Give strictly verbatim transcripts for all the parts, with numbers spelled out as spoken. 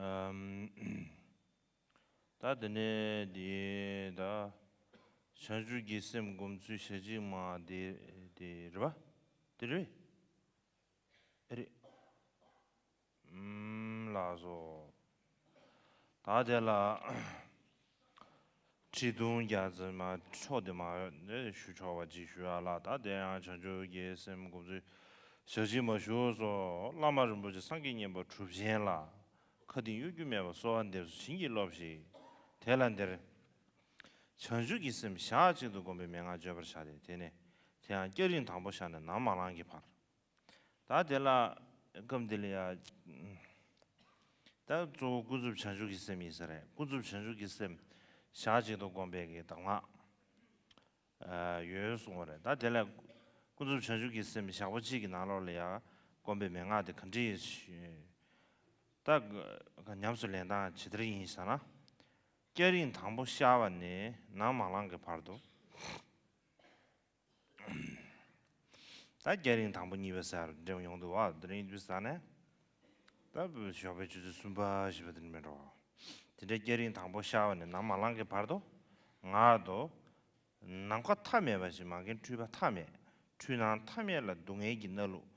ཨམ། ད་དེ་ནས་དེ་ད་བྱང་ཆུབ་ཀྱི་སེམས་སྒོམ་ཚུལ་ཞལ་གཅིག་མ་དེ་དེ་རེད་པ། དེ་རེད། ཨེ་རེད། ཨམ། ལགས་སོ། ད་དེ་ལ་ཁྲི་གདུང་རྒྱ་མཚོ་མ་འཕྲོག་དེ་མ་ཞུ་ཆོག་པ་ཅིག་ཞུ་ཡ་ལ། ད་དེ་ཡང་བྱང་ཆུབ་ཀྱི་སེམས་སྒོམ་ཚུལ་ཞལ་གཅིག་མ་ཞུ་སོ། བླ་མ་རིན་པོ་ཆེ་སངས་རྒྱས་མཉན་པ་གྲུབ་ཆེན་ལ་མཁའ་ལྡིང་གཡོ་སྒྱུ་མེད་པར་གསོལ་བ་འདེབས་སོ། བྱིན་གྱིས་རློབས་ཤིག། དེ་ལ་འདིར་བྱང་ཆུབ་ཀྱི་སེམས་ཞག་གཅིག་ཏུ་བསྒོམ་པའི་མན་ངག་བརྗོད་པར་བྱ་སྟེ། དེ་ནས་དེ་ཡང་སྐྱ་རེངས་དང་པོ་ཤར་ནས་ནམ་མ་ལངས་ཀྱི་བར། ད་དེ་ལ་སྐབས་འདི་ལ་ཡ། ད་གཙོ་བོ་ཀུན་རྫོབ་བྱང་ཆུབ་ཀྱི་སེམས་ཡིན་ས་རེད། ཀུན་རྫོབ་བྱང་ཆུབ་ཀྱི་སེམས་ཞག་གཅིག་ཏུ་བསྒོམ་པའི་གི་གདམས་ངག་ཡོད་གསུངས་པ་རེད། ད་དེ་ལ་ཀུན་རྫོབ་བྱང་ཆུབ་ཀྱི་སེམས་ཞག་པོ་གཅིག་གི་ནང་ལོགས་ལ་ཡ་བསྒོམ་པའི་མན་ངག་དེ་ག་འདྲ་ཡིན་ཞུ། ད་ཉམས་སུ་ལེན་སྟངས་ཇི་ལྟར་ཡིན་ཟེར་ན། སྐྱ་རེངས་དང་པོ་ཤར་བ་ནས་ནམ་མ་ལངས་ཀྱི་བར་དུ། ད་སྐྱ་རེངས་དང་པོ་གཉིས་པ་ཟེར་འདྲ་ཡོང་འདུག་བ། དེ་རིང་འདུག་ཟེར་ནས། ད་ཞོགས་པའི་ཆུ་ཚོད་གསུམ་པ་བཞི་པ་དེ་འདྲ་མེད་འགྲོ། དེ་འདྲའི་སྐྱ་རེངས་དང་པོ་ཤར་བ་ནས་ནམ་མ་ལངས་ཀྱི་བར་དུ། ངག་ཏུ། ནམ་མཁའ་མཐའ་མེད་པ་ཞིག་མ་རྒན་འཁྲུལ་པ་མཐའ་མེད། འཁྲུལ་སྣང་མཐའ་མེད་ལ་སྡུག་བསྔལ་གྱི་གནས་ལུགས།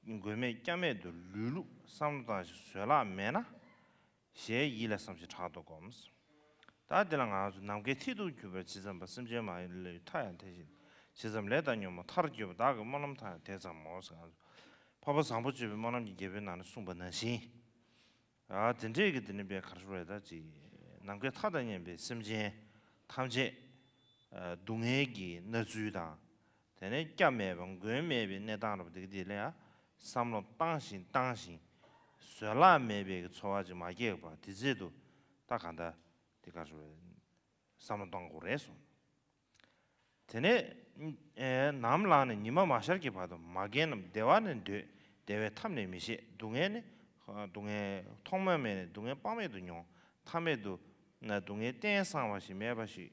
མགོན་མེད་སྐྱབས་མེད་དུ་ལུས་ལུགས་བསམ་བློ་བཏང་ཞིང་བཟོད་གླགས་མེད་ན། ཞེས་ཡིད་ལ་བསམ་ཞིང་ཕྲག་དོག་བསྒོམ། ད་དེ་ལ་ང་ཚོ་ནམ་མཁའི་མཐིལ་དུ་གྱུར་པའི་ཇི་ཙམ་པ། སེམས་ཅན་མ་ལུས་མཐའ་ཡང་དེ་བཞིན། ཇི་ཙམ་ལས་དང་ཉོན་མོངས་མཐར་གྱུར་པ། བདག་གི་སྨོན་ལམ་མཐའ་ཡང་དེ་ཙམ་མོ་ཟེར། ང་ཚོ་འཕགས་པ་བཟང་པོ་སྤྱོད་པའི་སྨོན་ལམ་གྱི་རྒྱལ་པོའི་ནང་ན་གསུངས་པ་ནང་བཞིན། ཨ་དེ་འདྲས་ཀྱི་དེ་ནི་པའི་གར་སོང་རེད། ད་ཅི་ནམ་མཁའི་མཐའ་དང་མཉམ་པའི་སེམས་ཅན་ཐམས་ཅད་སྡུག་བསྔལ་གྱི་མནར་ཚུལ་དང་། དེ་ནས་སྐྱབས་མེད་པ་མགོན་མེད་པའི་གནས་སྟངས་རབ་འདི་ག་དེ་ལ་ཡང་བསམ་བློ་བཏང་ཞིང་བཏང་ཞིང་། བཟོད་གླགས་མེད་པའི་ཚོར་བ་ཅིག་མ་སྐྱེས་པ་དེ་ཚད་དུ་ད་གང་ལྟར་དེ་གར་སོང་རེད། བསམ་བློ་གཏོང་དགོས་རེད་གསུངས། དེ་ནས་ཨེ་ནམ་ལངས་ནས་ཉི་མ་མ་ཤར་གྱི་བར་དུ་མ་རྒན་རྣམས་བདེ་བ་ནི་འདོད། བདེ་བའི་ཐབས་ནི་མི་ཤེས། སྡུག་བསྔལ་ནི། སྡུག་བསྔལ་ཐོག་མ་མེད་ནས་སྡུག་བསྔལ་དཔག་མེད་དུ་མྱོང་། མཐའ་མེད་དུ་ན་སྡུག་བསྔལ་རྟེན་བཟང་བ་ཞིག་མེད་པ་ཞིག་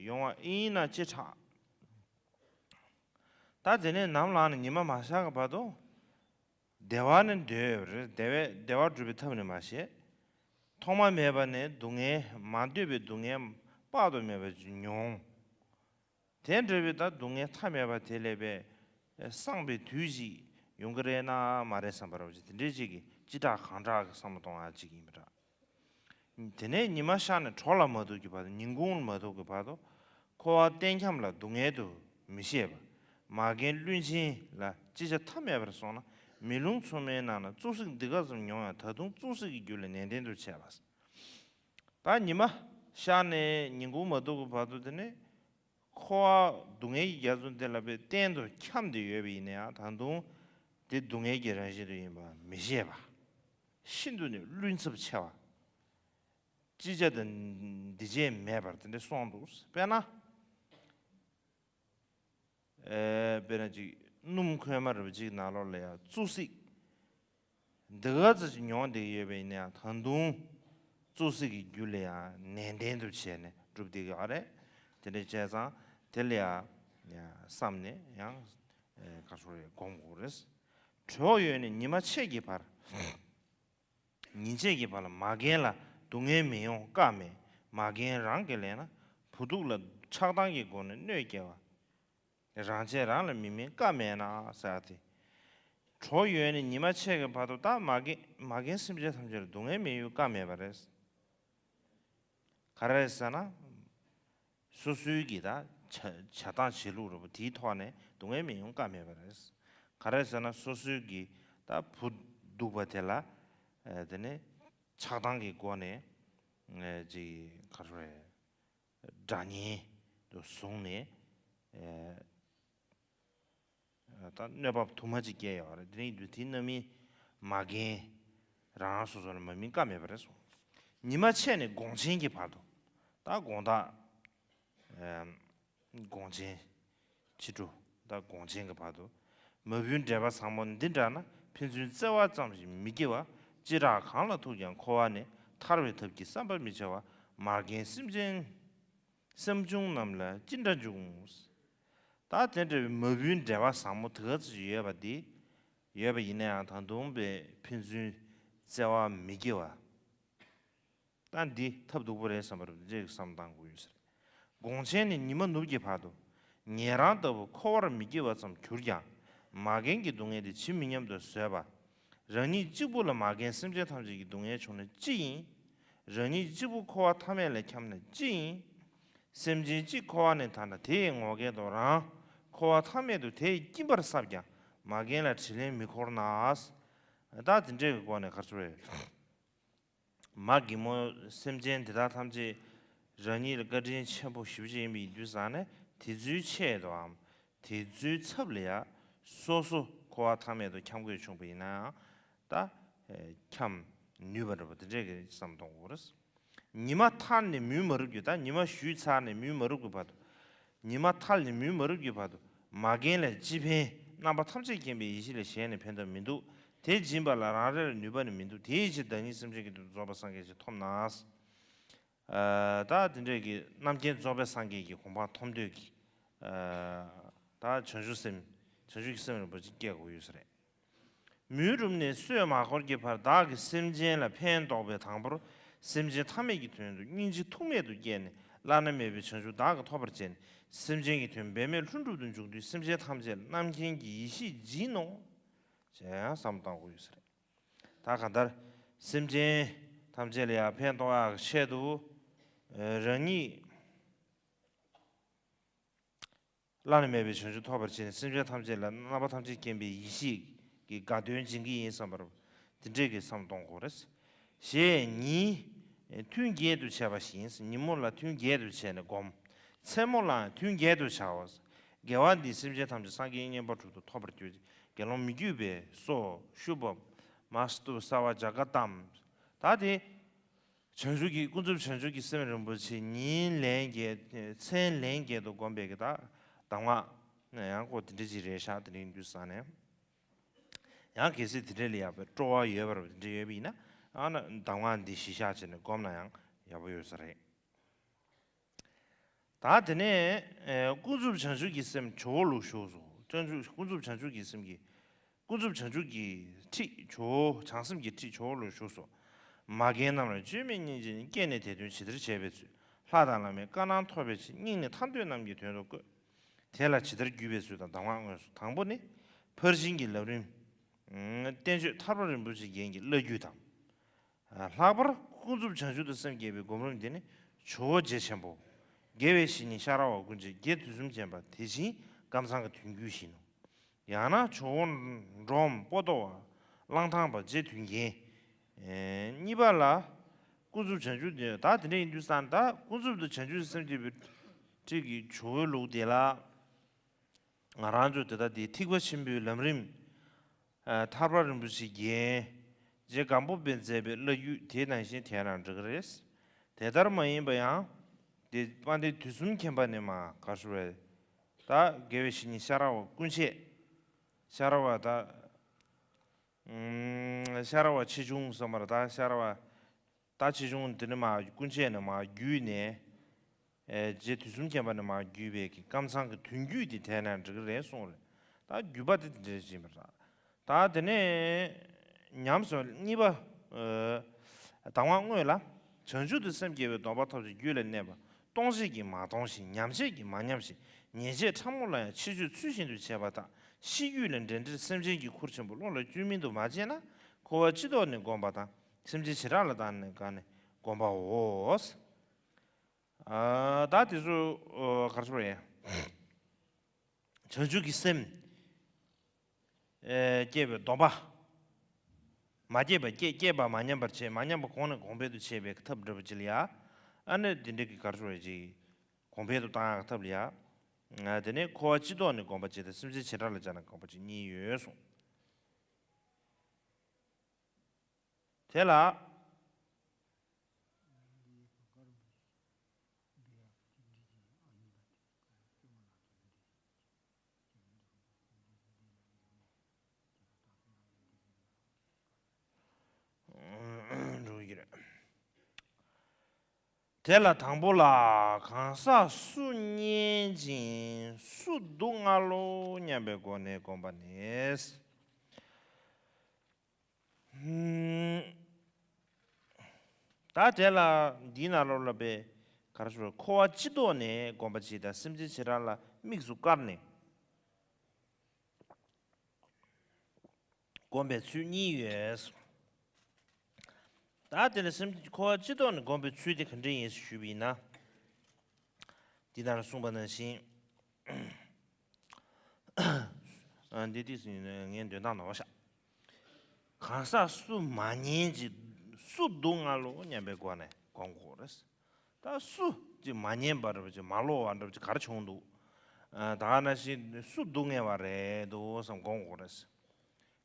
ཡོང་བ་ཡིན་ན་ཅི་དྲག། ད་དེ་ནས་ནམ་ལངས་ནས་ཉི་མ་མ་ཤར་གྱི་བར་དུ། བདེ་བ་ནི་འདོད་ཡོད་པ་རེད། བདེ་བའི་བདེ་བ་སྒྲུབ་པའི་ཐབས་ནི་མ་ཤེས། ཐོག་མ་མེད་པ་ནས་སྡུག་བསྔལ་མ་འདོད་པའི་སྡུག་བསྔལ་དཔག་ཏུ་མེད་པ་ཅིག་མྱོང་། དེ་འདྲ་བའི་ད་སྡུག་བསྔལ་མཐའ་མེད་པ་དེ་ལས་པའི་སངས་པའི་དུས་ཅིག་ཡོང་གི་རེད་ན་མ་རེད་བསམ་པ་རེད་པ་ཅིག་དེ་འདྲའི་ཅིག་གི་ཅི་དྲག་གང་དྲག་གི་བསམ་བློ་གཏོང་ཡ་ཅིག་ཡིན་པ་འདྲ། དེ་ནས་ཉི་མ་ཤར་ནས་གྲོགས་ལ་མ་ཐུག་གི་བར་དུ། ཉིན་གུང་ལ་མ་ཐུག་གི་བར་དུ། འཁོར་བ་གཏན་འཁྱམས་ལ་སྡུག་བསྔལ་དུ་མི་ཤེས་པ། མ་རྒན་བླུན་ཆེན་ལ་ཅི་བྱ་ཐབས་མེད་པར་སོང་ན། མེ་རླུང་མཚུངས་མེད་ནང་ན་བཙོག་ཟིག་འདི་ག་ཙམ་མྱོང་ཡང་། ད་དུང་བཙོག་ཟིག་གི་རྒྱུད་ལ་ནན་ཏན་དུ་བྱས་པ། ད་ཉི་མ་ཤར་ནས་ཉིན་གུང་མ་ཐུག་གི་བར་དུ་དེ་ནས་འཁོར་བ་སྡུག་བསྔལ་གྱི་རྒྱ་མཚོ་འདི་ལ་པའི་གཏན་དུ་འཁྱམས་ཏེ་ཡོད་པ་ཡིན་ན་ཡང་། ད་དུང་དེ་སྡུག་བསྔལ་གྱི་རང་བཞིན་དུ་ཡིན་པ་མི་ཤེས་པ། ཤིན་ཏུ་ནས་བླུན་ཚབས་ཆེ་བ། ཅི་བྱ་དང་འདི་བྱས་མེད་པར་དེ་འདྲ་སོང་འདུག། དཔེར་ན། ཨེ་དཔེར་ན་ཅིག་སྣུམ་ཁོལ་མ་རུ་ཅིག་ནང་ལོགས་ལ་ཡང་བཙོག་ཟིག་འདི་ག་ཙམ་ཅིག་མྱོང་བསྡད་ཡོད་པ་ཡིན་ན་ཡང་། ད་དུང་བཙོག་ཟིག་གི་རྒྱུད་ལ་ཡང་ནན་ཏན་དུ་བྱས་ནས་སྒྲུབ་བསྡད་ཀྱི་ཡོད་རེད། དེ་འདྲ་བྱས་ཙང་དེ་ལ་ཡང་བསམ་ནས་ཡང་ཨེ་ག་སོ་རེ་སྒོམ་དགོས་རེད། གྲོགས་ཡོད་ནས་ཉི་མ་ཕྱེད་ཀྱི་བར། ཉིན་ཕྱེད་ཀྱི་བར་ལ་མ་རྒན་ལ་སྡུག་བསྔལ་མི་ཡོང་ཀ་མེད། མ་རྒན་རང་གིས་ལེན་ན་བུ་སྡུག་ལ་ཆགས་སྡང་གི་སྒོ་ནས་གནོད་སྐྱེལ་བ། རང་བྱས་རང་ལ་མི་སྨན་ཀ་མེད་ན་ཟེར་ཏེ། གྲོགས་ཡོད་ནས་ཉི་མ་ཕྱེད་ཀྱི་བར་དུ། ད་མ་རྒན་མ་རྒན་སེམས་ཅན་ཐམས་ཅད་ལ་སྡུག་བསྔལ་མི་ཡོང་ཀ་མེད་པ་རེད། ག་རེ་ཟེར་ན། སོ་སོའི་གི་ད་བྱ་བྱ་སྟངས་བྱེད་ལུགས་རེད་པ། དེའི་ཐོག་ནས་སྡུག་བསྔལ་མི་ཡོང་ཀ་མེད་པ་རེད། ག་རེ་ཟེར་ན། སོ་སོའི་གི་ད་བུ་སྡུག་པ་དེ་ལ་ཨེ་དེ་ནས་ཆགས་སྡང་གི་སྒོ་ནས་ཨེ་ཅིག་ག་རེ་རེད། དགྲ་གཉེན་དུ་བཟུང་ནས་ཨེ་ད་གནོད་པ་དུ་མ་ཅིག་བསྐྱལ་ཡོད་རེད། དེ་རིང་དུས་དེའི་རྣམ་སྨིན་མ་རྒན་རང་རང་སོ་སོ་ལ་མ་སྨིན་ཀ་མེད་པ་རེད་གསུངས། ཉི་མ་ཕྱེད་ནས་དགོངས་ཆེན་གྱི་བར་དུ། ད་དགོངས་དག་ཨེམ། དགོངས་ཆེན། ཕྱི་དྲོ། ད་དགོངས་ཆེན་གྱི་བར་དུ། མ་བུའི་འགྲེལ་པ་བཟང་པོ་འདི་འདྲ་ན། ཕན་ཚུན་བརྩེ་བ་ཙམ་ཞིག་མི་སྐྱེ་བ། ཅི་དྲག་གང་ལ་ཐུག་ཀྱང་འཁོར་བ་ནས་ཐར་བའི་ཐབས་ཀྱི་བསམ་པ་མི་འཆའ་བ། མ་རྒན་སེམས་ཅན། སེམས་བྱུང་རྣམས་ལ་ཅི་འདྲ་འབྱུང་། ད་དེ་འདྲ་བའི་མ་བུའི་འགྲེལ་པ་བཟང་པོ་དེ་ག་ཚོད་ཅིག་ཡོད་པ་འདི། ཡོད་པ་ཡིན་ན་ཡང་ད་དུང་པའི་ཕན་ཚུན་ བརྩེ་བ་མི་དགེ་བ། ད་འདི་ཐབས་སྡུག་པོ་རེད་བསམ་པ་རེད། འདི་འདྲས་ཀྱི་བསམ་བཏང་དགོས་ཡོད་ས་རེད། དགོངས་ཆེན་ནི་ཉི་མ་ནུབ་ཀྱི་བར་དུ། ཉན་རང་ལྟ་བུ་འཁོར་བར་མི་སྐྱེ་བ་ཙམ་གྱུར་ཀྱང་། མ་རྒན་གྱི་སྡུག་བསྔལ་དེ་ཇི་མི་སྙམ་དུ་བཟོད་པ། རང་ཉིད་གཅིག་པུ་ལ་མ་རྒན་སེམས་ཅན་ཐམས་ཅད་ཀྱི་སྡུག་བསྔལ་བྱུང་ན་ཅི་ཡིན། རང་ཉིད་གཅིག་པུ་འཁོར་བ་མཐའ་མེད་ལ་འཁྱམས་ན་ཅི་ཡིན། སེམས་ཅན་གཅིག་འཁོར་བ་ནས་ཐར་ན་དེ་ཡི་ངོ་རྒོལ་དུ་རང་འཁོར་བ་མཐའ་མེད་དུ་དེ་ཡི་སྐྱིན་པར་བསགས་ཀྱང་མ་རྒན་ལ་དྲིན་ལན་མི་འཁོར་ན། ད་དེ་འདྲའི་གི་སྒོ་ནས་ག་རེ་ཟེར་བས། མ་རྒན་མོ་སེམས་ཅན་འདི་དག་ཐམས་ཅད་རང་ཉིད་ལ་བཀའ་དྲིན་ཆེན་པོ་ཞེ་པོ་ཅིག་ཡིན་པ་ཡིན་དུས་ཙང་ནས་དེ་ཚོའི་ཆེད་དུའམ་དེ་ཚོའི་ཚབ་ལ་ཡ་སོ་སོ་འཁོར་བ་མཐའ་མེད་དུ་འཁྱམ་དགོས་བྱུང་པ་ཡིན་ན་ཡང་། ད་འཁྱམ་ནུས་པ་འདྲ་པོ་དེ་འདྲས་ཀྱི་བསམ་གཏོང་དགོས་རེད། ཉི་མ་ཐར་ནས་མུན་མ་རུབ་ཀྱི། ད་ཉི་མ་བཞུད་ཚར་ནས་མུན་མ་རུབ་ཀྱི་བར་དུ། ཉི་མ་ཐར་ནས་མུན་མ་རུབ་ཀྱི་བར་དུ་མ་རྒན་ལ་ཅི་ཕན། རྣམ་པ་ཐམས་ཅད་མཁྱེན་པའི་ཡེ་ཤེས་ལ་ཞེན་ནས་ཕན་ཐོགས་མི་འདུག་དེ་སྦྱིན་པ་ལ་རང་རེ་ལ་ནུས་པ་ནི་མི་འདུག་དེའི་ཕྱིར་བདག་ཉིད་སེམས་ཅན་གྱི་དོན་དུ་རྫོགས་པའི་སངས་རྒྱས་ཞེས་ཐོབ་ན། ཨ། ད་དེ་འདྲས་ཀྱི་རྣམ་མཁྱེན་རྫོགས་པའི་སངས་རྒྱས་ཀྱི་གོ་འཕང་ཐོབ་འདོད་ཀྱི། ཨ། ད་བྱང་ཆུབ་སེམས། བྱང་ཆུབ་ཀྱི་སེམས་རིན་པོ་ཆེ་སྐྱེ་དགོས་ཡོད་ས་རེད། མུན་རུབ་ནས་སོས་མ་འཁོར་གྱི་བར། བདག་གིས་སེམས་ཅན་ལ་ཕན་འདོགས་པའི་དང་པོར། སེམས་ཅན་ཐ་མལ་གྱི་དོན་དུ་སྙིང་རྗེ་ཐུགས་མེད་དུ་བསྐྱེད་ནས། བླ་ན་མེད་པའི་བྱང་ཆུབ་བདག་གིས་ཐོབ་པར་བྱས་ནས། སེམས་ཅན་གྱི་དོན་འབད་མེད་ལྷུན་གྲུབ་ཏུ་འཇུག་དུས། སེམས་ཅན་ཐམས་ཅད་ལ་རྣམ་མཁྱེན་གྱི་ཡེ་ཤེས་སྦྱིན་ནོ། ཅེས་ཡང་བསམ་བཏང་དགོས་ཡོད་ས་རེད། ད་གང་ལྟར་སེམས་ཅན་ཐམས་ཅད་ལ་ཡང་ཕན་ཐོགས་ཡག་ཆེད་དུ། ཨ། རང་ཉིད་བླ་ན་མེད་པའི་བྱང་ཆུབ་ཐོབ་པར་བྱས་ནས། སེམས་ཅན་ཐམས་ཅད་ལ་རྣམ་པ་ཐམས་ཅད་མཁྱེན་པའི་ཡེ་ཤེས་ཀྱི་དགའ་སྟོན་སྦྱིན་གྱི་ཡིན་བསམ་པར། དེ་འདྲས་ཀྱི་བསམ་གཏོང་དགོས་རེད། ཞེས་ཉིན་ཐུན་བརྒྱད་དུ་བྱས་པ་བཞིན། ཉིན་མོ་ལ་ཐུན་བརྒྱད་དུ་བྱས་ནས་བསྒོམ། མཚན་མོ་ལའང་ཐུན་བརྒྱད་དུ་བྱའོ། དགེ་བ་འདིས་སེམས་ཅན་ཐམས་ཅད་སངས་རྒྱས་བསྙེན་པར་གྲུབ་ཏུ་ཐོབ་པར་གྱུར་ཅིག་དགེ་སློང་མི་བསྐྱོད་པའི་སོ་ཤུ་པ་མ་སྟུ་སརྦ་ཛ་ག་ཏམ། ད་དེ་བྱང་ཆུབ་ཀྱི། ཀུན་རྫོབ་བྱང་ཆུབ་ཀྱི་སེམས་རིན་པོ་ཆེ་ཉིན་ལན་བརྒྱད། མཚན་ལན་བརྒྱད་དུ་བསྒོམ་པའི་གི་ད་གདམས་ངག་ཡང་ཁོ་དེ་འདྲ་ཅིག་རེད་ཤག་དེ་རིང་དུས་སང་ནས། ཡང་གལ་སྲིད་དེ་འདྲ་ལ་ཡག་པའི་སྤྲོ་བ་ཡོད་པ་རེད། དེ་འདྲ་ཡོད་པ་ཡིན་ན། ཨ་ན་གདམས་ངག་འདི་གཞི་བཞག་བྱས་ནས་བསྒོམ་ན་ཡང་ཡག་པོ་ཡོད་ས་རེད། ད་དེ་ནས་ཨེ་ཀུན་རྫོབ་བྱང་ཆུབ་ཀྱི་སེམས་ཇོ་བོ་ལུགས་བཞུགས་སོ། བྱང་ཆུབ། ཀུན་རྫོབ་བྱང་ཆུབ་ཀྱི་སེམས་ཀྱི། ཀུན་རྫོབ་བྱང་ཆུབ་ཀྱི་ཁྲིད་ཇོ་བོ། བྱང་སེམས་ཀྱི་ཁྲིད་ཇོ་བོ་ལུགས་བཞུགས་སོ། མ་རྒན་རྣམས་ལ་བཅོས་མིན་སྙིང་རྗེ་ནི། སྐྱེས་ནས་དེ་དོན་ཇི་ལྟར་བྱེད་པའི་ཚུལ། ལྷ་དང་བླ་མའི་བཀའ་གནང་ཐོབ་པའི་ཕྱིར། སྙིང་ནས་ཐར་འདོད་རྣམས་ཀྱི་དོན་དུ་བསྐོས། དེ་ལ་ཇི་ལྟར་བརྒྱུད་པའི་ཚུལ་དང་གདམས་ངག་དངོས་སུ། དང་པོ་ནི། ཕར་ཕྱིན་གྱི་ལམ་རིམ། བསྟན་བཅོས་ཐར་པ་རིན་པོ་ཆེའི་རྒྱན་གྱི་བླ་བརྒྱུད་དང་། ལྷག་པར་ཀུན་རྫོབ་བྱང་ཆུབ་ཏུ་སེམས་བསྐྱེད་པའི་སྒོམ་རིམ་འདི་ནི་ཇོ་བོ་རྗེ་ཆེན་པོ། དགེ་བའི་བཤེས་གཉེན་ཤ་ར་བ་ཀུན་བྱེད་རྗེ་དུས་གསུམ་མཁྱེན་པ་དེ་བཞིན་ཀམ་ཚང་གི་དོན་བརྒྱུད་བཞིན་ནོ། ཡང་ན་ཇོ་བོ་འབྲོམ་པོ་ཏོ་བ་གླང་ཐང་པ་རྗེ་དོན་རྒྱན། གཉིས་པ་ལ་ཀུན་རྫོབ་བྱང་ཆུབ་འདི། ད་དེ་འདྲ་ཡིན་དུས་ཙང་ད་ཀུན་རྫོབ་ཏུ་བྱང་ཆུབ་སེམས་བསྐྱེད་པའི་ཁྲིད་ཀྱི་ཇོ་བོའི་ལུགས་དེ་ལ། ང་རང་ཚོ་དེ་ལྟ་དེ་ཐེག་པ་ཆེན་པོའི་ལམ་རིམ། ཨ། ཐར་པ་རིན་པོ་ཆེའི་རྒྱན། རྗེ་སྒམ་པོ་པས་མཛད་པའི་བླ་བརྒྱུད་དེ་ནང་བཞིན་དེ་རང་འགྲིག་གི་རེད། དེ་ལྟར་མ་ཡིན་པ་ཡང་། དེ་དཔལ་ལྡན་དུས་གསུམ་མཁྱེན་པ་ནི་མ་ག་ཞུ་བས། ད་དགེ་བའི་བཤེས་གཉེན་ཤ་ར་བ་ཀུན་བྱེད། ཤ་ར་བ་ད། ཨུམ། ཤ་ར་བ་ཆེ་ཆུང་ཟེར་མ་རེད། ད་ཤ་ར་བ། ད་ཆེ་ཆུང་འདི་ནི་མ་ཀུན་བྱེད་ནས་མ་བརྒྱུད་ནས། ཨེ། རྗེ་དུས་གསུམ་མཁྱེན་པ་ནས་མ་བརྒྱུད་པའི་གི་ཀམ་ཚང་གི་དོན་བརྒྱུད་དེ་དེ་ནས་འགྲིག་གི་རེད་གསུངས་རེད། ད་བརྒྱུད་པ་དེ་དེ་འདྲ་ཞིག་ཡིན་པ་རེད། ད་དེ་ནས་ཉམས་སུ་གཉིས་པ། ཨེ། གདམས་ངག་དངོས་ལ། བྱང་ཆུབ་ཏུ་སེམས་བསྐྱེད་པའི་སྡོམ་པ་ཐོབ་ཕྱིར་རྒྱུད་ལ་གནས་པ། གཏོང་བྱེད་ཀྱིས་མ་གཏོང་ཞིང་། ཉམས་བྱེད་ཀྱིས་མ་ཉམས་ཤིང་། ཉེས་བྱས་ཕྲ་མོ་ལ་ཡང་ཕྱིར་བཅོས་ཚུལ་བཞིན་དུ་བྱེད་པ་དག། ཤེས་རྒྱུད་ལ་འབྲེལ་འབྲེལ་སེམས་ཅན་གྱི་ཁུར་ཆེན་པོ་བློ་ལ་བཅོས་མིན་དུ་མ་བྱས་ན། འཁོར་བ་སྤྱི་ལྡོག་ནས་བསྒོམ་པ་དང་། སེམས་ཅན་བྱེ་བྲག་ལ་བརྟེན་ནས་བསྒོམ་པའོ། ཨ། ད་དེ་ཚོ་ག་རེ་ཟེར་བ་ཡིན། བྱང་ཆུབ་ཀྱི་སེམས། ཨེ། བསྐྱེད་པའི་སྡོམ་པ། མ་བསྐྱེད་པ་བསྐྱེད། བསྐྱེད་པ་མ་ཉམས་པར་བྱེད། མ་ཉམས་པ་གོང་ནས་གོང་འཕེལ་དུ་བྱེད་པའི་ཐབས་འདྲ་པོ་ཅིག་ལ་ཡ། ཨ་ནི་འདི་འདྲ་གི་ག་རེ་ཟེར་བ་ཅིག་གོང་འཕེལ་དུ་བཏང་ཡག་ཐབས་ལ་ཡ། ཨ། དེ་ནས་འཁོར་བ་སྤྱི་ལྡོག་ནས་བསྒོམ་པ་བྱེད་དང་། སེམས་ཅན་བྱེ་བྲག་ལ་སྦྱར་ནས་བསྒོམ་པ་བྱེད་གཉིས་ཡོད་གསུངས། དེ་ལ། འགྲོ་གི་རེད། དེ་ལ་དང་པོ་ལ། གང་ཟག་སུ་མཉེས་ཅིང་སུ་སྡུག་བསྔལ་ལོ་སྙམ་པའི་སྒོ་ནས་བསྒོམ་པ་ནི། ཧུམ། ད་དེ་ལ་འདིའི་ནང་ལོགས་ལ་པའི་ག་རེ་ཞུ་རེད། འཁོར་བ་སྤྱི་ལྡོག་ནས་སྒོམ་པ་བྱེད་དང་། སེམས་ཅན་བྱེ་བྲག་ལ་དམིགས་སུ་བཀར་ནས་སྒོམ་པའི་ཚུལ་གཉིས་ཡོད། ད་དེ་ལ་སེམས་འཁོར་བ་སྤྱི་ལྡོག་ནས་སྒོམ་པའི་ཚུལ་དེ་ག་འདྲ་ཡིན་ཞུས་པ་ཡིན་ན། འདི་ལྟར་གསུངས་པ་ནང་བཞིན། ཨ། འདི་དུས་སུ་ངས་འདོན་སྟངས་ནོར་བ་ཤག་གང་ཟག་སུ་མ་ཉན་ཅིག་སུ་སྡུག་བསྔལ་ལོ་སྙམ་པའི་སྒོ་ནས་སྒོམ་དགོས་རེད། ད་སུ་ཅིག་མ་ཉན་པ་འདྲ་པོ་ཅིག་མ་བསླུ་བ་འདྲ་པོ་ཅིག་ག་རེ་བྱུང་འདུག་ཨ། ད་ག་ནང་བཞིན་སུ་སྡུག་བསྔལ་བ་རེད་འདུག་བསམ་སྒོམ་དགོས་རེད།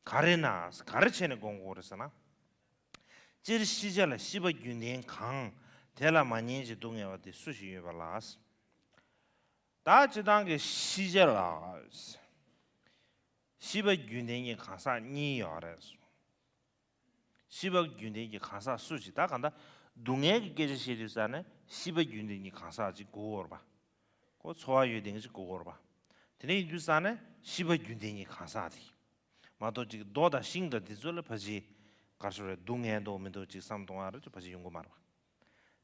ག་རེ་ན་ག་རེ་བྱས་ནས་སྒོམ་དགོས་རེད་ཟེར་ན། སྤྱིར་ཤེས་བྱ་ལ་ཤེས་པ་རྒྱུན་ལྡན་གང་། དེ་ལ་མ་ཉན་ཅིག་སྡུག་བསྔལ་བ་དེ་སུ་ཞིག་ཡོད་པ་ལགས། ད་སྤྱིར་བཏང་གི་ཤེས་བྱ་ལ་ཤེས་པ་རྒྱུན་ལྡན་གྱི་གང་ཟག་གཉིས་ཡོད་རེད། ཤེས་པ་རྒྱུན་ལྡན་གྱི་གང་ཟག་སུ་ཞིག་ད་གང་ལྟར་སྡུག་བསྔལ་གྱི་སྐད་ཆ་བཤད་དུས་ཙ་ནས་ཤེས་པ་རྒྱུན་ལྡན་གྱི་གང་ཟག་ཅིག་དགོས་ཀྱི་ཡོད་རེད་པ། ཁོ་ཚོར་བ་ཡོད་བསྡད་མཁན་ཅིག་དགོས་ཀྱི་ཡོད་རེད་པ། དེ་འདྲ་ཡིན་དུས་ཙ་ནས་ཤེས་པ་རྒྱུན་ལྡན་གྱི་གང་ཟག་དེ་མ་གཏོགས་ཅིག་རྡོ་དང་ཤིང་དང་དེ་ཚོ་ལ་ཕལ་ཆེར་ག་རེ་ཞུ་རེད། སྡུག་བསྔལ་འདུག་མི་འདུག་ཅིག་བསམ་གཏོང་ཡ་རེ་ཅིག་ཕལ་ཆེར་ཡོང་གི་མ་རེད་པ།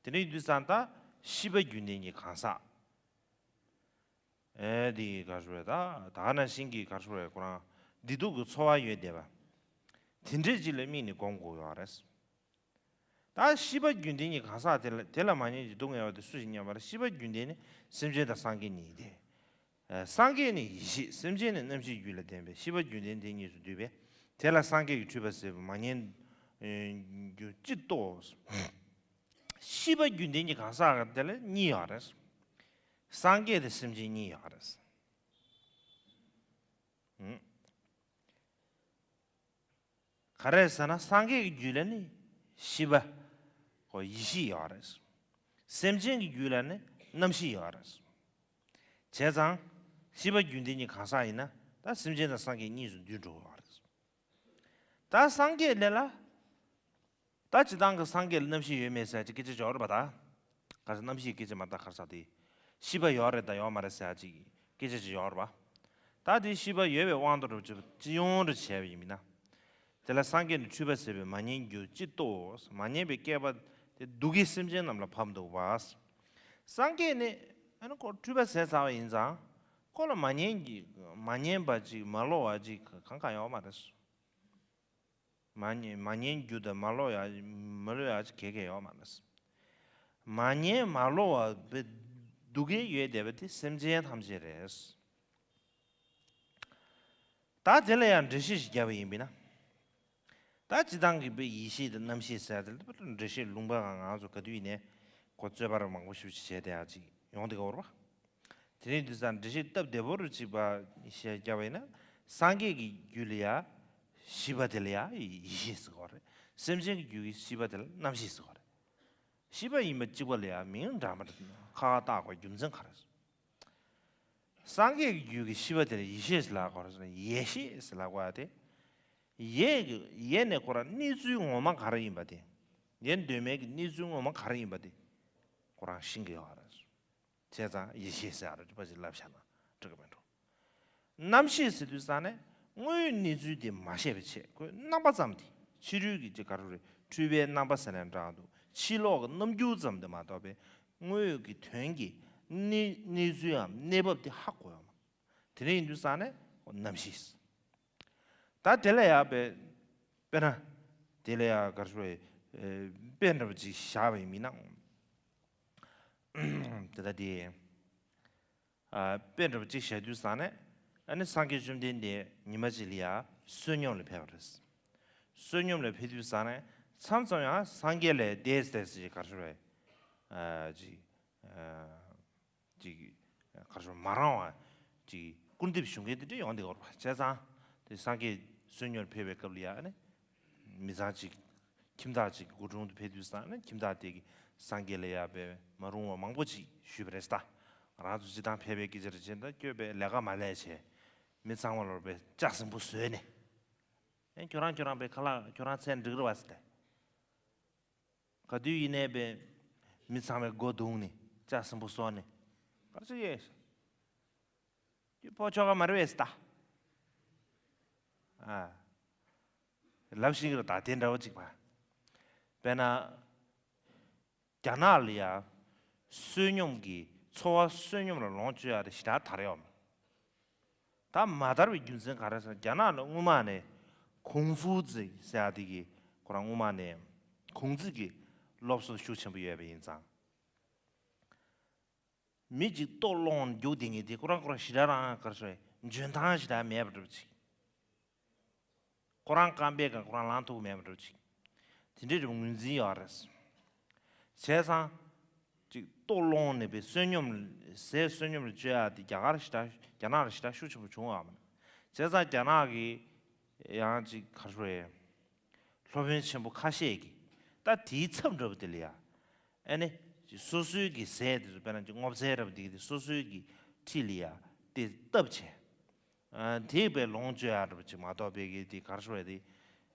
དེ་འདྲ་ཡིན་དུས་ཙ་ད་ཤེས་པ་རྒྱུན་ལྡན་གྱི་གང་ཟག་ཨེ། དེ་ག་རེ་ཞུ་རེད། ད་ད་ག་ནང་བཞིན་གྱི་ག་རེ་ཞུ་རེད། ཁོ་རང་བདེ་སྡུག་གི་ཚོར་བ་ཡོད་བསྡད་པ། དེ་འདྲས་ཅིག་ལ་དམིགས་ནས་སྒོམ་དགོས་ཡོད་རེད། ད་ཤེས་པ་རྒྱུན་ལྡན་གྱི་གང་ཟག་དེ་ལ་དེ་ལ་མ་ཉན་ཅིག་སྡུག་བསྔལ་བ་དེ་སུ་ཞིག་སྙམ་པ་རེད། ཤེས་པ་རྒྱུན་ལྡན་ནི་སེམས་ཅན་དང་སངས་རྒྱས་གཉིས་ཏེ། ཨ། སངས་རྒྱས་ནི་ཡེ་ཤེས། སེམས་ཅན་ནི་རྣམ་ཤེས་རྒྱུད་ལ་ལྡན་པས། ཤེས་པ་རྒྱུན་ལྡན་དེ་གཉིས་སུ་འདུས་པས། དེ་ལ་སངས་རྒྱས་ཀྱི་འཁྲུལ་པ་ཟད་པའི་མ་ཉན་རྒྱུ་ཅི་རྟོགས། ཤེས་པ་རྒྱུན་ལྡན་གྱི་གང་ཟག་དེ་ལ་གཉིས་ཡོད་རེད། སངས་རྒྱས་དང་སེམས་ཅན་གཉིས་ཡོད་རེད། ཨང་། ག་རེ་ཟེར་ན་སངས་རྒྱས་ཀྱི་རྒྱུད་ལ་ནི་ཤེས་པ་ཁོ་ཡེ་ཤེས་ཡོད་རེད། སེམས་ཅན་གྱི་རྒྱུད་ལ་ནི་རྣམ་ཤེས་ཡོད་རེད། བྱས་ཙང་ཤེས་པ་རྒྱུན་ལྡན་གྱི་གང་ཟག་ཡིན་ན་ད་སེམས་ཅན་དང་སངས་རྒྱས་གཉིས་སུ་འདུས་འགྲོ་གི་ཡོད་རེད། ད་སངས་རྒྱས་ལས་ལ། ད་སྤྱིར་བཏང་གི་སངས་རྒྱས་ལ་རྣམ་ཤེས་ཡོད་མེད་ཟེར་ཅིག་སྐད་ཆ་འཇོག་རེད་པ། ད་ག་རེ་རྣམ་ཤེས་སྐད་ཆ་མ་ད་ག་རེ་ཟེར་དེ། ཤེས་པ་ཡོད་རེད་དང་ཡོད་མ་རེད་ཟེར་ཅིག་སྐད་ཆ་ཅིག་ཡོད་རེད་པ། ད་དེ་ཤེས་པ་ཡོད་པའི་དབང་དུ་རུ་ཅིག་སྤྱི་ཡོངས་རུ་བྱས་པ་ཡིན་མིན་ན། དེ་ལ་སངས་རྒྱས་ནི་འཁྲུལ་པ་ཟད་པའི་མ་ཉན་རྒྱུ་ཅི་རྟོགས། མ་ཉན་པའི་བསྐལ་པ་དེ་སྡུག་བསྔལ་སེམས་ཅན་རྣམས་ལ་བབས་འདུག་པ། སངས་རྒྱས་ནི་ཨ་ནི་ཁོ་འཁྲུལ་པ་ཟད་ཚར་བ་ཡིན་ཙང་ཁོ་ལ་མ་ཉན་གྱི་མ་ཉན་པ་ཅིག་མ་བསླུ་བ་ཅིག་གང་གང་ཡོད་མ་རེད། མ་ཉན་མ་ཉན་རྒྱུ་དང་མ་བསླུ་ཡ་མ་བསླུ་ཡ་ཅིག་གེ་གེ་ཡོད་མ་རེད། མ་ཉན་མ་བསླུ་བ་བའི་སྡུག་བསྔལ་ཡོད་བསྡད་པ་དེ་སེམས་ཅན་ཐམས་ཅད་རེད། ད་དེ་ལ་ཡང་འགྲེལ་བཤད་ཞིག་བརྒྱབ་པ་ཡིན་པས་ན། ད་སྤྱིར་བཏང་གི་བོད་ཡེ་ཤེས་དང་རྣམ་ཤེས་ཟེར་དེ་ལ་འགྲེལ་བཤད་ལུང་པ་ང་ཚོ་ག་དུས་ཡིན་ནའི་ཁོ་རྩོད་པ་ར་མང་པོ་ཞིག་བྱས་བསྡད་ཡ་ཅིག་ཡོང་བསྡད་ཀྱི་ཡོད་རེད་པ། དེ་རིང་འདི་ཙམ་འགྲེལ་བཤད་སྟབས་བདེ་པོ་རུ་བྱེད་པ་ཞེས་བྱ་བས་ན། སངས་རྒྱས་ཀྱི་རྒྱུད་ལ་ཡ་ཤེས་པ་དེ་ལ་ཡ་ཡེ་ཤེས་ཟེར་གྱི་ཡོད་རེད། སེམས་ཅན་གྱི་རྒྱུད་ཀྱི་ཤེས་པ་དེ་ལ་རྣམ་ཤེས་ཟེར་གྱི་ཡོད་རེད། ཤེས་པ་ཡིན་པ་གཅིག་པ་ལ་ཡ་མིང་འདྲ་མི་འདྲ་ཁ་ཁ་བཏགས་དགོས་རྒྱུ་མཚན་ག་རེ་རེད། སངས་རྒྱས་ཀྱི་རྒྱུད་ཀྱི་ཤེས་པ་དེ་ལ་ཡེ་ཤེས་ཟེར་ལབ་དགོས་རེད་ཟེར་ན། ཡེ་ཤེས་ཟེར་ལབ་དགོས་ཡ་དེ། ཡེ་གི་ཡེ་ནས་ཁོ་རང་གནས་ཚུལ་ངོ་མ་ག་རེ་ཡིན་པ་དེ། ཡེ་གདོད་མའི་གི་གནས་ཚུལ་ངོ་མ་ག་རེ་ཡིན་པ་དེ་ཁོ་རང་ཤེས་ཀྱི་ཡོད་རེད། བྱས་ཙང་ཡེ་ཤེས་ཟེར་ཡ་རེད་པ་ཅིག་ལབ་བཞག་ན་འགྲིག་གི་མེད་འགྲོ། རྣམ་ཤེས་ཟེར་དུས་ཙ་ནས་དངོས་ཡོད་གནས་ཚུལ་དེ་མ་ཤེས་པའི་ཆེད་ཁོའི་རྣམ་པ་ཙམ་དེ། ཕྱི་རོལ་གྱི་ཅིག་ག་རེ་རེད། འཁྲུལ་པའི་རྣམ་པ་ཟེར་ནས་འདྲ་འདུག་ཕྱི་ལོགས་ཀྱི་རྣམ་འགྱུར་ཙམ་དེ་མ་གཏོགས་པའི་དངོས་ཡོད་ཀྱི་དོན་གྱི་གནས་གནས་ཚུལ་འམ་གནས་བབ་དེ་ཧ་གོ་ཡོད་མ། དེ་འདྲ་ཡིན་དུས་ཙ་ནས་རྣམ་ཤེས། ད་དེ་ལ་ཡ་དཔེ་དཔེར་ན་དེ་ལ་ཡ་ག་རེ་ཞུ་དཔེ་འདྲ་པོ་ཅིག་བཞག་པ་ཡིན་མིན་ན། དེ་ལྟ་དེ། ཨ། དཔེ་འདྲ་པོ་གཅིག་བཞག་དུས་ཙ་ནས་ཨ་ནི་སངས་རྒྱས་བཅོམ་ལྡན་འདས་ཉི་མ་གཅིག་ལ་ཡ་བསོད་སྙོམས་ལ་ཕེབས་པ་རེད། བསོད་སྙོམས་ལ་ཕེབས་དུས་ཙ་ནས་མཚམས་མཚམས་ཡང་སངས་རྒྱས་ལས་འདས་ཏེ་ཅིག་ག་རེ་ཞུ་རེད། ཨ། ཅིག་ཨ། ཅིག་ག་རེ་ཞུ་མ་རང་བ་ཅིག་སྐུར་འདེབས་ཞུ་མཁན་དེ་འདྲ་ཡོང་བསྡད་ཡོད་རེད་པ། བྱས་ཙང་དེ་སངས་རྒྱས་བསོད་སྙོམས་ཕེབས་པའི་སྐབས་ལ་ཡ་ཨ་ནི། མི་ཚང་གཅིག་ཁྱིམ་བདག་ཅིག་གི་སྒོ་དྲུང་དུ་ཕེབས་དུས་ཙང་ནས་ཁྱིམ་བདག་དེ་གིས་སངས་རྒྱས་ལ་ཡ་དཔེ་མ་རུང་བ་མང་པོ་ཅིག་ཞུས་པ་རེད་ད། ང་རང་ཚོ་སྤྱིར་བཏང་ཕལ་པའི་སྐད་ཆ་རེ་བྱས་ན་ད་སྐྱོ་པའི་ལས་ཀ་མ་ལས་བྱས། མི་ཚང་མ་ལོར་དཔེ་ལྕགས་ཟིང་པོ་བཟོས་ནས། ཨེ་ཁྱོད་རང་ཁྱོད་རང་དཔེ་ཁ་ལག་ཁྱོད་རང་ཚད་འགྲིག་རེད་བ་ཟེར་ཏེ། ག་དུས་ཡིན་ནའི་དཔེ་མི་ཚང་མའི་སྒོ་བརྡུངས་ནས་ལྕགས་ཟིང་པོ་བཟོས་ནས། ག་རེ་བྱེད་ཀྱི་ཡོད། ཁྱོད་ཕོ་ཁྱོ་ག་མ་རེད་བས་ད། ཨ། ལབ་ཤེས་ཀྱི་རེད། ད་དེ་འདྲ་བོ་ཅིག་བ། དཔེར་ན། རྒྱ་ནག་ལ་ཡ། བསོད་སྙོམས་ཀྱི་འཚོ་བ་བསོད་སྙོམས་ལ་ལོངས་སྤྱོད་ཡ་དེ་ཞེ་དྲག་དར་ཡོད་མ། ད་མ་དར་བའི་རྒྱུ་མཚན་ག་རེ་ཟེར་ན། རྒྱ་ནག་ལ་སྔོན་མ་ནས་ཁུང་ཧྥུ་ཙི་ཟེར་ཡ་དེ་གི་ཁོ་རང་སྔོན་མ་ནས་ཁུང་ཙི་གི་སློབ་གསོ་ཤུགས་ཆེན་པོ་ཡོད་པ་ཡིན་ཙང་། མི་གཅིག་ལྟོགས་སློང་རྒྱུག་བསྡད་མཁན་དེ་ཁོ་རང་ཁོ་རང་ཞེ་དྲག་རང་ག་རེ་ཟེར། འཇོན་ཐང་ཞེ་དྲག་མེད་པ་འདྲ་བོ་ཅིག་ཁོ་རང་རྐང་པའི་སྒང་ཁོ་རང་ལངས་ཐུབ་མེད་པ་འདྲ་བོ་ཅིག་དེ་འདྲའི་རིགས་ངོས་འཛིན་ཡོད་རེད། བྱས་ཙང་། ཅིག་ལྟོགས་སློང་ནས་པའི་བསོད་སྙོམས། ཟས་བསོད་སྙོམས་ལ་སྤྱོད་ཡ་དེ་རྒྱ་གར་ཞེ་དྲག་རྒྱ་ནག་ལ་ཞེ་དྲག་ཤུགས་ཆེན་པོ་བྱུང་བ་མ། བྱས་ཙང་རྒྱ་ནག་གི་ཡང་ཅིག་ག་རེ་ཟེར། སློབ་དཔོན་ཆེན་པོ་ཁ་ཤས་ཀྱིས་ད་དེའི་ཚབ་འདྲ་བོ་དེ་ལ་ཡ། ཨ་ནི། སོ་སོའི་གི་ཟས་དེ་ཚོ་དཔེར་ན་ཅིག་སྔོ་ཚལ་འདྲ་བོ་དེ་གི་དེ་སོ་སོའི་གི་འཁྲིས་ལ་ཡ་དེ་བཏབ་བྱས། ཨ། དེ་བས་ལོངས་སྤྱོད་ཡག་འདྲ་བོ་ཅིག་མ་གཏོགས་པའི་གི་དེ་ག་རེ་ཟེར་བ་དེ།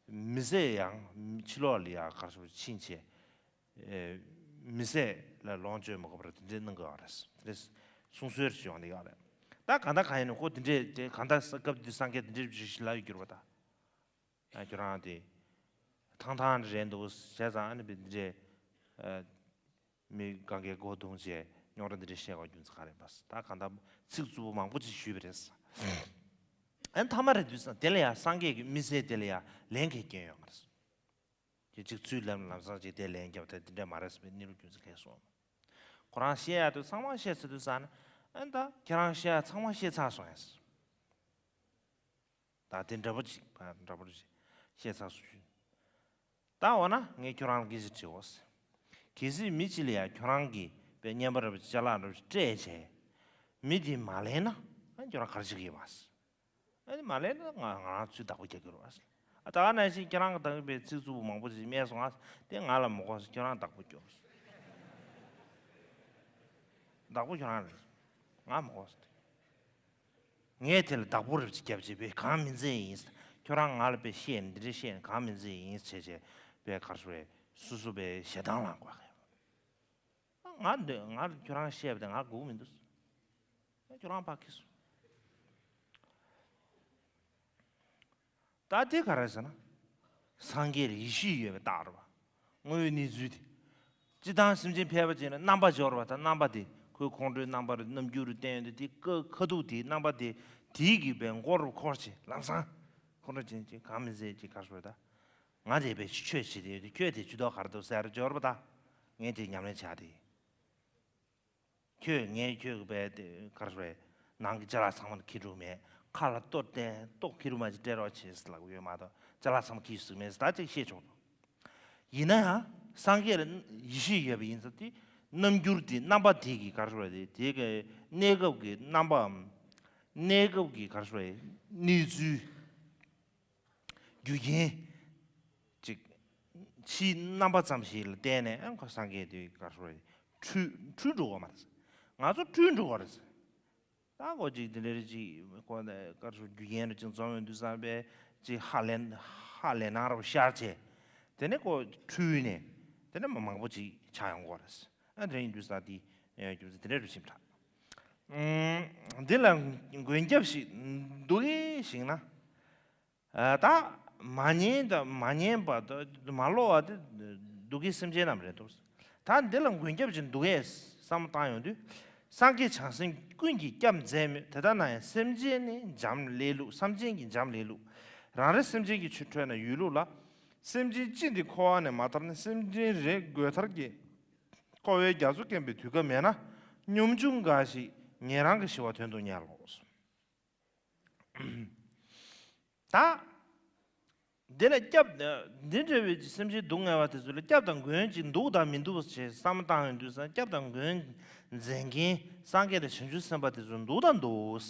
མི་ཟས་ཡང་ཕྱི་ལོགས་ལ་ཡ་ག་རེ་ཟེར་བ་ཕྱིན་བྱས། ཨེ། མི་ཟས་ལ་ལོངས་སྤྱོད་མ་དགོས་པར་དེ་འདྲའི་གནང་གི་ཡོད་རེད། དེ་འདྲའི་གསུང་སྲོལ་ཞིག་ཡོང་གི་ཡོད་རེད། ད་གང་ལྟར་གང་ཡིན་ན་ཁོ་དེ་འདྲའི་དེ་གང་ལྟར་སྐབས་དེ་དུས་སངས་རྒྱས་དེ་འདྲའི་ཞིག་ལབ་ཡོད་རྒྱུ་རེད་པ་ད། ཨ། ཁྱོད་རང་དེ་ཐང་ཐང་རེད་འདུག་བྱས་ཙང་། ཨ་ནི་དེ་འདྲའི། ཨ། མི་གང་གའི་མགོ་བརྡུང་བྱས་རྙོག་དྲ་འདི་འདྲ་བཤད་དགོས་རྒྱུ་མཚན་ག་རེ་ཡིན་པ། ད་གང་ལྟར་ཚིག་རྩུབ་པོ་མང་པོ་ཅིག་ཞུས་པ་རེད། ཨ་ནི་མཐའ་མ་རེད་དུས་ཙང་དེ་ལ་ཡང་སངས་རྒྱས་ཀྱིས་མི་ཟས་དེ་ལ་ཡང་ལན་གང་སྐྱོན་ཡོད་མ་རེད། དེ་གཅིག་ཚུར་ལམ་ལམ་སང་ཅིག་དེ་ལན་བརྒྱབ། ད་དེ་འདྲ་མ་རེད་ཟེར་བའི་གནས་ལུགས་རྒྱུ་མཚན་གང་གསུངས། ཁོ་རང་བཤད་ཡག་དེ་ཚང་མ་བཤད་ཚར་དུས་ཙང་ནི། ཨ་ནི་ད་ཁྱེད་རང་བཤད་ཡག་ཚང་མ་བཤད་ཚར་སོང་ཡ། ད་དེ་འདྲ་པོ་ཅིག་ཕར་འདྲ་པོ་ཅིག་བཤད་ཚར་སོང་ཞུ། ད་འོ་ན་ངས་ཁྱོད་རང་ལ་སྐད་ཆ་དྲི་འོ། གལ་སྲིད་མི་གཅིག་ལ་ཡང་ཁྱོད་རང་གིས་པའི་བརྙན་པར་ཅ་ལག་འདྲ་པོ་ཅིག་སྤྲད་བྱས། མི་དེས་མ་ལེན་ན། ཨ། ཁྱོད་རང་ག་རེ་བྱེད་ཀྱི་ཡོད་པ། ཨ་ནི་མ་ལེན་ན་ང་ང་རང་ཚུར་བདག་པོ་རྒྱག་གི་རེད་པ། ཨ། ད་ག་ནང་བཞིན་ཁྱེད་རང་གིས་བདག་པའི་ཚིག་རྩུབ་པོ་མང་པོ་ཅིག་སྨྲས་སོང་ང་། དེ་ང་ལ་མི་དགོས། ཁྱོད་རང་བདག་པོ་རྒྱོབ། བདག་པོ་ཁྱོད་རང་རེད། ང་མི་དགོས། ངས་དེ་ལ་བདག་པོ་རེ་ཅིག་བརྒྱབ་བྱས་པས་གང་མིན་ཚད་ཡིན། ཁྱོད་རང་ང་ལ་པའི་བཤད་འདི་འདྲ་བཤད་གང་མིན་ཚད་ཡིན་བྱས་བྱས་པའི་ག་རེ་ཟེར་བས་སོ་སོ་པའི་ཞེ་སྡང་ལངས་དགོས་ཀྱི། ང་འདི་ང་ཁྱོད་རང་བཤད་པ་དེ་ང་དགོས་མི་འདུག་ཁྱོད་རང་ཕར་ཁྱེར་སོང་། ད་དེ་ག་རེ་ཟེར་ན། སངས་རྒྱས་ལ་ཡེ་ཤེས་ཡོད་པའི་རྟགས་རེད་པ། དངོས་ཡོད་གནས་ཚུལ་དེ། སྤྱིར་བཏང་སེམས་ཅན་ཕལ་པ་ཅིག་ལ་རྣམ་པ་སྦྱོར་བ་དང་། རྣམ་པ་དེ་ཁོའི་ཁོང་ཁྲོའི་རྣམ་པ་རེད། རྣམ་འགྱུར་རེད། བསྟན་ཡོད་དེ། དེ་ཁ་ཁ་ཐུག་དེའི་རྣམ་པ་དེ་དེའི་གི་པའི་མགོ་རུ་འཁོར་བྱས་ལམ་སང་། ཁོང་ཁྲོ་ཅན་གྱི་གང་མིན་ཚད་ཀྱི་ག་རེ་ཟེར་ད། ང་དེ་པའི་ཆོས་བྱེད་དེ་ཡོད་དེ། ཁྱོད་དེ་ཇུས་གཏོགས་ག་རེ་འདུག་ཟེར་སྦྱོར་བ་དང་། ངས་དེ་ཉམས་ལེན་བྱ་དེ། ཁྱོད་ངས་ཁྱོད་ཀྱི་པའི་དེ་ག་རེ་ཟེར་བས། ནང་གི་ཅ་ལག་ཚང་མ་ལ་ཁྱི་ཕྲུག་མེད། ཁ་ལ་གཏོར་ཏེ་ལྟོ་ཁྱི་ཕྲུག་མ་ཅིག་སྤྲད་རོགས་བྱེད་ཟེར་ལབ་ཡོད་མ་གཏོགས། ཅ་ལག་ཚང་མ་ཁྱི་ཟིག་མེད་ཟེར་ད་ཅིག་བཤད་ཆོག་འགྲོ། ཡིན་ན་ཡང་སངས་རྒྱས་ལ་ཡེ་ཤེས་ཡོད་པ་ཡིན་ཙང་དེ་རྣམ་འགྱུར་དེ། རྣམ་པ་དེ་གི་ག་རེ་ཟེར་བས། དེ་དེ་གི་གནས་སྐབས་ཀྱི་རྣམ་པའམ། གནས་སྐབས་ཀྱི་ག་རེ་ཟེར་བས། གནས་ཚུལ། རྒྱུ་རྐྱེན་ཅིག་ཕྱིའི་རྣམ་པ་ཙམ་ཞིག་ལ་བརྟེན་ནས། ཨ། ཁོ་སངས་རྒྱས་དེ་ག་རེ་ཟེར་བས། འཁྲུལ་འཁྲུལ་འགྲོ་གི་མ་རེད། ང་ཚོ་འཁྲུལ་འགྲོ་གི་རེད། ད་ཁོ་ཅིག་དེ་འདྲ་རེ་ཅིག་ཁོ་ག་རེ་ཟེར། རྒྱུ་རྐྱེན་རེ་ཅིག་འཛོམས་ཡོང་དུས་ཙམ་པས་ཅིག་ཧ་ལས་ཧ་ལས་སྣང་རུ་ཤར་བྱས། དེ་ནས་ཁོ་འཁྲུལ་ནས་དེ་ནས་མ་མང་པོ་ཅིག་ཆགས་ཡོང་གི་རེད། ཨ། དེ་འདྲ་ཡིན་དུས་ཙམ་དེ་རྒྱུ་མཚན་དེ་འདྲ་རེ་ཕྱིན་པ་འདྲ། ཨུམ། འདི་ལ་མགོན་སྐྱབས་ཤིག་འདུག་གི་ཞིག་ན། ཨ། ད་མ་ཉན་དང་མ་ཉན་པ་དང་མ་བསླུ་བ་དེ་སྡུག་གི་སེམས་ཅན་རྣམས་རེད་འདུག་ད་འདི་ལ་མགོན་སྐྱབས་ཅིག་འདུག་གས་བསམ་བློ་བཏང་ཡོང་དུས། སངས་རྒྱས་བྱང་སེམས་ཀུན་གྱིས་སྐྱབས་མཛད་མོད། དེ་ལྟ་ན་ཡང་སེམས་ཅན་ནི་འབྱམས་ལེ་ལུགས། སེམས་ཅན་གྱི་འབྱམས་ལེ་ལུགས། རང་རེ་སེམས་ཅན་གྱི་ཆོས་ཁྲོད་ན་ཡོད་ལུགས་ལ། སེམས་ཅན་ཅི་འདི་འཁོར་བ་ནས་མ་ཐར་ན། སེམས་ཅན་རེ་དགོས་ཐར་གྱི་འཁོར་བའི་རྒྱ་མཚོ་སྐེམ་པའི་དུས་སྐབས་མེད་ན། སྙོམས་ཆུང་འགའ་ཞིག་ཉན་རང་གི་ཞི་བ་དོན་དུ་གཉེར་ལོ། ད། འདི་ལ་སྐྱབས། འདི་འདྲ་བའི་སེམས་ཅན་སྡུག་བསྔལ་བ་དེ་ཚོ་ལ་སྐྱབས་དང་མགོན་ཅིག་འདུག་དང་མི་འདུག་ཅེས་བསམ་བློ་བཏང་ཡོང་དུས་ཙང་། སྐྱབས་དང་མགོན་མཛད་མཁན་སངས་རྒྱས་དང་བྱང་ཆུབ་སེམས་དཔའ་དེ་ཚོ་འདུག་དང་འདུག་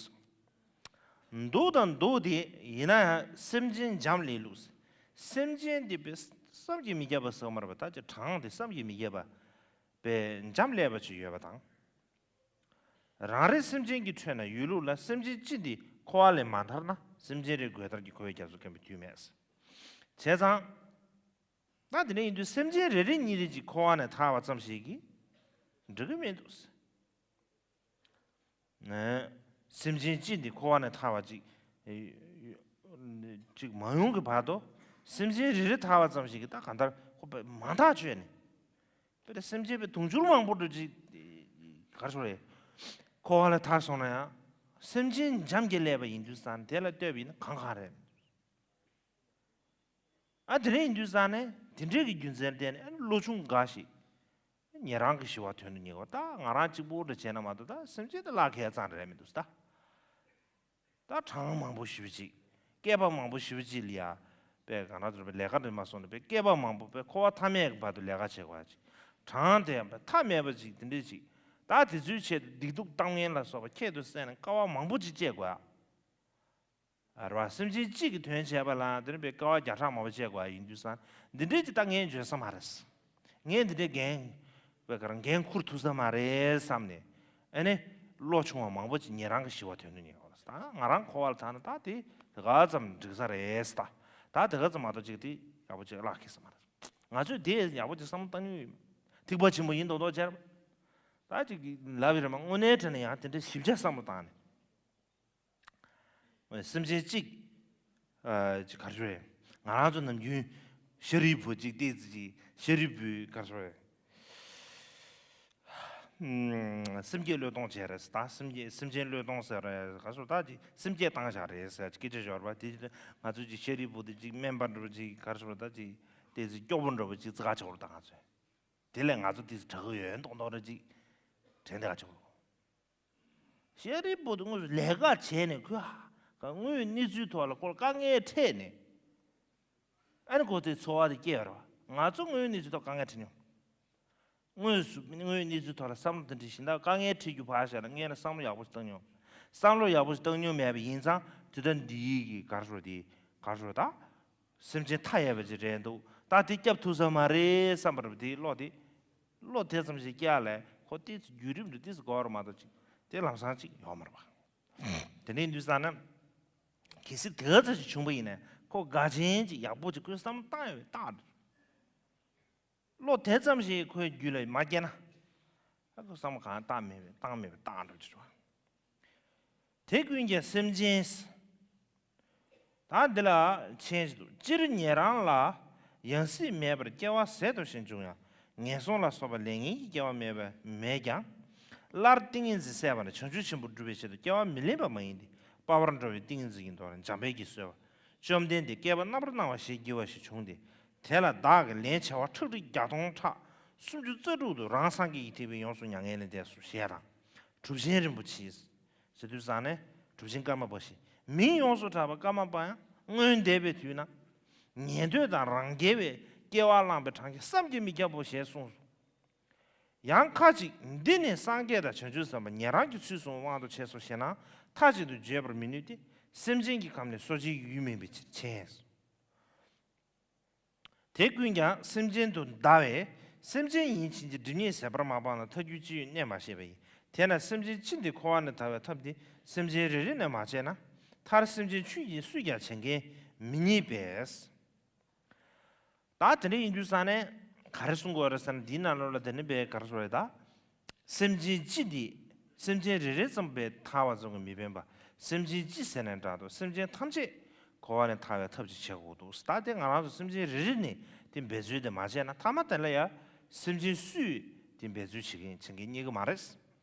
འདུག་དང་འདུག་སྟེ། ཡིན་ན་ཡང་སེམས་ཅན་འབྱམས་ལེ་ལུགས། སེམས་ཅན་དེ་པའི་བསམ་གྱིས་མི་ཁྱབ་པ་ཟེར་བ་མ་རེད་པ། ད་ཅིག་གྲངས་དེ་བསམ་གྱིས་མི་ཁྱབ་པ་པའི་འབྱམས་ཀླས་པ་ཅིག་ཡོད་པ་དང་། རང་རེ་སེམས་ཅན་གྱི་ཁྲོད་ན་ཡོད་ལུགས་ལ། སེམས་ཅན་ཅི་འདི་འཁོར་བ་ལས་མ་ཐར་ན། སེམས་ཅན་རེ་དགོས་ཐར་གྱི་འཁོར་བའི་རྒྱ་མཚོ་སྐེམ་པའི་དུས་མེད། བྱས་ཙང་། ད་དེ་འདྲ་ཡིན་དུས་སེམས་ཅན་རེ་རེ་གཉིས་རེ་གཅིག་འཁོར་བ་ནས་ཐར་བ་ཙམ་ཞིག་གིས་འགྲིག་གི་མི་འདུག་ནས། སེམས་ཅན་གཅིག་འདི་འཁོར་བ་ནས་ཐར་བ་ཅིག་ཅིག་མ་ཡོང་གི་བར་དུ། སེམས་ཅན་རེ་རེ་ཐར་བ་ཙམ་ཞིག་གིས་ད་གང་ལྟར་ཁོ་པས་མང་ཐག་ཆོད་ནས། དཔེར་ན་སེམས་ཅན་པའི་དུང་ཕྱུར་མང་པོ་འདྲ་ཅིག་ག་རེ་ཟེར་རེད། འཁོར་བ་ལས་ཐར་སོང་ན་ཡང་། སེམས་ཅན་འཇམ་གྱིས་བསླད་པ་ཡིན་དུས་ཙང་དེ་ལ་ལྟོས་པ་ཡིན་ན་གང་གང་རེད། ཨ་དེ་འདྲ་ཡིན་དུས་ཙང་ནས་དེ་འདྲའི་གི་རྒྱུ་མཚན་བརྟེན་ནས་ཨ་བློ་ཆུང་འགའ་ཞིག་ཉན་རང་གི་ཞི་བ་དོན་དུ་གཉེར་བ། ད་ང་རང་གཅིག་པོ་འདྲ་བྱས་ན་མ་གཏོགས་ད་སེམས་ཅན་དེ་བརླག་མཁན་ཙམ་རེད་མི་འདུག་ད། ད་གྲངས་མང་པོ་ཞེ་པོ་ཅིག་བསྐལ་པ་མང་པོ་ཞེ་པོ་ཅིག་ལ་ཡ། པས་ག་ན་ཟེར་བའི་ལས་ཀ་རེད་མ་སོང་ནས་པས་བསྐལ་པ་མང་པོ་པས་འཁོར་བ་མཐའ་མེད་ཀྱི་བར་དུ་ལས་ཀ་བྱེད་དགོས་ཡ་ཅིག་གྲངས་དེ་ཡང་པས་མཐའ་མེད་པ་ཅིག་དེ་འདྲས་ཅིག་ད་དེ་ཚོའི་ཆེད་དུ་སྡིག་སྡུག་གཏམ་ངན་ལ་སོགས་པ་ཁྱད་དུ་བསད་ནས་དཀའ་བ་མང་པོ་ཅིག་སྤྱད་དགོས་ཡ། རེད་བ། སེམས་ཅན་གཅིག་གི་དོན་བྱས་པ་ལ་དེ་ནི་པའི་དཀའ་བ་བརྒྱ་ཕྲག་མང་པོ་སྤྱད་དགོས་ཡ་ཡིན་དུས་ཙང་འདི་འདྲས་ཀྱི་ད་ངས་འཇོན་ས་མ་རེད། ངས་འདི་འདྲས་འགན་པའི་ག་རང་འགན་འཁུར་ཐུབ་ས་མ་རེད་བསམ་ནས། ཨ་ནི་བློ་ཆུང་བ་མང་པོ་ཅིག་ཉན་རང་གི་ཞི་བ་དོན་དུ་གཉེར་བ་ལ། ད་ང་རང་འཁོར་བ་ལ་ཐར་ན་ད་དེ་དེ་ག་ཙམ་འགྲིག་ས་རེད་ད། ད་དེ་ག་ཙམ་མ་གཏོགས་ཅིག་དེ་ཡག་པོ་ཅིག་བརླག་ཁེལ་ས་མ་རེད། ང་ཚོས་དེ་ཡག་པོ་ཅིག་བསམ་བློ་བཏང་མྱོང་ཡོད་མ། ཐིགས་པ་ཆེན་པོ་ཡིན་མདོག་མདོག་བྱས་རེད། ད་ཅིག་ལབ་ཡོད་རེད་མ། དངོས་གནས་དྲན་ན་ཡང་དེ་འདྲ་ཞིབ་ཆ་བསམ་བློ་བཏང་ནས། སེམས་ཅན་གཅིག་ཨ་ཅིག་ག་རེ་ཟེར། ང་རང་ཚོ་ནམ་རྒྱུན་ཤཱ་རིའི་བུ་ཅིག་བལྟས་ཙི་ཅིག་ཤཱ་རིའི་བུས་ག་རེ་ཟེར། ཨམ། སེམས་བསྐྱེད་བློས་གཏོང་བྱས་རེད་ད། སེམས་བསྐྱེད་སེམས་ཅན་བློས་གཏོང་ཟེར་རེད། ག་རེ་ཟེར་ད་ཅིག་སེམས་བསྐྱེད་བཏང་བཞག་རེད་ཟེར་སྐད་ཆ་ཤོར་བ་དེ། ང་ཚོ་ཅིག་ཤཱ་རིའི་བུ་དེ་ཅིག་སྨན་པ་འདྲ་བོ་ཅིག་ག་རེ་ཟེར་ད་ཅིག་བལྟས་ཙི་སྐྱོ་པོ་འདྲ་བོ་ཅིག་ཙི་ག་ཆོག་རེད་ད་ང་ཚོས། དེ་ལས་ང་ཚོ་དེ་དྲག་གི་ཡོད་མདོག་མདོག་རེ་ཅིག་དྲན་བསྡད་ཀ་ཆོག་གོ། ཤཱ་རིའི་བུ་དེ་དངོས་སུ་ལས་ཀ་བྱས་ནས་ཁོས་ཧ་ག་དངོས་ཡོད་གནས་ཚུལ་ཐོག་ལ་ཁོ་ལ་དཀའ་ངལ་འཕྲད་ནས། ཨ་ནི་ཁོ་དེ་ཚོར་བ་དེ་སྐྱེ་བ་རེད་བ། ང་ཚོ་དངོས་ཡོད་གནས་ཚུལ་ཐོག་དཀའ་ངལ་འཕྲད་མྱོང་། དངོས་སུ་དངོས་ཡོད་གནས་ཚུལ་ཐོག་ལ་བསམ་བློ་དེ་འདྲ་ཞིག་ད་དཀའ་ངལ་འཕྲད་རྒྱུ་ཕར་བཞག་ན་སྔོན་ལ་བསམ་བློ་ཡག་པོ་ཞིག་བཏང་མྱོང་། བསམ་བློ་ཡག་པོ་ཞིག་བཏང་མྱོང་མེད་པ་ཡིན་ཙང་དེ་ལྟར་འདི་ཡིག་གི་ག་རེ་ཟེར་དེ་ག་རེ་ཟེར་ད། སེམས་ཅན་མཐའ་ཡས་པ་ཅིག་རེད་འདུག་ད་དེ་སྐྱབས་ཐུབ་ས་མ་རེད་བསམ་པ་རེད་པ། དེའི་བློ་དེ་བློ་དེ་ཙམ་ཞིག་སྐྱེ་ཡ་ལས་ཁོ་ཏོག་ཙམ་བརྒྱུད་རིམ་རེ་ཏོག་ཙམ་འགོར་བ་མ་གཏོགས་ཅིག་དེ་ལམ་སང་ཅིག་ཡོང་མ་རེད་པ། དེ་འདྲ་ཡིན་དུས་ཙང་ན་གལ་སྲིད་དེ་ག་ཙམ་ཞིག་བྱུང་པ་ཡིན་ན་ཁོ་དགའ་ཆེན་ཅིག་ཡག་པོ་ཅིག་ཁོས་བསམ་བློ་བཏང་ཡོད་པའི་རྟགས་རེད། བློ་དེ་ཙམ་ཞིག་ཁོའི་རྒྱུད་ལ་མ་སྐྱེས་ན། ཨ་ཁོ་བསམ་བློ་གང་བཏང་མེད་པའི་བཏང་མེད་པའི་རྟགས་འདྲ་ཅིག་རེད་བ། དེ་ཀུན་ཀྱང་སེམས་ཅན། ད་འདི་ལ་མཆན་ཞིག་འདུག་སྤྱིར་ཉན་རང་ལ་ཡང་སྲིད་མེད་པར་སྐྱེ་བ་ཟད་དོ་ཞེས་འབྱུང་ཡང་ངན་སོང་ལ་སོགས་པ་ལས་ངན་གྱི་སྐྱེ་བ་མེད་པ་མེད་ཀྱང་། སླར་ཏིང་ངེ་འཛིན་ཟད་པ་ནས་བྱང་ཆུབ་ཆེན་པོར་སྒྲུབ་པའི་ཆེད་དུ་སྐྱེ་བ་མི་ལེན་པ་མ་ཡིན་ཏེ། དཔའ་བར་འགྲོ་བའི་ཏིང་ངེ་འཛིན་གྱི་མདོ་ལ་འཇམ་དཔལ་གྱིས་གསོལ་བ། བཅོམ་ལྡན་འདས་བསྐལ་པ་རྣམ་པར་སྣང་བ་ཞེས་བགྱི་བ་ཞིག་བྱུང་སྟེ། དེ་ལ་བདག་གིས་ལན་བྱེ་བ་ཁྲག་ཁྲིག་བརྒྱ་སྟོང་ཕྲག་སུམ་ཅུ་རྩ་དྲུག་ཏུ་རང་སངས་རྒྱས་ཀྱི་ཐེག་པས་ཡོངས་སུ་མྱ་ངན་ལས་འདས་སོ་ཞེས་དང་། གྲུབ་ཆེན་རིན་པོ་ཆེས། ཟེར་དུས་ཙང་ནས་གྲུབ་ཆེན་ཀརྨ་པ་ཞིག་མིང་ཡོངས་སུ་གྲགས་པ་ཀརྨ་པ་ཡང་སྔོན་འདས་པའི་དུས་ན། ཉན་ཐོས་དང་རང་རྒྱལ་བས་སྐྱེ་བ་བླངས་པའི་གྲངས་ཀྱིས་བསམ་གྱིས་མི་ཁྱབ་བོ་ཞེས་གསུངས་སོ། ཡང་ཁ་ཅིག་འདི་ནི་སངས་རྒྱས་དང་བྱང་ཆུབ་སེམས་དཔའ་ཉན་རང་གི་ཚུལ་གསུམ་དབང་དུ་བྱས་སོ་ཞེ་ན། མཐའ་གཅིག་ཏུ་བརྗོད་པར་མི་ནུས་ཏེ། སེམས་ཅན་གྱི་ཁམས་ནི་གསོ་བྱེད་ཀྱི་ཡུལ་མིན་པའི་ཕྱིར་མཁྱེན། དེ་ཀུན་ཀྱང་སེམས་ཅན་དུ་གདའ་བས་སེམས་ཅན་ཡིན་ཕྱིན་གྱི་སྒྲིབ་གཉིས་ཟད་པར་མ་སྤངས་ན་ཐར་རྒྱུ་ཅི་ཡོད་གནས་མ་ཤེས་པ་ཡིན། དེས་ན་སེམས་ཅན་སྤྱི་འདི་འཁོར་བ་ནས་ཐར་བའི་ཐབས་འདི་སེམས་ཅན་རེ་རེ་ནས་མ་བྱས་ན་མཐར་སེམས་ཅན་ཆོས་ཀྱི་སུས་ཀྱང་བྱེད་མཁན་མི་རྙེད་པས། ད་དེ་འདྲ་ཡིན་དུས་ཙང་ནས་ག་རེ་གསུང་དགོས་རེད་ཟེར་ན། འདིའི་ནང་ལོགས་ལ་དེ་ནི་བས་ག་རེ་ཟེར་རེད་ད། སེམས་ཅན་སྤྱི་འདི། སེམས་ཅན་རེ་རེ་ཙམ་པས་ཐར་བ་ཙམ་གྱིས་མི་ཕན་པ། སེམས་ཅན་སྤྱི་ཟེར་ནས་འདྲ་འདུག་སེམས་ཅན་ཐམས་ཅད་འཁོར་བ་ནས་ཐར་བའི་ཐབས་ཅིག་བྱེད་དགོས་འདུག་ད་དེ་ང་རང་ཚོ་སེམས་ཅན་རེ་རེ་ནས་དེ་འབད་རྩོལ་དེ་མ་བྱས་ན་མཐའ་མ་དེ་ལ་ཡང་སེམས་ཅན་སུས་དེ་འབད་རྩོལ་བྱེད་མཁན་བྱེད་མཁན་རྙེད་ཀྱི་མ་རེད།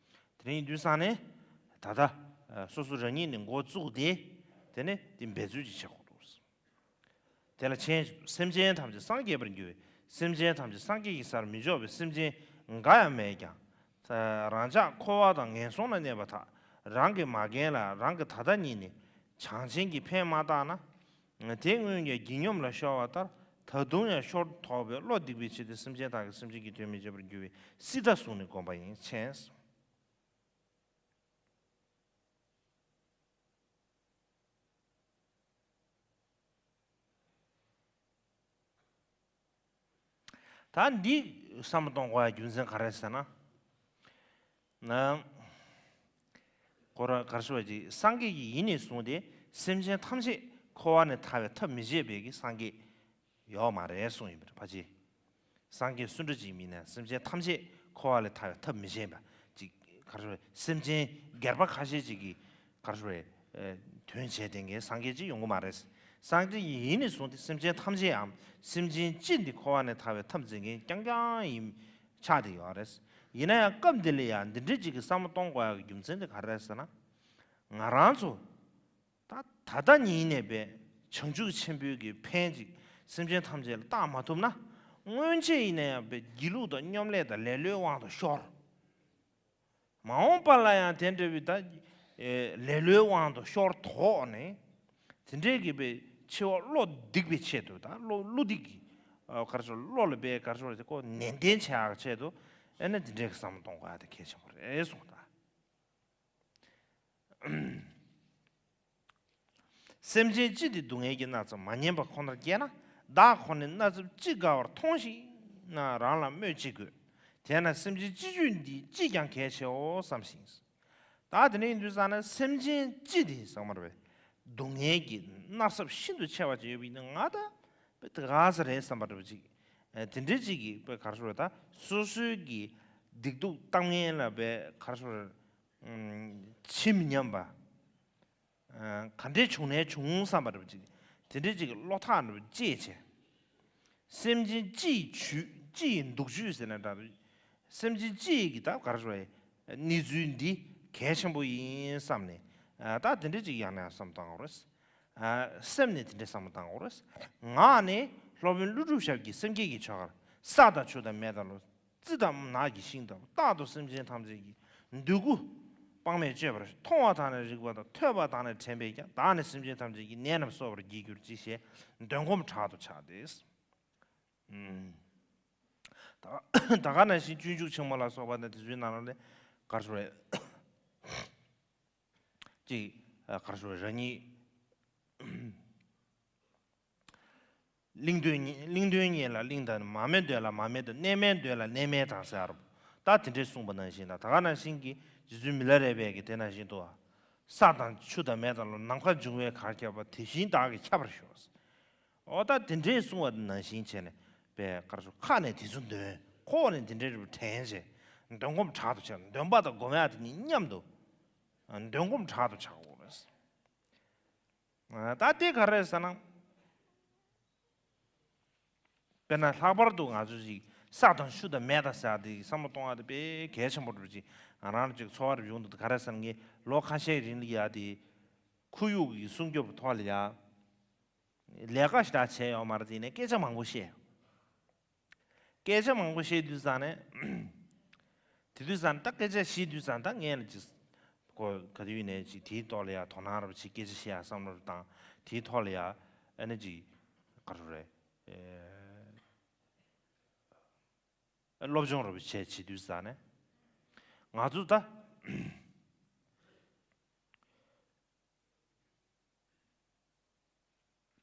དེ་འདྲ་ཡིན་དུས་ཙང་ནས་ད་ལྟ་སོ་སོ་རང་ཉིད་ནས་འགོ་བཙུགས་ཏེ་དེ་ནས་དེ་འབད་རྩོལ་ཅིག་བྱེད་དགོས་འདུག་དེ་ལ་མཁྱེན་ཅིག་སེམས་ཅན་ཐམས་ཅད་སངས་རྒྱས་པར་འགྱུར་བས་སེམས་ཅན་ཐམས་ཅད་སངས་རྒྱས་ཀྱི་སར་མི་འཇོག་པའི་སེམས་ཅན་འགའ་ཡང་མེད་ཀྱང་། རང་ཅག་འཁོར་བ་དང་ངན་སོང་ལ་གནས་པ་དག་རང་གི་མ་རྒན་ལ་རང་གི་ད་ལྟ་ཉིད་ནས་བྱང་ཆེན་གྱིས་ཕན་མ་བཏགས་ན། དེ་སྔོན་གྱི་བགྱི་སྙོམས་ལ་ཤོར་བ་ལྟར་ད་དུང་ཡང་ཤོར་དོགས་པའི་བློ་སྡིག་པའི་ཆེད་དུ་སེམས་ཅན་དག་གི་སེམས་ཅན་གྱི་དོན་མི་བྱེད་པར་འགྱུར་བས་སྲིད་མཐའ་བཟུང་ནས་བསྒོམ་པ་ཡིན། མཁྱེན། ད་འདི་བསམ་བློ་གཏོང་དགོས་ཡ་རྒྱུ་མཚན་ག་རེ་ཟེར་ན། ན། ཁོ་རང་ག་རེ་ཟེར་བ་ཅིག་སངས་རྒྱས་ཀྱིས་ཡིན་ནས་བཟུང་སྟེ་སེམས་ཅན་ཐམས་ཅད་འཁོར་བ་ནས་ཐར་བའི་ཐབས་མི་བྱེད་པའི་གི་སངས་རྒྱས་ཡོད་མ་རེད་གསུངས་ཡིན་པ་རེད་ཕ་ཅི། སངས་རྒྱས་སུ་འདྲ་ཅིག་མིན་ན་སེམས་ཅན་ཐམས་ཅད་འཁོར་བ་ལས་ཐར་བའི་ཐབས་མི་བྱེད་པ་ཅིག་ག་རེ་ཟེར་བ་སེམས་ཅན་སྒེར་པ་ཁ་ཤས་ཅིག་གིས་ག་རེ་ཟེར་བ་དོན་བྱས་བསྡད་མཁན་སངས་རྒྱས་ཅིག་ཡོང་གི་མ་རེད། སངས་རྒྱས་ཀྱི་ཡིན་ནས་བཟུང་སྟེ་སེམས་ཅན་ཐམས་ཅད་འམ་སེམས་ཅན་སྤྱི་འདི་འཁོར་བ་ནས་ཐར་བའི་ཐབས་འཛིན་མཁན་རྐྱང་རྐྱང་ཡིན་ཆགས་བསྡད་ཡོད་རེད། ཡིན་ན་ཡང་སྐབས་འདི་ལ་ཡང་འདི་འདྲའི་ཅིག་གི་བསམ་བློ་གཏོང་དགོས་ཡག་གི་རྒྱུ་མཚན་དེ་ག་རེ་རེད་ཟེར་ན། ང་རང་ཚོ་ད་ད་ལྟ་ཉིད་ནས་པའི་བྱང་ཆུབ་ཆེན་པོའི་གི་ཕན་ཅིག་སེམས་ཅན་ཐམས་ཅད་ལ་བཏགས་མ་ཐུབ་ན། སྔོན་ཆད་ཡིན་ན་ཡང་པའི་སྒྱིད་ལུག་དང་སྙོམ་ལས་དང་ལེ་ལོའི་དབང་དུ་ཤོར། མ་འོངས་པ་ལ་ཡང་དེ་འདྲ་བའི་ད་ཨེ་ལེ་ལོའི་དབང་དུ་ཤོར་དོགས་ནས། དེ་འདྲའི་གི་པའི་འཆི་བ་བློ་སྡིག་པའི་ཆེད་དུ་ད་བློ་བློ་སྡིག་གི་ཨ་ག་རེ་ཟེར། བློ་ལ་པའི་ག་རེ་ཟེར་ཏེ་ཁོ་ནན་ཏན་བྱེད་ཡག་ཆེད་དུ། ཨེ་ནི་དེ་འདྲའི་གི་བསམ་བློ་གཏོང་དགོས་ཡག་དེ་གལ་ཆེན་པོ་རེད་གསུངས་ད། སེམས་ཅན་སྤྱི་དེ་སྡུག་བསྔལ་གྱི་མནར་ཚབས་མ་ཉན་པ་ཁོ་ནར་སྐྱེས་ན། བདག་ཁོ་ནས་མནར་ཚབས་ཅི་དགའ་བར་མཐོང་ཞིང་ན། རང་ལ་སྨོས་ཅི་དགོས། དེས་ན་སེམས་ཅན་སྤྱི་སྤྱོད་འདི་ཅིས་ཀྱང་གལ་ཆེའོ་བསམ་ཞིང་། ད་དེ་ནས་ཡིན་དུས་ཙང་ན་སེམས་ཅན་སྤྱི་དེ་ཟེར་མ་རེད་པས། སྡུག་བསྔལ་གྱི་མནར་ཚབས་ཤིན་ཏུ་ཆེ་བ་ཅིག་ཡོད་པ་ཡིན་ན། ང་ད་དཔེ་དེ་ག་ས་རེད་བསམ་པ་འདྲ་པོ་ཅིག་ཨ་དེ་འདྲའི་ཅིག་གིས་དཔེ་ག་རེ་ཟེར་བ། ད་སོ་སོའི་གི་སྡིག་སྡུག་བཏང་མཁན་ལ་དཔེ་ག་རེ་ཟེར་བ། ཨུམ། ཇི་མི་སྙམ་པ། ཨ་ག་འདྲའི་བྱུང་ནའི་བྱུང་བསམ་པ་འདྲ་པོ་ཅིག་དེ་འདྲའི་ཅིག་གི་བློ་ཐག་འདྲ་པོ་བཅད་བྱས། སེམས་ཅན་སྤྱི་ཡི་ཇུས། སྤྱི་ཡི་འདུག་ཇུས་ཟེར་ན་འདྲ། སེམས་ཅན་སྤྱི་ཡི་གི་ད་ག་རེ་ཟེར་བ། གནས་ཚུལ་འདི་གལ་ཆེན་པོ་ཡིན་བསམ་ནས། ཨ་ད་དེ་འདྲའི་ཅིག་ཡང་ན་ཡང་བསམ་བཏང་དགོས་རེད། ཨ་སེམས་ནས་དེ་འདྲའི་བསམ་བློ་བཏང་དགོས་རེད། ངག་ནས་སློབ་དཔོན་ཀླུ་སྒྲུབ་ཞབས་ཀྱིས་སེམས་བསྐྱེད་ཀྱི་ཆོ་གར། ས་དང་ཆུ་དང་མེ་དང་རླུང་། རྩི་དང་ནགས་ཀྱི་ཤིང་ལྟ་བུ། རྟག་ཏུ་སེམས་ཅན་ཐམས་ཅད་ཀྱི་འདོད་དགུ་དཔག་མེད་སྤྱོད་པར། མཐོང་བ་དག་ནི་རིག་པ་དང་། ཐོས་པ་དག་ནི་དྲན་པས་ཀྱང་། བདག་ནི་སེམས་ཅན་ཐམས་ཅད་ཀྱི། ནད་རྣམས་གསོ་བར་བགྱིད་གྱུར་ཅིག་ཞེས་འདོན་སྒོམ་དྲག་ཏུ་ཆགས་ཏེ། ཨུམ། ད་ད་ག་ནང་བཞིན་སྤྱོད་འཇུག་ཆེན་མོ་ལ་སོགས་པ་དང་དེ་ཚོའི་ནང་ལ་ནི་ག་རེ་ཟེར་བ། ཅིག་ཨ་ག་རེ་ཟེར་བ། རང་ཉིད་གླིང་དོན་གཉེར། གླིང་དོན་གཉེར་ལ་གླིང་དང་། མ་མོའི་དོན་ལ་མ་མོའི་དང་། གནས་མལ་དོན་ལ་གནས་མལ་དང་ཟེར་བ། ད་དེ་འདྲས་གསུངས་པ་ནང་བཞིན་དང་། ད་ག་ནང་བཞིན་གྱི་རྗེ་བཙུན་མི་ལ་རས་པས་ཀྱི་དེ་ནང་བཞིན་དུ། ས་དང་ཆུ་དང་མེ་དང་རླུང་། ནམ་མཁའ་འབྱུང་བའི་གར་ཁྱབ་པ། དེ་བཞིན་བདག་གིས་ཁྱབ་པར་ཤོག། འོ་ད་དེ་འདྲས་གསུངས་པ་ནང་བཞིན་བྱས་ནས་པའི་ག་རེ་ཟེར། ཁ་ནས་དེ་ཚོ་འདོན། ཁོག་ནས་དེ་འདྲས་རེ་དྲན་བྱས། འདོན་སྒོམ་དྲག་ཏུ་བྱས། འདོན་པ་དང་སྒོམ་ཡག་དེ་གཉིས་མཉམ་དུ་འདོན་སྒོམ་དྲག་ཏུ་བྱ་དགོས་རེད། ད་དེ་ག་རེ་ཟེར་ན། དཔེར་ན་ལྷག་པར་དུ་ང་ཚོ་ཅིག་ས་དང་ཆུ་དང་མེ་དང་ཟེར་དེ་བསམ་བློ་གཏོང་བ་དེ་དཔེ་གལ་ཆེན་པོ་འདྲ་པོ་ཅིག་ང་རང་ལ་ཅིག་ཚོར་བ་རེ་ཡོང་འདུག། ག་རེ་ཟེར་ན་ངས་ལོ་ཁ་ཤས་རིང་ལ་ཡ་དེ་ཁོར་ཡུག་གི་སྲུང་སྐྱོབ་ཐོག་ལ་ཡ་ལས་ཀ་ཞེ་དྲག་བྱས་ཡོད་མ་རེད། དེ་ནས་སྐད་ཆ་མང་པོ་བཤད། སྐད་ཆ་མང་པོ་བཤད་དུས་ཙང་ནས། དེ་དུས་ཙང་ད་སྐད་ཆ་བཤད་དུས་ཙང་ད་ངས་ལ་ཅིག་ཁོ་ག་དུས་ནས་ཅིག་དེའི་ཐོག་ལ་ཡ་དོ་སྣང་ར་བ་ཅིག་སྐད་ཆ་བཤད་ཡ་བསམ་བློ་ར་བཏང་། དེའི་ཐོག་ལ་ཡ་ཨ་ནི་ཅིག་ག་རེ་རེད། ཨེ་སློབ་སྦྱོང་ར་བ་བྱས་བྱེད་དུས་ཙང་ནས་ང་ཚོ་ད།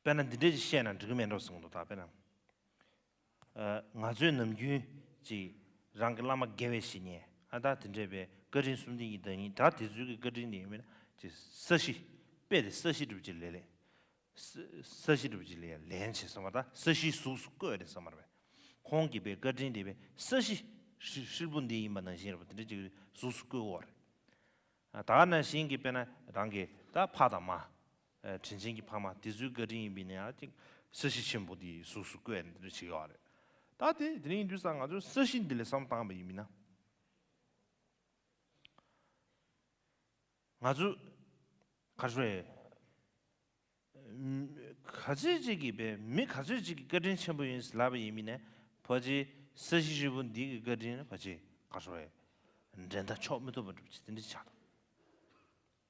དཔེར་ན་འདི་འདྲས་ཅིག་བཤད་ན་འགྲིག་གི་མེད་འགྲོ་གསུངས་འདུག། ད་དཔེར་ན། ཨ་ང་ཚོས་ནམ་རྒྱུན་ཅིག་རང་གི་བླ་མ་དགེ་བའི་བཤེས་གཉེན། ཨ་ད་དེ་འདྲས་པའི་བཀའ་དྲིན་གསུམ་ལྡན་གྱི་བདག་ཉིད། ད་དེ་ཚོའི་གི་བཀའ་དྲིན་དེ་ཡིན་མིན་ཅིག་ས་གཞི། དཔེ་དེ་ས་གཞི་འགྲུབ་ཅིག་ལས་ལས། ས་ས་གཞི་འགྲུབ་ཅིག་ལས་ལན་བྱེད་བསམ་པ། ད་ས་གཞིའི་གཟུགས་སུ་བཀོད་རེད་བསམ་པ་རེད། ཁོང་གི་པའི་བཀའ་དྲིན་དེ་པའི་ས་གཞི་ཧྲིལ་ཧྲིལ་པོ་འདི་ཡིན་པ་ནང་བཞིན་རེད་པ། དེ་འདྲས་ཅིག་གཟུགས་སུ་བཀོད་འོ་རེད། ད་ག་ནང་བཞིན་གྱི་དཔེར་ན་རང་གི་ད་ཕ་དང་མ། ཨ་དྲིན་ཅན་གྱི་ཕ་མ་དེ་ཚོའི་བཀའ་དྲིན་ཡིན་པས་ན་ཡང་ཅིག་ས་གཞི་ཆེན་པོ་འདི་གཟུགས་སུ་བཀོད་ནས་འདི་འདྲ་བྱེད་ཀྱི་ཡོད་རེད། ད་དེ་དེ་རིང་ཡིན་དུས་ཙང་ང་ཚོས་ས་གཞི་འདི་ལ་བསམ་བཏང་བ་ཡིན་མིན་ན། ང་ཚོ་ག་རེ་ཟེར། ག་ཚོད་ཅིག་གིས་པའི་མི་ག་ཚོད་ཅིག་གི་བཀའ་དྲིན་ཆེན་པོ་ཡིན་ཟེར་ལབ་པ་ཡིན་མིན་ནས། ཕལ་ཆེར་ས་གཞི་ཧྲིལ་པོ་འདི་གི་བཀའ་དྲིན་ཕལ་ཆེར་ག་རེ་ཟེར། འགྲན་ཟླ་འཕྱོག་མི་ཐུབ་པ་འདྲ་པོ་ཅིག་དེ་འདྲ་ཆགས་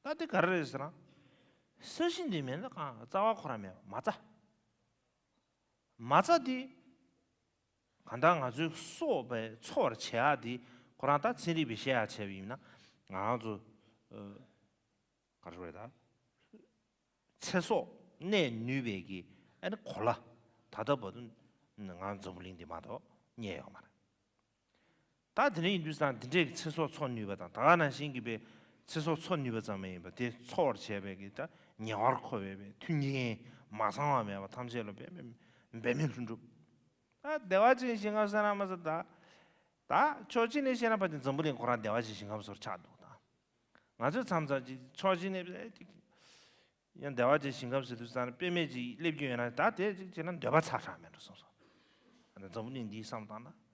འདུག། ད་དེ་ག་རེ་རེད་ཟེར་ན། ས་གཞི་འདི་མེད་ན་གང་རྩ་བ་ཁོ་རང་མེད་པ། མ་རྩ། མ་རྩ་འདི། གང་ལྟར་ང་ཚོའི་སྲོག་པའི་འཚོ་བར་བྱེད་ཡག་འདི་ཁོ་རང་ད་ཚན་རིག་པས་བཤད་ཡག་བྱས་པ་ཡིན་ན། ང་རང་ཚོ་ཨ་ག་རེ་ཟེར་དགོས་རེད་ད། ཚེ་སྲོག་གནས་ནུས་པའི་གི་ཨ་ནི་གོ་ལ་ད་ལྟ་བར་དུ་ང་འཛམ་བུ་གླིང་འདི་མ་གཏོགས་རྙེད་ཡོད་མ་རེད། ད་དེ་འདྲ་ཡིན་དུས་ཙང་དེ་འདྲའི་ཚེ་སྲོག་འཚོ་ནུས་པ་དང་། ད་ག་ནང་བཞིན་གྱི་པའི་ཚེ་སྲོག་འཚོ་ནུས་པ་ཙམ་མ་ཡིན་པ་དེ་འཚོ་བར་བྱེད་པའི་གི་ད་ཉེ་བར་མཁོ་བའི་པའི་མཐུན་རྐྱེན་མ་ཚང་བ་མེད་པ་ཐམས་ཅད་ལ་འབད་མེད་འབད་མེད་ལྷུན་གྲུབ། ད་བདེ་བ་ཅན་ཞིང་ཁམས་ཟེར་ན་མ་ཟེར་ད། ད་ཕྱོགས་གཅིག་ནས་བཤད་ན་ཕལ་ཆེར་འཛམ་བུ་གླིང་ཁོ་རང་བདེ་བ་ཅན་ཞིང་ཁམས་སུ་ཆགས་འདུག་ད། ང་ཚོས་མཚམས་མཚམས་ཅིག་ཕྱོགས་གཅིག་ནས་ཅིག་ ཡང་བདེ་བ་ཅན་ཞིང་ཁམས་ཟེར་དུས་ཙང་ནས་དཔེ་མེད་ཅིག་སླེབས་ཀྱི་ཡོད་ན། ད་དེ་ཅིག་བྱས་ན་འདོད་པ་ཚ་དྲགས་མེད་འགྲོ་སོང་སོང་། ཨ་ནི་འཛམ་བུ་གླིང་འདིའི་བསམ་བཏང་ན།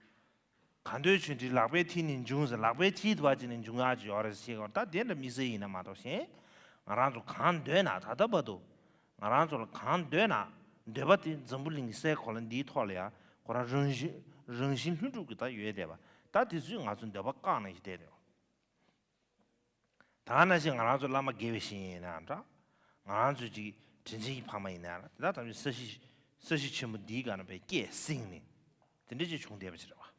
གང་འདོད་ཆོས་འདྲི་ལག་པའི་མཐིལ་ནས་འབྱུང་ཟེར། ལག་པའི་མཐིལ་དུ་བ་ཅིག་ནས་འབྱུང་ཡག་ཅིག་ཡོད་རེད་ཟེར་གོ། ད་དེ་འདྲ་དམིགས་བསལ་ཡིན་ན་མ་གཏོགས། གཞན་ང་རང་ཚོ་གང་འདོད་ན། ད་ལྟ་བར་དུ་ང་རང་ཚོ་ལ་གང་འདོད་ན། འདོད་པ་དེ་འཛམ་བུ་གླིང་གི་སའི་གོ་ལ་འདིའི་ཐོག་ལ་ཡ་ཁོ་རང་རང་བཞིན་རང་བཞིན་ལྷུན་གྲུབ་ཀྱི་ད་ཡོད་བསྡད་པ། ད་དེ་ཚོས་ང་ཚོ་འདོད་པ་བཀག་ནས་ཞིག་བསྡད་རེད། ད་ག་ནང་བཞིན་ང་རང་ཚོ་བླ་མ་དགེ་བའི་བཤེས་གཉེན་ཡིན་ན་འདྲ། ང་རང་ཚོ་ཅིག་དྲིན་ཅན་གྱི་ཕ་མ་ཡིན་ན་འདྲ། ད་ཐམས་ཅད་ས་གཞི་ས་གཞི་ཆེན་པོ་འདིའི་སྒང་ན་བའི་སྐད་སྲིང་ནས་དེ་འདྲ་ཅིག་བྱུང་བསྡད་པ་ཅིག་རེད་བ།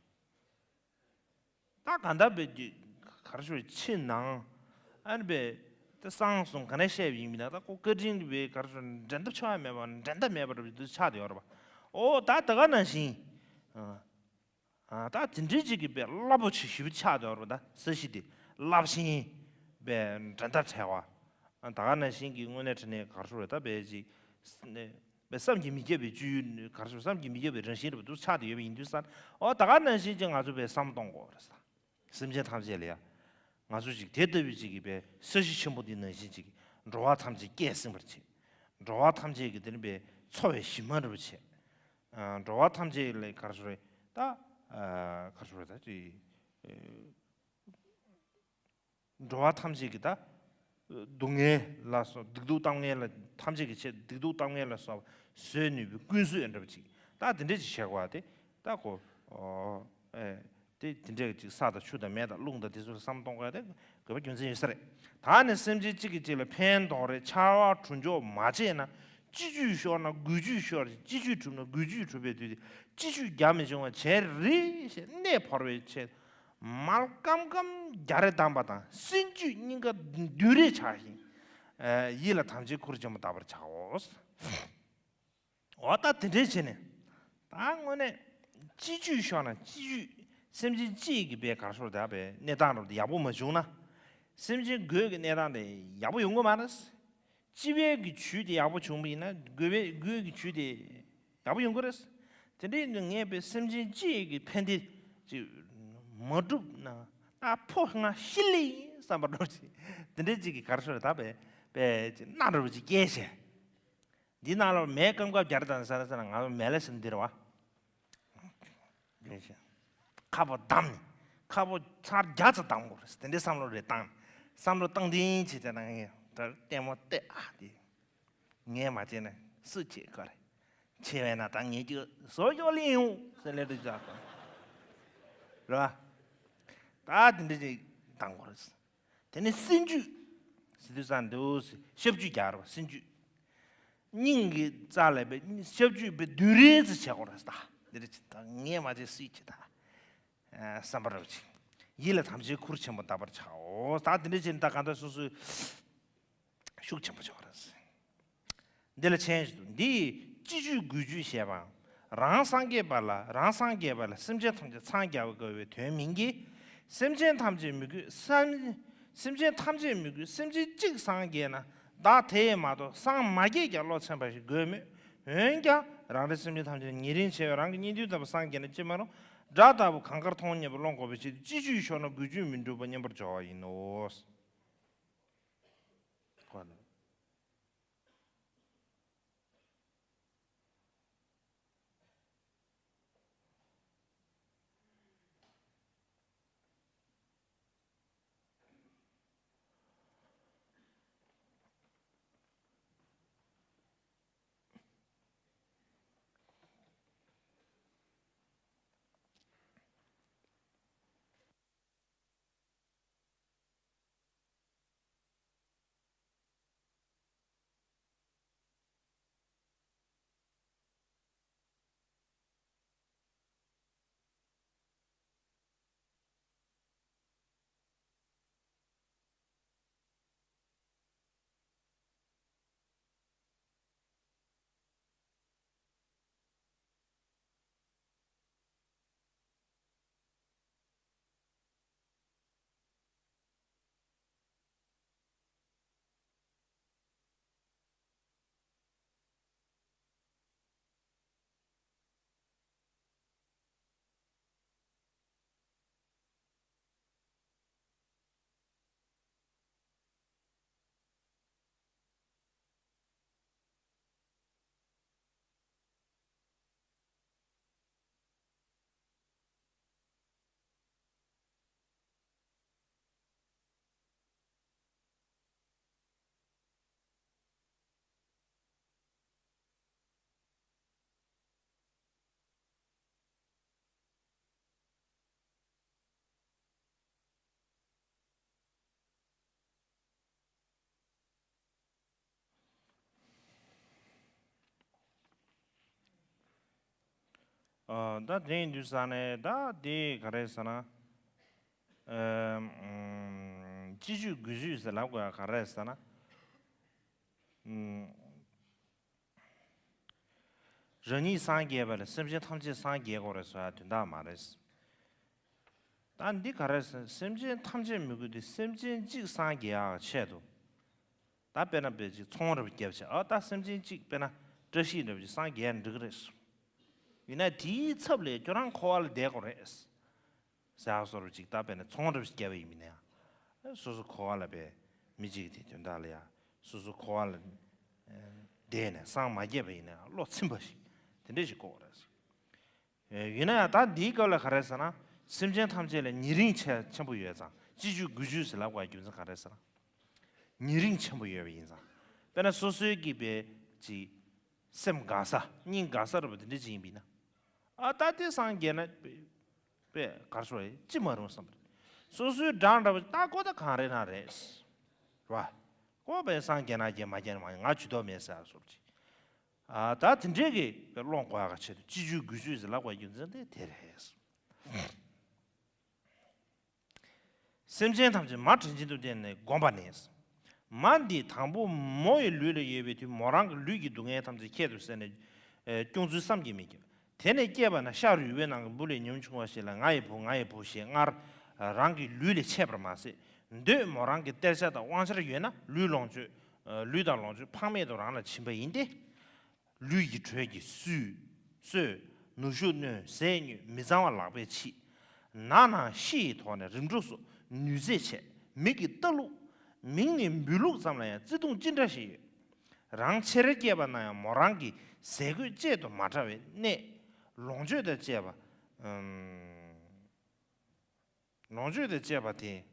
ད་གང་ལྟར་བའི་ག་རེ་ཞུ། ཕྱི་ནང་ཨ་ནི་བའི་ད་གསང་གསུམ་ག་ནས་བཤད་པ་ཡིན་མིན་ན། ད་ཁོ་བཀའ་དྲིན་གྱི་བའི་ག་རེ་ཞུ། འགྲན་ཟླ་ཆགས་ཡ་མེད་པ། འགྲན་ཟླ་མེད་པ་འདྲ་བའི་དུས་ཆགས་བསྡད་ཡོད་རེད་བ། ཨོ་ད་ད་ག་ནང་བཞིན། ཨ། ཨ། ད་དེ་འདྲའི་ཅིག་གི་བའི་རླབས་པོ་ཆེ་ཞེ་པོ་ཆགས་བསྡད་ཡོད་རེད་པ། ད་ས་གཞི་དེ་རླབས་ཆེན་བའི་འགྲན་ཟླ་བྲལ་བ། ཨ། ད་ག་ནང་བཞིན་གྱི་དངོས་གནས་དྲང་གནས་ག་རེ་ཞུ་རེད། ད་བའི་ཅིག་ནས་བའི་བསམ་གྱིས་མི་ཁྱབ་པའི་སྤྱོད་ཡུལ། ག་རེ་ཞུ། བསམ་གྱིས་མི་ཁྱབ་པའི་རང་བཞིན་འདྲ་བོ་འདུག་ཆགས་བསྡད་ཡོད་པ་ཡིན་དུས་ཙང་། ཨོ་ད་ག་ནང་བཞིན་ཅིག་ང་ཚོ་བའི་བསམ་བློ་གཏོང་དགོས་རེད་ཟེར། སེམས་ཅན་ཐམས་ཅད་ལ་ཡ། ང་ཚོ་ཅིག་དེ་ལྟ་བུའི་ཅིག་གི་བའི་ས་གཞི་ཆེན་པོ་འདི་ནང་བཞིན་ཅིག་འགྲོ་བ་ཐམས་ཅད་སྐད་སྲིང་བར་བྱེད། འགྲོ་བ་ཐམས་ཅད་ཀྱི་དེ་ནི་བའི་འཚོ་བའི་གཞི་མ་འདྲ་བོ་བྱེད། ཨ། འགྲོ་བ་ཐམས་ཅད་ལ་ག་རེ་ཞུ་རེད། ད་ཨ་ག་རེ་ཞུ་རེད། ད་ཅིག་ཨ་འགྲོ་བ་ཐམས་ཅད་ཀྱི་ད་སྡུག་བསྔལ་ལ་སོགས། སྡིག་སྡུག་གཏམ་ངན་ལ་ཐམས་ཅད་ཀྱི་ཆེད། སྡིག་སྡུག་གཏམ་ངན་ལ་སོགས་པ་བཟོད་ནུས་པའི་ཀུན་བཟོད་འདྲ་བོ་ཅིག་ད་དེ་འདྲས་ཅིག་བྱེད་དགོས་པ་དེ། ད་ཁོ་ཨོ་ཨེ། དེ་དེ་འདྲས་ཅིག་ས་དང་ཆུ་དང་མེ་དང་རླུང་དང་དེ་ཚོ་ལ་བསམ་གཏོང་དགོས་ཡ་དེ་དགོས་པ་རྒྱུ་མཚན་ཡོད་ས་རེད། ད་ནི་སེམས་ཅན་གཅིག་གིས་གཅིག་ལ་ཕན་ཐོགས་རེ་ཆར་པ་གྲུ་མགྱོགས་མ་བྱས་ན། སྤྱི་རྒྱུད་ཤོར་ན་དགུ་རྒྱུད་ཤོར། སྤྱི་རྒྱུད་གྲུབ་ན་དགུ་རྒྱུད་གྲུབ་པའི་དུས་དེ། སྤྱི་རྒྱུད་རྒྱ་མི་ཆུང་བ་བྱས་རེ་ཞེས། གནས་བོར་བའི་ཆེད་མལ་སྐམ་སྐམ་བརྒྱ་རེ་བསྡམས་པ་དང་། སྲིན་རྒྱུད་སྙིང་ག་བདུན་རེ་ཆགས་ཤིང་། ཡིད་ལ་དམ་བཅའི་ཁུར་ཆེན་པོ་བརྡབ་པར་བྱའོ། འོ་ད་དེ་འདྲའི་བྱས་ནས། ད་དངོས་གནས་སྤྱི་རྒྱུད་ཤོར་ན། སྤྱི་རྒྱུད་སེམས་ཅན་གཅིག་གི་བའི་ག་རེ་ཞུ་རེད། ད་བའི་གནས་སྟངས་རབ་ཡག་པོ་མ་བྱུང་ན། སེམས་ཅན་དགོས་ཀྱི་གནས་སྟངས་དེ་ཡག་པོ་ཡོང་གི་མ་རེད། སྤྱི་བའི་གི་ཇུས་དེ་ཡག་པོ་བྱུང་བ་ཡིན་ན། དགོས་པའི་དགོས་ཀྱི་ཇུས་དེ་ཡག་པོ་ཡོང་གི་རེད། དེ་འདྲའི་ངས་བའི་སེམས་ཅན་གཅིག་གི་ཕན་བདེ་ཅིག་མ་བསྒྲུབས་ན། ཨ་ཕོ་ང་ཤི་ལེ་ཡིན་བསམ་པ་འདྲ་ཅིག་དེ་འདྲའི་ཅིག་གི་ག་རེ་ཞུ་རེད། ད་བའི་བའི་ཅིག་སྣང་འདྲ་བོ་ཅིག་སྐྱེས་བྱས། འདི་ནང་ལ་མེ་སྐམ་སྐམ་བརྒྱ་རེ་བཏང་ཟེར་ན། ཟེར་ན་ང་ཚོ་མེ་ལེ་ཟེར་འདི་རེད་བ། ཁ་པོ་བསྡམས་ནས། ཁ་པོ་ཚར་བརྒྱ་ཙམ་བསྡམ་དགོས་རེད། དེ་འདྲའི་བསམ་བློ་རེ་བཏང་། བསམ་བློ་བཏང་དེ་བྱས་བྱས་ན། ངས་ད་ལྟད་མོ་བལྟས། ཨ་དེ་ངས་མ་བྱས་ན་སུ་བྱེད་ཀྱི་རེད། བྱས་པས་ན་ད་ངས་ཀྱི་བཟོ་ཀྱོག་ལེན་ཡོང་ཟེར་ལེ་འདྲ་ཅིག་རེད་བ། ད་དེ་འདྲ་ཅིག་བསྡམ་དགོས་རེད། དེ་ནས་སྲིན་རྒྱུད་ཟེར་དུས་ཙང་འདུག་ཟེར། ཤབ་རྒྱུད་རྒྱག་རེད་བ། སྲིན་རྒྱུད། སྙིང་གི་རྩ་ལ་བའི་ཤབ་རྒྱུད་བའི་བདུན་རེ་ཙམ་བྱེད་དགོས་རེད། ད་འདི་རེད་ཅིག་ད་ངས་མ་བྱས་སུས་བྱེད་ད། ཨ་བསམ་པ་རབ་ཅིག་ཡིད་ལ་དམ་བཅའི་ཁུར་ཆེན་པོ་བརྡབ་པར་བྱའོ། ད་འདི་འདྲ་བྱས་ནས་ད་གང་ལྟར་སོ་སོའི་ཤུགས་ཆེན་པོ་བྱེད་དགོས་རེད། འདི་ལ་མཆན་ཞིག་འདུག་འདི་ཡི་སྤྱི་རྒྱུད་དགུ་རྒྱུད་ཞེས་པའང་། རང་སངས་རྒྱས་པ་ལ། རང་སངས་རྒྱས་པ་ལ་སེམས་ཅན་ཐམས་ཅད་སངས་རྒྱ་བའི་དགོས་པའི་དོན་མིན་གྱི། སེམས་ཅན་ཐམས་ཅད་མི་དགོས་སམ། སེམས་ཅན་ཐམས་ཅད་མི་དགོས། སེམས་ཅན་གཅིག་སངས་རྒྱས་ན་བདག་དེ་ཡིས་མ་གཏོགས་སངས་མ་རྒྱས་ཀྱང་བློ་ཚིམ་པ་ཞིག་དགོས་མོད། འོན་ཀྱང་རང་རེ་སེམས་ཅན་ཐམས་ཅད་ཉེ་རིང་ཕྱེ་བས་རང་གི་གཉེན་འདུན་ལྟ་བུ་སངས་རྒྱས་ན་ཅི་མ་རུང་། དགྲ་ལྟ་བུ་གང་དགར་མཐོང་སྙམ་པའི་བློ་འགོག་པའི་ཕྱིར། སྤྱི་རྒྱུད་ཤོར་ན་དགུ་རྒྱུད་མི་འགྲུབ་པ་མཉམ་པར་སྦྱོར་བ་ཡིན་ནོ། ཨ། ད་དེ་ཡིན་དུས་ཙང་ནས་ད་དེ་ག་རེ་ཟེར་ན། ཨ། ཨམ། སྤྱི་སྤྱོད་དགུ་སྤྱོད་ཟེར་ལབ་དགོས་ཡ་ག་རེ་ཟེར་ན། ཨམ། རང་ཉིད་སངས་རྒྱས་པ་ལས་སེམས་ཅན་ཐམས་ཅད་སངས་རྒྱས་དགོས་རེད་ཟེར་ཡ་དོན་དག་མ་རེད། ད་འདི་ག་རེ་ཟེར་ན། སེམས་ཅན་ཐམས་ཅད་མི་དགོས་ཏེ་སེམས་ཅན་གཅིག་སངས་རྒྱས་ཡག་ཆེད་དུ། ད་དཔེར་ན་དཔེ་ཅིག་ཚོང་རེ་བརྒྱབ་བྱས། ཨ། ད་སེམས་ཅན་གཅིག་དཔེར་ན་བཀྲ་ཤིས་འདྲ་བོ་ཅིག་སངས་རྒྱས་འགྲིག་གི་རེད། ཡིན་ན་དེའི་ཚབ་ལས་ཁྱོད་རང་འཁོར་བ་ལ་བསྡད་དགོས་རེད་ཟེར་ཡག་བཟོ་འདྲ་ཅིག་ད་དཔེར་ན་ཚོང་རེ་བརྒྱབ་པ་ཡིན་ན་ཡང་། སོ་སོ་འཁོར་བ་ལ་བས་མི་གཅིག་དེ་དོན་དག་ལ་ཡ། སོ་སོ་འཁོར་བ་ལ་བསྡད་ནས་སངས་མ་རྒྱས་པ་ཡིན་ན་ཡང་བློ་ཚིམ་པ་ཞིག་དེ་འདྲས་ཞིག་དགོས་རེད། ཡིན་ན་ཡང་ད་འདིའི་སྐབས་ལ་ག་རེ་ཟེར་ན། སེམས་ཅན་ཐམས་ཅད་ལ་ཉེ་རིང་ཆེ་ཆེན་པོ་ཡོད་ཙང་། སྤྱི་སྤྱོད་དགུ་སྤྱོད་ཟེར་ལབ་དགོས་རྒྱུ་མཚན་ག་རེ་ཟེར་ན། ཉེ་རིང་ཆེན་པོ་ཡོད་པ་ཡིན་ཙང་། དཔེར་ན་སོ་སོའི་གི་བས་ཅིག་སེམས་དགའ་ས། སྙིང་དགའ་ས་རུ་བ་དེ་འདྲ་ཅིག་ཡིན་པ་ཡིན་ན། ཨ། ད་དེ་སངས་རྒྱས་ན་པས་གར་སོ་རེད་ཅི་མ་རུང་བསམ་པ་རེད། སོ་སོའི་འགྲམ་འདྲ་བ་ད་ཀོ་ད་གང་རེད་ན་རེད། ར། ཀོ་བས་སངས་རྒྱས་ན་རྒྱས་མ་རྒྱས་ན་མ་རྒྱས། ང་ཇུས་གཏོགས་མེད་ཟེར་སོགས་ཅིག་ཨ། ད་དེ་འདྲའི་གི་ཀློང་གོ་ཡག་ཆེད་དུ་སྤྱི་སྤྱོད་དགུ་སྤྱོད་ཟེར་ལབ་དགོས་རྒྱུ་མཚན་དེ་དེ་རེད། སེམས་ཅན་ཐམས་ཅད་མ་དྲིན་ཅན་དུ་བསྟེན་ནས་བསྒོམ་པ་ནི། མ་འདི་དང་པོ་མོ་ཡི་ལུས་ལ་ཡོད་པའི་དུས་མོ་རང་གི་ལུས་ཀྱི་སྡུག་བསྔལ་ཐམས་ཅད་ཁྱད་དུ་བསད་ནས་སྐྱོང་ཚུལ་བསམ་གྱིས་མི་ཁྱབ། དེ་ནས་སྐྱེས་པ་ན་ཤ་རུས་པའི་ནང་གི་འབུ་ལས་ཉམ་ཆུང་བ་ཞིག་ལ་ང་ཡི་བུ་ང་ཡི་བུ་ཞེས་སྔར་རང་གི་ལུས་ལས་ཆད་པར་མ་ཟད། འདོད་མོ་རང་གི་གཏེར་ཆ་དང་དབང་ཆ་ཡོད་ན་ལུས་ལོངས་སྤྱོད། ལུས་དང་ལོངས་སྤྱོད་ཕངས་མེད་དུ་རང་ལ་བྱིན་པ་ཡིན་ཏེ། ལུས་ཀྱི་དྲོད་ཀྱིས་གསོས། གསོས། ནུ་ཞོ་གནོན། ཟས་ཉོས། མི་གཙང་བ་ལག་པས་ཕྱིས། ན་ན་ཤི་ཡི་ཐོག་ནས་རིམ་གྲོ་སོགས་ནུས་ཚད་ཆེ། མིག་གིས་ལྟ་ལུགས། མིང་ནི་འབོད་ལུགས་ཙམ་ལ་ཡང་བརྩེ་དུང་ཅི་འདྲ་ཞིག་ཡོད། རང་ཆེར་སྐྱེས་པ་ན་ཡང་མོ་རང་གི་ཟས་གོས་གཅལ་དུ་མ་བྲལ་བའི་གནས། ལོངས་སྤྱོད་དང་བཅས་པ། ཨམ། ལོངས་སྤྱོད་དང་བཅས་པ་དེ།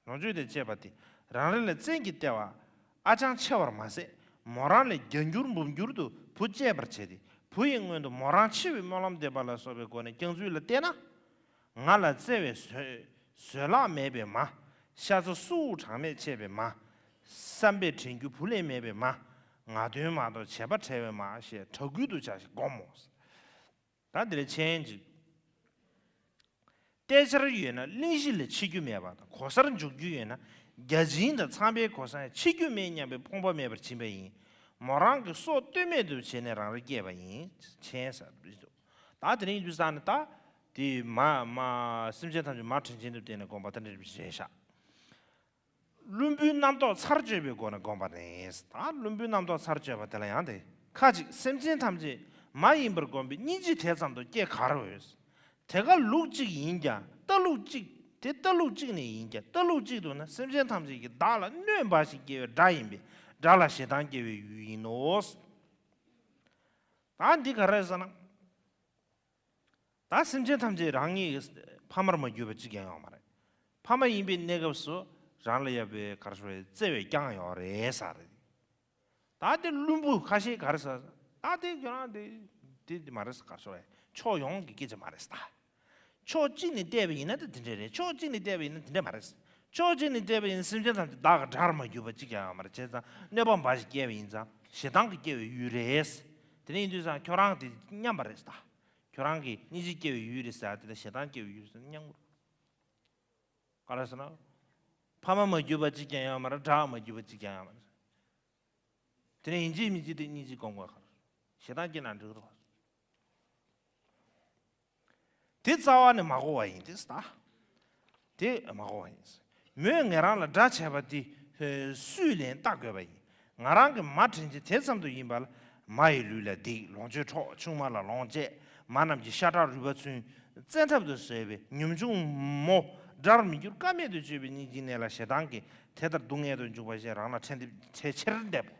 ལོངས་སྤྱོད་དང་བཅས་པ་དེ་རང་རེ་ལ་བཙན་གྱིས་སྟེར་བ་ཨ་ཅང་ཆེ་བར་མ་ཟད། མོ་རང་ལས་བརྒྱ་འགྱུར་འབུམ་འགྱུར་དུ་བུ་གཅེས་པར་བྱས་ཏེ། བུ་ཡི་སྔོན་དུ་མོ་རང་འཆི་བའི་སྨོན་ལམ་འདེབས་པ་ལ་སོགས་པའི་སྒོ་ནས་བསྐྱང་ཚུལ་ལ་བལྟས་ན། ང་ལ་བརྩེ་བའི་བཟོད་བཟོད་གླགས་མེད་པའི་མ། ཤ་ཚ་སྲུ་གུ་གྲངས་མེད་བཅད་པའི་མ། བསམ་པས་དྲན་རྒྱུ་བུ་ལས་མེད་པའི་མ། ང་དོན་མ་གཏོགས་བྱེད་པ་བྲལ་བའི་མ་ཞེས་གྲགས་འགུལ་དུ་བྱ་ཞིང་བསྒོམ་མོ། ད་འདི་ལ་མཆན་ཅིག་གཏད་འཆར་ཡོད་ན་གླེང་གཞི་ལས་ཆད་རྒྱུ་མེད་པ་དང་། གོ་སར་འཇོག་རྒྱུ་ཡོད་ན་བརྒྱ་བྱིན་དང་ཚངས་པའི་གོ་ས་ཡང་ཆད་རྒྱུ་མེད་སྙམ་པའི་ཕོངས་པ་མེད་པར་བྱིན་པ་ཡིན། མོ་རང་གི་སྲོག་ལྟོས་མེད་དུ་བྱས་ནས་རང་རེ་སྐྱེས་པ་ཡིན། མཆན་ཟེར་རེད་འདུག་ད་དེ་རིང་ཡིན་དུས་ཙང་ནས་ད་དེ་མ་མ་སེམས་ཅན་ཐམས་ཅད་མ་དྲིན་ཅན་དུ་བསྟེན་ནས་བསྒོམ་པ་ད་འདྲ་རེད་ཤག་བླུན་པོའི་རྣམ་རྟོག་ཚར་གཅོད་པའི་སྒོ་ནས་བསྒོམ་པ་ནི། ད་བླུན་པོའི་རྣམ་རྟོག་ཚར་གཅོད་པ་དེ་ལ་ཡང་དེ་ཁ་ཅིག་སེམས་ཅན་ཐམས་ཅད་མ་ཡིན་པར་བསྒོམས་པའི་སྙིང་རྗེ་དེ་ཙམ་དུ་སྐྱེ་གར་འོས། དེ་ཀ་ལུགས་གཅིག་ཡིན་ཀྱང་ལྟ་ལུགས་གཅིག་དེ་ལྟ་ལུགས་གཅིག་ནི་ཡིན་ཀྱང་ལྟ་ལུགས་གཅིག་ཏུ་ན་སེམས་ཅན་ཐམས་ཅད་ཀྱིས་བདག་ལ་གནོད་འབའ་ཞིག་སྐྱེ་བའི་དགྲ་ཡིན་པས་དགྲ་ལ་ཞེ་སྡང་སྐྱེ་བའི་ཡུལ་ཡིན་ནོ། ད་འདི་ག་རེ་ཟེར་ན། ད་སེམས་ཅན་ཐམས་ཅད་རང་ཉིད་ཕ་མར་མ་གྱུར་པ་གཅིག་ཀྱང་ཡོད་མ་རེད། ཕ་མ་ཡིན་པའི་གནས་སྐབས་སུ་རང་ལ་ཡོད་པའི་ག་རེ་ཟེར་བའི་བརྩེ་བས་བསྐྱངས་ཡོད་རེད་ཟེར་རེད། ད་དེ་བླུན་པོ་ཁ་ཤས་ག་རེ་ཟེར། ད་དེ་ཁྱོད་རང་དེ་དེ་དེ་མ་རེད་ཟེར། ག་རེ་ཟེར་བའི་ཕྱོགས་ཡོངས་ཀྱི་སྐད་ཆ་མ་རེད་ཟེར། ད་ཕྱོགས་གཅིག་ནས་བལྟས་པ་ཡིན་ན་དེ་དེ་འདྲ་རེད། ཕྱོགས་གཅིག་ནས་བལྟས་པ་ཡིན་ན་དེ་འདྲ་མ་རེད་ཟེར། ཕྱོགས་གཅིག་ནས་བལྟས་པ་ཡིན་ན་སེམས་ཅན་ཐམས་ཅད་བདག་གི་དགྲར་མ་གྱུར་པ་གཅིག་ཀྱང་ཡོད་མ་རེད། བྱས་ཙང་གནོད་པ་འབའ་ཞིག་སྐྱེལ་བ་ཡིན་ཙང་ཞེ་སྡང་གི་སྐྱེ་བའི་ཡུལ་རེད། དེ་འདྲ་ཡིན་དུས་ཙང་ཁྱོད་རང་དེ་མཉམ་པ་རེད་ཟེར། ད་ཁྱོད་རང་གིས་སྙིང་རྗེ་སྐྱེ་བའི་ཡུལ་རེད་ཟེར། དེ་ལ་ཞེ་སྡང་སྐྱེ་བའི་ཡུལ་རེད་ཟེར་ན་སྙམ་གི་རེད། ག་རེ་ཟེར་ན། ཕ་མ་མ་གྱུར་པ་གཅིག་ཀྱང་ཡོད་མ་རེད། དགྲ་མ་གྱུར་པ་གཅིག་ཀྱང་ཡོད་མ་རེད། དེ་ནས་ཡིན་གཅིག་མིན་གཅིག་དེ་སྙིང་རྗེ་སྒོམ་དགོས་ག་རེ། ཞེ་སྡང་སྐྱེ་ན་འགྲིག་གི་རེད། དེ་རྩ་བ་ནས་མ་གོ་བ་ཡིན་ཏེ་ད། དེ་མ་གོ་བ་ཡིན། མོས་ངེད་རང་ལ་དགྲ་བྱས་པ་དེ་སུས་ལན་བཏགས་དགོས་པ་ཡིན། ང་རང་གི་མ་དྲིན་ཅན་དེ་ཙམ་དུ་ཡིན་པ་ལ། མ་ཡི་ལུས་ལ་སྡིག་ལོངས་སྤྱོད་འཕྲོག་ཆུང་མ་ལ་ལོངས་སྤྱད། མ་རྣམས་ཀྱི་ཤ་ཁྲག་རུས་པ་ཚུན་བཙན་ཐབས་དུ་བཟོས་པའི་ཉམ་ཆུང་མོ་དགྲར་མི་འགྱུར་ཀ་མེད་དུ་སྤྱོད་པའི་སྙིང་རྗེའི་གནས་ལ་ཞེ་སྡང་གིས་དེ་ལྟར་སྡུག་བསྔལ་དུ་འཇུག་པ་ཞེས་རང་ལ་ཕྲན་ཕྲན་ཆེར་འདེབས།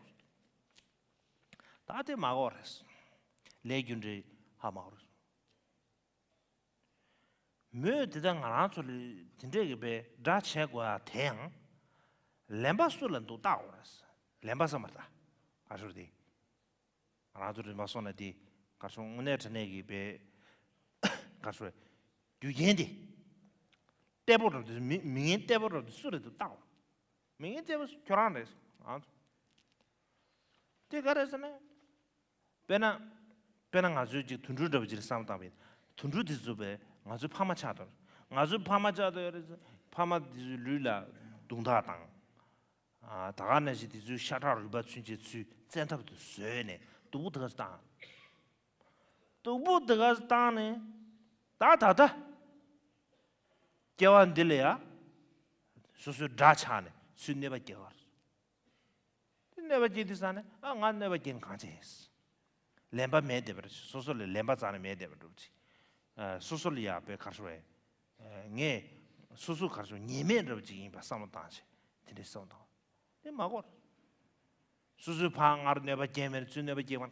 ད་དེ་མ་གོ་རེད། ལས་རྒྱུ་འབྲས་ཧ་མ་གོ་རེད། མོས་དེ་ལྟར་ང་རང་ཚོ་ལ་དེ་འདྲས་ཀྱི་པའི་དགྲ་བྱེད་དགོས་ཡ་དེ་ཡང་། ལན་པ་སུ་ལ་འདུག་བལྟ་དགོས་རེད། ལན་པ་བསམ་པར་ད། ག་རེ་ཟེར་དེ། ང་རང་ཚོ་རིམ་པ་སོང་ན་དེ་ག་རེ་ཟེར། དངོས་གནས་དྲང་གནས་ཀྱི་པའི་ག་རེ་ཟེར། རྒྱུ་རྐྱེན་དེ། གཏེ་པོ་རབ་དེ་མི་མི་ངན་གཏེ་པོ་རབ་དེ་སུ་རེད་འདུག་བལྟ་དགོས། མི་ངན་གཏེ་པོ་ཁྱོད་རང་རེད། ང་ཚོ། དེ་ག་རེ་ཟེར་ན། དཔེར་ན། དཔེར་ན་ང་ཚོའི་ཅིག་དུད་འགྲོ་འདྲ་པོ་ཅིག་ལ་བསམ་བཏང་བ་ཡིན། དུད་འགྲོ་དེ་ཚོ་བས་ང་ཚོའི་ཕ་མ་ཆགས་འདུག་ང་ཚོའི་ཕ་མ་ཆགས་འདུག་ཡོད་རེད། ཕ་མ་དེ་ཚོའི་ལུས་ལ་རྡུང་རྡེག་དང་། ཨ། ད་ག་ནང་བཞིན་དེ་ཚོའི་ཤ་ཁྲག་རུས་པ་ཚུན་ཆད་ཚུར་བཙན་ཐབས་དུ་བཟོས་ནས་སྡུག་པོ་དེ་ག་བཏང་། སྡུག་པོ་དེ་ག་བཏང་ནས་ད་ད་ལྟ་སྐྱེ་བ་འདི་ལ་ཡ་སོ་སོའི་དགྲ་ཆགས་ནས་ཚུར་གནོད་པ་སྐྱེལ་བ་རེད། དེ་གནོད་པ་སྐྱེལ་དུས་ཙང་ནས་ཨ་ང་གནོད་པ་སྐྱེལ་ནས་གང་བྱས། ལེན་པ་མེད་བསྡད་པ་རེད། སོ་སོ་ལ་ལེན་པ་རྩ་ནས་མེད་བསྡད་པ་འདྲ་པོ་ཅིག་ཨ། སོ་སོ་ལ་ཡ་དཔེ་ག་རེ་ཟེར་བས། ཨ། ངས་སོ་སོ་ག་རེ་ཟེར་ཉེས་མེད་འདྲ་པོ་ཅིག་ཡིན་པ་བསམ་བློ་བཏང་བྱས་དེ་འདྲའི་བསམ་བློ་བཏང་། དེ་མ་དགོས། སོ་སོའི་ཕར་སྔར་གནོད་པ་སྐྱེལ་མེད་ཚུར་གནོད་པ་སྐྱེལ་མ།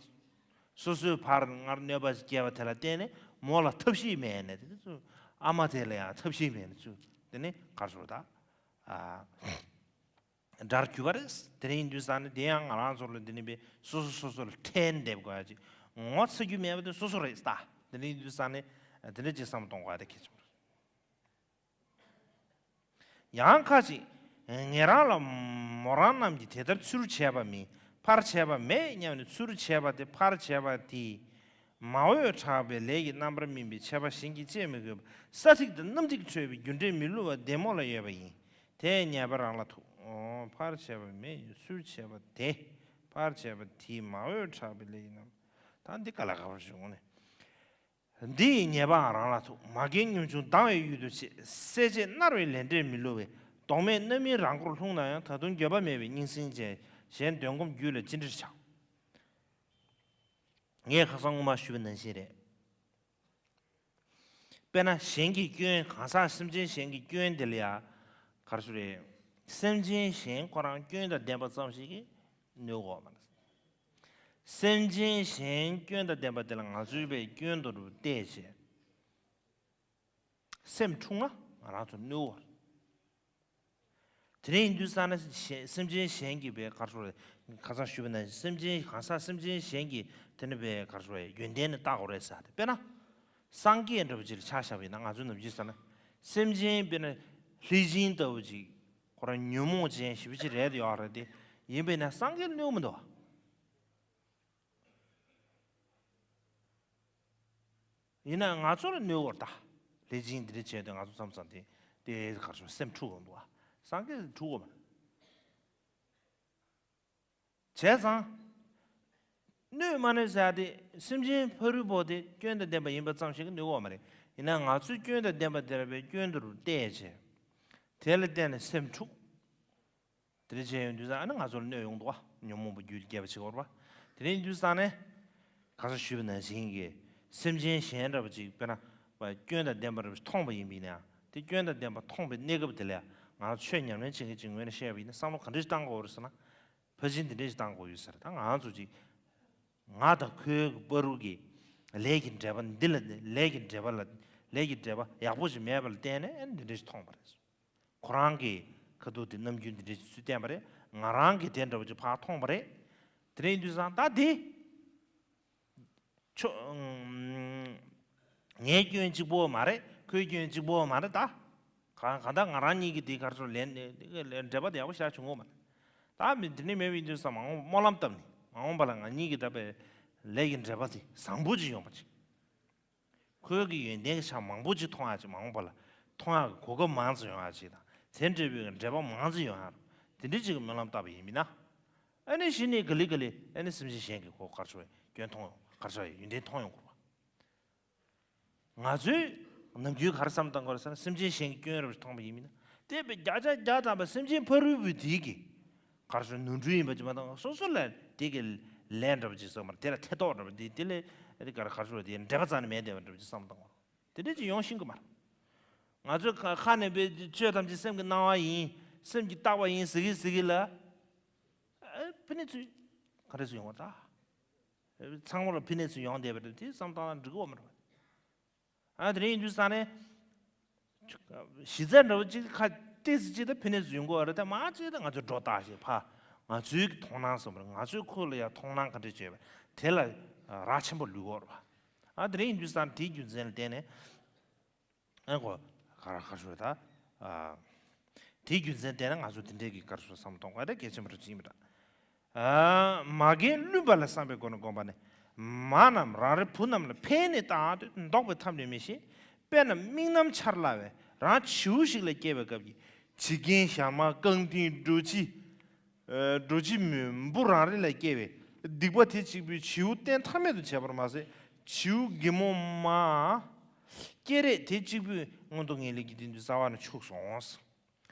སོ་སོའི་ཕར་སྔར་གནོད་པ་སྐྱེལ་བ་དེ་ལ་བརྟེན་ནས་མོ་ལ་ཐབས་ཤེས་མེད་ནས་དེ་ཚོ་ཨ་མ་དེ་ལ་ཡང་ཐབས་ཤེས་མེད་ནས་ཚུར་དེ་ནི་ག་རེ་ཟེར་ད། ཨ། དགྲར་གྱུར་པ་རེད། དེ་རིང་དུས་ཙང་ནས་དེ་ཡང་ང་རང་ཚོ་ལ་འདི་ནི་པའི་སོ་སོ་སོ་སོ་ལ་ཁྲལ་འདེབས་དགོས་ཡ་ཅིག་ངོ་ཚ་རྒྱུ་མེད་པ་དེ་སོ་སོ་རེད་ད། དེ་རིང་དུས་ཙང་ནས་དེ་འདྲ་ཅིག་བསམ་གཏོང་དགོས་ཡ་དེ་གལ་ཆེན་པོ་རེད། ཡང་ཁ་ཅིག་ངེད་རང་ལ་མོ་རང་རྣམས་ཀྱིས་དེ་ལྟར་ཚུར་བྱས་པ་མིན་ཕར་བྱས་པ་མེད་སྙམ་ནས་ཚུར་བྱས་པ་དེ་ཕར་བྱས་པ་དེ། མ་འོས་དྲགས་པའི་ལས་ཀྱི་རྣམ་པར་སྨིན་པའི་ཆད་པ་གཞན་གྱིས་བཅད་མི་དགོས་པ། ས་ཐིག་དང་གནམ་ཐིག་འཕྲོད་པའི་རྒྱུ་འབྲས་མི་བསླུ་བ་བདེ་མོ་ལ་ཡོད་པ་ཡིན། དེས་ཉེས་པ་རང་ལ་ཐུག་ཨོ། ཕར་བྱས་པ་མེད་ཚུར་བྱས་པ་དེ། ཕར་བྱས་པ་དེས་མ་འོས་དྲགས་པའི་ལས་ཀྱི་རྣམ། ད་འདི་ག་ལ་ག་པར་བྱུང་ནས། འདི་ཡི་ཉེས་པའང་རང་ལ་ཐུག་མ་རྒན་གཉོམ་ཆུང་སྡང་བའི་ཡུལ་དུ་བྱེད། སྲེད་བྱེད་མནར་བའི་ལས་འབྲས་མི་བསླུ་བས། གདོང་མེད་རྣམ་སྨིན་རང་མགོར་ལྷུང་ན་ཡང་། ད་དུང་འགྱོད་པ་མེད་པའི་སྙིང་སྲིང་ཅན། གཞན་འདོན་སྒོམ་རྒྱུད་ལ་ཅི་འདྲར་བྱ། ངས་ཁ་སང་སྔོན་མ་ཞུས་པ་ནང་བཞིན་རེད། དཔེར་ན་གཞན་གྱི་སྐྱོན་གང་ཟག་སེམས་ཅན་གཞན་གྱི་སྐྱོན་དེ་ལ་ཡ་ག་རེ་ཟེར་རེད། སེམས་ཅན་གཞན་ཁོ་རང་སྐྱོན་དང་ལྡན་པ་ཙམ་ཞིག་གིས་གནོད་གོ་མ་རེད། སེམས་ཅན་གཞན་སྐྱོན་དང་ལྡན་པ་དེ་ལ་ང་ཚོའི་བའི་སྐྱོན་དུ་བལྟས་བྱས། སེམས་འཁྲུགས་ན་ང་རང་ཚོ་གནོད་གོ། དེ་ནས་ཡིན་དུས་ཙང་ན་གཞན་སེམས་ཅན་གཞན་གྱི་བའི་ག་རེ་ཟེར་རེད། ཁ་སང་ཞུས་པ་ནང་བཞིན་སེམས་ཅན་གང་ཟག་སེམས་ཅན་གཞན་གྱི་དེ་ནི་བའི་ག་རེ་ཟེར་རེད། ཡོན་ཏན་ནི་བལྟ་དགོས་རེད་ཟེར་ཏེ། དཔེར་ན། སངས་རྒྱས་འདྲ་པོ་ཅིག་ལ་ཆ་བཞག་པ་ཡིན་ན་ང་ཚོའི་ནམ་རྒྱུན་ཟེར་ན། སེམས་ཅན་དཔེར་ན་ལྷས་སྦྱིན་ལྟ་བུ་ཅིག་ཁོ་རང་ཉོན་མོངས་ཅན་ཞེ་པོ་ཅིག་རེད་ཡོད་རེད་དེ། ཡིན་པས་ན་སངས་རྒྱས་གནོད་མི་འདུག་ཡིན་ན་ང་ཚོ་ལ་གནོད་གོ་ད། ལྷས་སྦྱིན་འདི་འདྲ་བྱས་ཏེ་ང་ཚོ་མཚམས་མཚམས་དེ་དེ་ག་རེ་ཟེར་སེམས་འཁྲུག་འོང་འདུག་ཨ། སངས་རྒྱས་འཁྲུག་གོ་མ་རེད། བྱས་ཙང་། གནོད་མ་གནོད་ཟེར་ཡ་དེ་སེམས་ཅན་ཕ་རོལ་པོ་དེ་སྐྱོན་དང་ལྡན་པ་ཡིན་པ་ཙམ་ཞིག་གིས་གནོད་གོ་མ་རེད། ཡིན་ན་ང་ཚོའི་སྐྱོན་དང་ལྡན་པ་དེ་ལ་བའི་སྐྱོན་དུ་བལྟས་བྱས། དེ་ལ་བརྟེན་ནས་སེམས་འཁྲུག་དེ་འདྲ་བྱས་ཡོང་དུས་ཙང་ཨ་ནི་ང་ཚོ་ལ་གནོད་ཡོང་འདུག་བ། ཉོན་མོངས་པ་རྒྱུད་ཀྱི་རྒྱས་པ་བྱེད་དགོས་རེད་བ། དེ་འདྲ་ཡིན་དུས་ཙང་ནས། ག་ས་ཞུས་པ་ནང་བཞིན་གྱི་སེམས་ཅན་གཞན་འདྲ་པོ་ཅིག་དཔེར་ན། སྐྱོན་དང་ལྡན་པ་འདྲ་པོ་ཅིག་མཐོང་པ་ཡིན་པ་ཡིན་ན་ཡང་དེ་སྐྱོན་དང་ལྡན་པ་མཐོང་པའི་གནས་སྐབས་དེ་ལ་ཡང་ང་ཚོ་ཆོས་ཉམས་ལེན་བྱེད་མཁན་ཅིག་ངོས་ནས་བཤད་པ་ཡིན་ན་བསམ་བློ་ག་འདྲ་ཞིག་བཏང་དགོས་རེད་ཟེར་ན། ཕར་ཕྱིན་འདི་འདྲ་ཞིག་བཏང་དགོས་ཡོད་ཟེར། ད་ང་ཚོ་ཅིག་ང་དང་ཁོའི་བར་དུ་གི་ལས་ཀྱི་འབྲེལ་བ་འདི་ལ་ལས་ཀྱི་འབྲེལ་བ་ལ་ལས་ཀྱི་འབྲེལ་བ་ཡག་པོ་ཞིག་མེད་པ་ལ་བརྟེན་ནས་འདི་འདྲ་ཞིག་མཐོང་བ་རེད། ཁོ་རང་གི་ཁ་ཐུག་དེ་རྣམ་འགྱུར་འདི་འདྲ་ཞིག་ཚུར་བསྟན་པ་རེད། ང་རང་གི་དེ་འདྲ་བོ་ཅིག་ཕར་མཐོང་བ་རེད། དེ་འདྲ་ཡིན་དུས་ཙང་ད་དེ། ཁྱོ། ངའི་སྐྱོན་གཅིག་པོ་མ་རེད། ཁོའི་སྐྱོན་གཅིག་པོ་མ་རེད་ད། གང་གང་ལྟར་ང་རང་གཉིས་ཀྱི་དེ་ག་རེ་ཟེར་ལན་འབྲེལ་བ་དེ་ཡག་པོ་ཞེ་དྲག་བྱུང་གོ་མ་རེད། ད་མི་དེ་ནི་མེད་པ་ཡིན་དུས་ཙང་མ་འོངས་སྨོན་ལམ་བཏབ་ནས་མ་འོངས་པ་ལ་ང་གཉིས་ཀྱི་ད་པའི་ལས་ཀྱི་འབྲེལ་བ་དེ་བཟང་པོ་ཅིག་ཡོང་པ་ཅིག་ཁོའི་གི་ཡོན་ཏན་གྱི་ཆ་མང་པོ་ཅིག་མཐོང་ཡག་ཅིག་མ་འོངས་པ་ལ་མཐོང་ཡག་གི་གོ་སྐབས་མང་ཙམ་ཡོང་ཡག་ཅིག་དང་དེ་འབྲེལ་བའི་འབྲེལ་བ་མང་ཙམ་ཡོང་ཡག་དེ་འདྲའི་ཅིག་གི་སྨོན་ལམ་བཏབ་པ་ཡིན་མིན་ན། ཨ་ནི་གཞི་ནས་ག་ལེ་ག་ལེ་ཨ་ནི་སེམས་ཅན་གཞན་གྱི་གོ་ག་རེ་ཟེར་བའི་སྐྱོན་མཐོང་ཡོང་ག་རེ་ཟེར་བའི་ཡོན་ཏན་མཐོང་ཡོང་དགོས་པ། ང་ཚོས་ནམ་རྒྱུན་ག་རེ་བསམ་བཏང་དགོས་རེད་ཟེར་ན་སེམས་ཅན་གཞན་གྱི་སྐྱོན་རེད་མཐོང་པ་ཡིན་མིན་ན་དེ་བས་བརྒྱ་ཆ་བརྒྱ་ཐམ་པ་སེམས་ཅན་ཕ་རོལ་པོའི་དེའི་གི་ག་རེ་ཟེར་ནོར་འཁྲུལ་ཡིན་པ་ཅིག་མ་གཏོགས་སོ་སོ་ལ་དེ་གི་ལན་འདྲ་པོ་ཅིག་བསམ་མ་རེད། དེ་ལ་ཐེ་གཏོགས་འདྲ་པོ་དེ་དེ་ལས་དེ་ག་རེ་ག་རེ་ཟེར་དེ་འབྲེལ་བ་རྩ་ནས་མེད་བསྡད་པ་འདྲ་པོ་ཅིག་བསམ་བཏང་དགོས་རེད། དེ་འདྲ་ཅིག་ཡོང་ཤེས་ཀྱི་མ་རེད། ང་ཚོས་ཁ་ཁ་ནས་པའི་ཆོས་ཐམས་ཅད་སེམས་ཀྱི་སྣང་བ་ཡིན། སེམས་ཀྱིས་བཏགས་པ་ཡིན་ཟེར་གི་ཟེར་གི་ལ། ཨ། ཕི་ནས་ཚུར་ག་རེ་ཟེར་ཡོང་བ་ད། ཚང་མ་ལ་ཕི་ནས་ཚུར་ཡོང་བསྡད་པ་རེད། དེ་བསམ་བཏང་ན་འགྲིག་གི་ཡོད་མ་རེད། ཨ། དེ་རིང་ཡིན་དུས་ཙང་ནས། གཞི་རྩ་འདྲ་བོ་གཅིག་ཁ་ཏོག་ཙམ་གཅིག་ད་ཕི་ནས་ཚུར་ཡོང་གི་ཡོད་རེད། ད་མ་གཅིག་ད་ང་ཚོས་སྒྲོ་བཏགས་ཤིག་ཕ། ང་ཚོའི་གི་མཐོང་སྣང་ཟེར་བ་རེད། ང་ཚོས་ཁོ་ལ་ཡ་མཐོང་སྣང་ག་འདྲ་བྱས་པ་དེ་ལ་རག་ཆེན་པོ་ལུས་ཡོད་རེད་པ། ཨ། དེ་རིང་ཡིན་དུས་ཙང་དེའི་རྒྱུ་མཚན་ལ་བརྟེན་ནས། ཨ་ནི་ཁོ་ག་རེ་ག་རེ་ཞུ་རེད་ད། ཨ། དེའི་རྒྱུ་མཚན་བལྟས་ན་ང་ཚོ་དེ་འདྲའི་གི་ག་རེ་ཞུ་བསམ་བློ་གཏོང་དགོས་ད་གལ་ཆེན་པོ་རེད་ཅིག་ཡིན་པ་འདྲ། ཨ། མ་རྒན་བླུན་པ་ལ་བསམ་པའི་སྒོ་ནས་བསྒོམས་པ་ནི། མ་རྣམས་རང་རེ་བུ་རྣམས་ལ་ཕན་ནི་བཏང་སྟེ་བཟློག་པའི་ཐབས་ནི་མི་ཤེས། དཔེར་ན་རྨི་ནམ་འཆར་སླ་བས་རང་བྱིའུ་ཞིག་ལ་སྐྱེས་པའི་སྐབས་ཀྱི་བྱིས་རྒན་ཞྭ་དམར་རྐང་མཐིལ་འབྲོ་ཆི། ཨ། འབྲོ་ཆི་མོས་འབུ་རང་རེ་ལ་སྐྱེས་པའི་སྡིག་པ་དེ་གཅིག་པུས་བྱིའུ་གཏན་ཐ་མེད་དུ་བྱས་པར་མ་ཟད། བྱིའུ་གི་མོ་མ་སྐྱེ་རེས་དེ་གཅིག་པུས་མངོན་མཐོ་ངེས་ལེགས་ཀྱི་སྟེང་དུ་རྩ་བ་ནས་འཆུགས་སོང་།